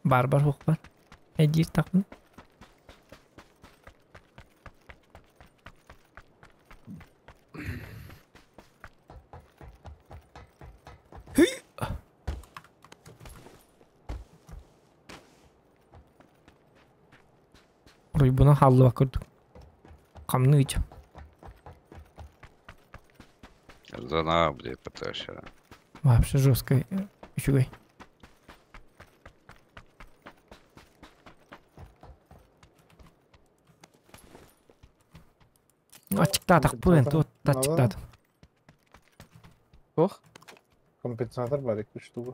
Бар-бар хук бар. Мәйдир тақмын. Руйбуна халлыба көрдүк. Камны ичем. Зона будет поташа. Вообще жестко. Үчүгэй. Ачыктаатак бу енді вот ачыктаатым. Ох. Компенсатор бар, екі штука.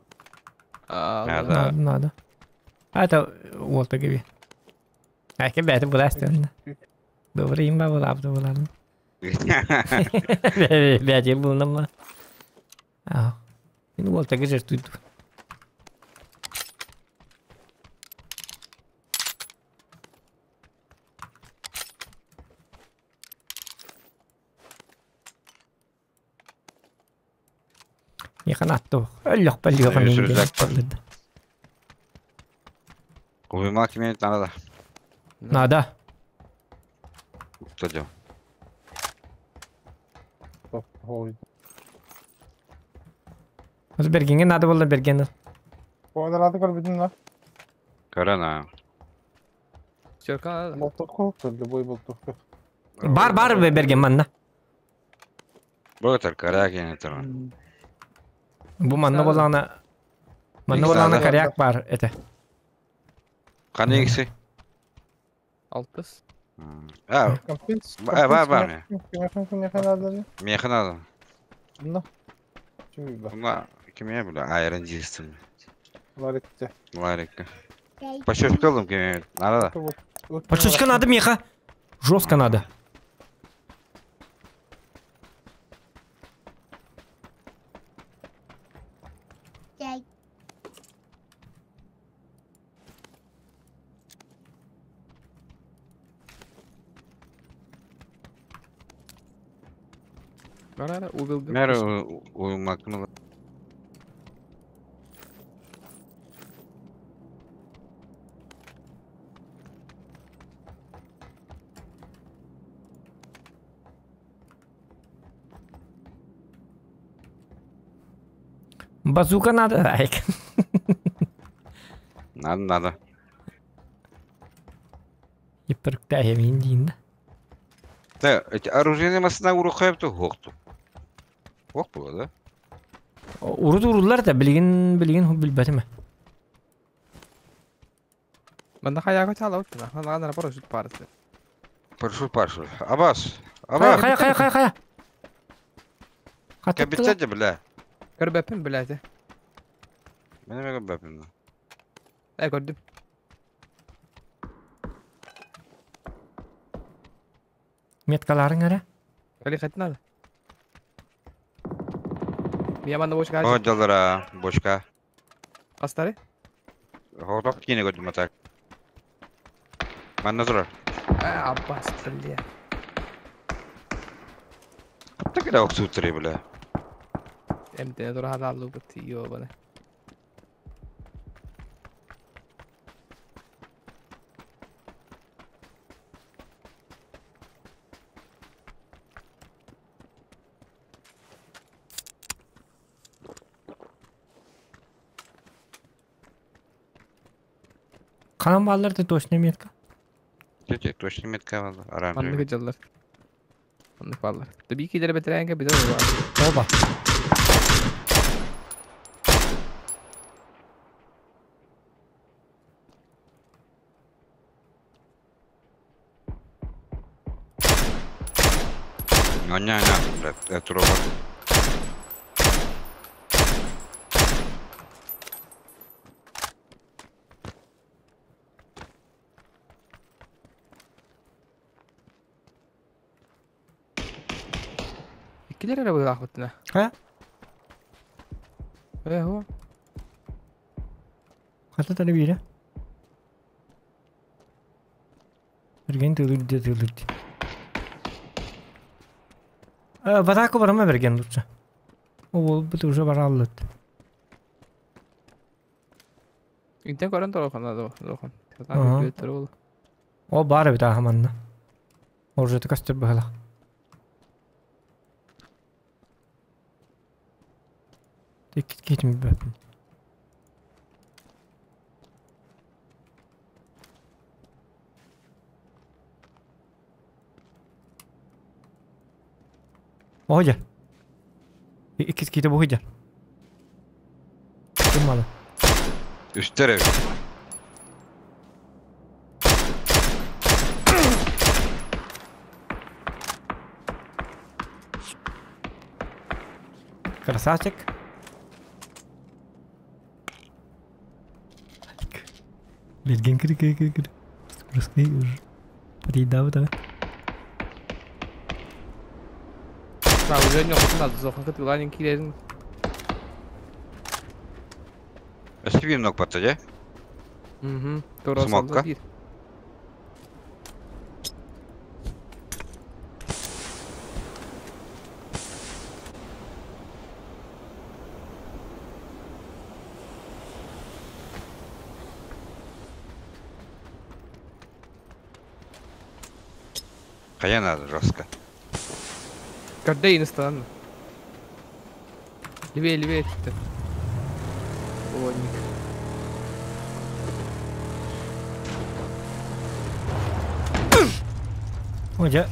Надо, надо. А это вот gibi. Әке бәті бұла істемін. Добрый им ба бұла абды бұларын. Бәті бұлына ма. Мен ол тәге жер туйду. Механ атты. Өллөк бәлі оған Уймак имеет надо. Надо. Что делал? Бергенге надо было берген. Квадраты көрбүтүн да. Корона. Черка. Болтовка, любой болтовка. Бар бар берген манна. Ботар караки не Бу манна болана. Манна болана коряк бар это. Кандай икси? Алтыс. А, бар бар. Меха надо. Да. Мына кеме бля, айран жейсің. Ларикте. Ларикка. Пошёшка алдым кеме. Надо да. Пошёшка надо, меха. Жестко надо. Мэр уймакны. Базука надо, айк. Надо, надо. Ипырыкта емин дейін да. Да, эти оружейные масына урухайып хоқту. Хоқ было, да? Урут урулар да билген билген билбетим. Мында хаяга чалып отыр. Ана парашют парысы. Парашют, парашют. Абас, абас. Хая, хая, хая, хая. Кабитседе, бля. Көрбәппин, блядь. Мен эме көрбөппүн. Э көрдүм. Меткаларың эрэ? Кали хатын надо. Мия манна бочка О, дьаллара, бочка. Астары? Хотох киine көрдүм атак. Манна турар. А, Аббас, бля. Так это оксутри, бля. МТ тура хатааллы бут ёбаны. Канан баллар да точно метка. Тете, точно метка баллар. Маннык Оранжевый. дьаллар. Маннык баллар. Таби кидер бетеренге бидер бар. Оба. Оня, оня, бля, это робот. Иккилер эрэ быһаах бутна. Ха? Э, хо. Хата тары бире. Берген тылырды тылырды. В атаку барама берген лучше. О, бут уже бараллыт. Интен көрөн торох надо, дохон. Ага. О, бар бит ахаманна. Уже ты костер быһала. Тик кетим бәпин. Оя. Иккис ките бу хыдя. Ким малы? Үстер. Красавчик. Берген кир кир кир кир. Просто уже. Прида да. Ма уже не хотна зохон кыт биланин килерин. Өстү нок батта, же? Мгм. Тура Смокка. бир. Хая надо жестко. Когда иностранно. Левее, левее ты. Водник. Оя.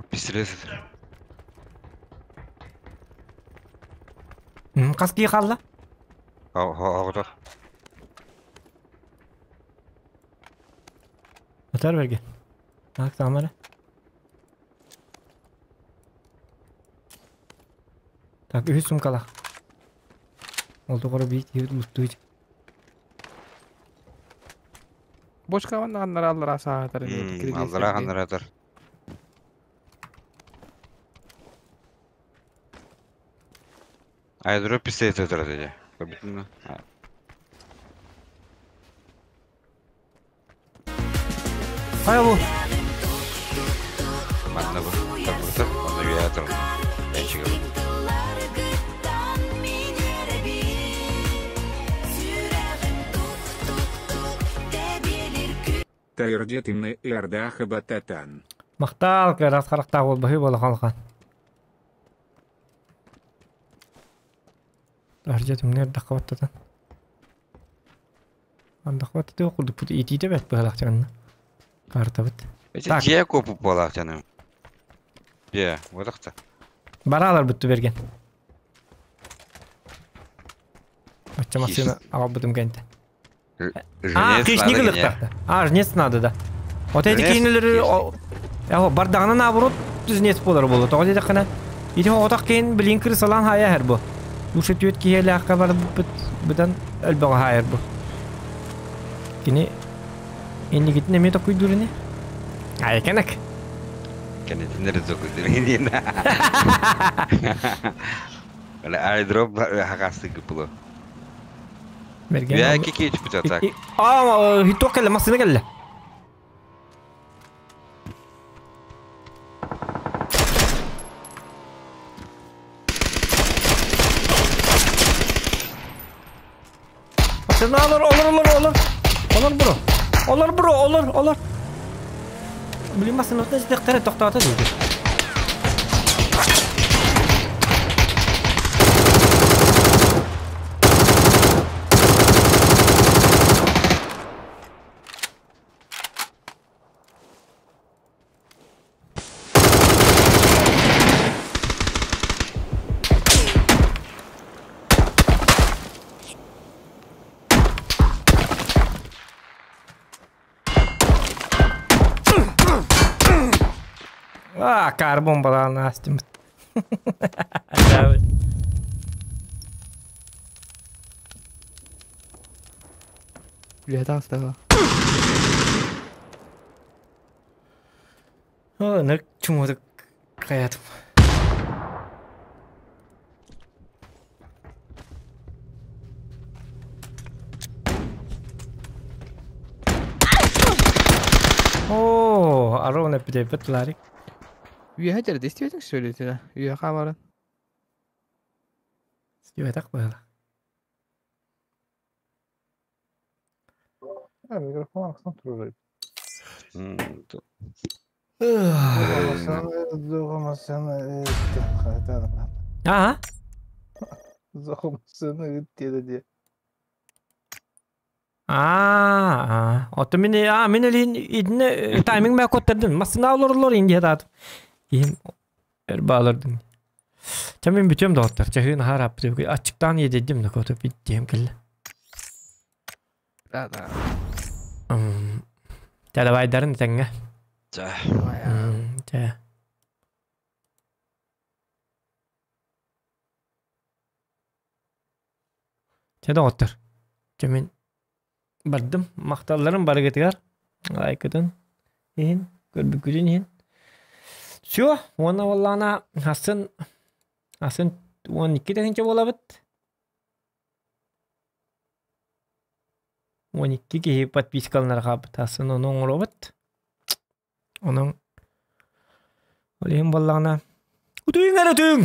Пистолет. Каски қалла. Ағыдақ. Атар берген. Так, тамара. Так, үс сумкалах. Олду қора бейт ебит ұлттуйд. Бочка ванна аннара аллара саатар. Аллара аннаратар. Айдро пистолет өтірді, же. Көбітін. Қая бұл? Манна бұл. Табыртыр, оны виатыр. Әншігі бұл. Тайрдетимне эрдаха бататан. Мақтал, кәрат қарақтағы ол бұхи бола қалған. Аржетимне даққабаттатан. Андаққабаттаты оқылды пут итите бәт бұхалақ жанына. Карта бит. Эти же көпіп болақ жаным. Же, одақта. Баралар бүтті берген. Оччо массыына аҕалбытым кэнтэ. А, хищник ылыктахта. А, жнец надо да. Вот эти кинилери бардаҕына наоборот жнец буолар буолуо. Тоҕо диэтэххинэ, ити оҕотох киһин билин крысалаан хаайа бу. Лучше түөрт киһилээххэ барбыт быдан өлбөҕө хаайар бу. Кини инникитин эмиэ токуйдуур ини. Айканак. Кэннитин токуйдуур ини. Айдроп хакастык было. Мерген. Я кики чупута так. А, туох кэллэ, массыына кэллэ. Массыына олор, олор, олор, олор. Олор бро. Олор бро, олор, олор. Блин, массыынатын ситехтэрэ тохтоото диэки. А, карбон балаан астым. Үлэһэ таҕыстаҕа. Ынырык чумуотук хайатым. Оо, арон эппитейбит Ларик. Үөһэ дьэрэ истибэтиҥ сөйлөтүнэ. Үөһэ хаамарын. Истибэтэх быһыылаах. Микрофон ахсан турар. Аа? Аа, ото мин а мин элин идне тайминг мэ коттардым. Массына олорлор инде дат. Киһим өр баалардым. Ча мин бүтүөм доҕоттор. Чаһыын аһаар аппыт. Аччыктаан иэдэйдим да кото биттиэм кэллэ. Да, да. Тэлэбайдарын тэҥҥэ. Чэ. Чэ. Чэ доҕоттор. Чэ мин бардым. Махталларым барыгытыгар. Лайкытын иһин, көрбүккүтүн иһин. Все, уонна буоллаҕына асын асын 12 тыһыынча буолабыт. 12 киһи подпискаланар хаалбыт. Асын ону оҥоробут. Онон ол иһин буоллаҕына утуйуҥ эрэ утуйуҥ!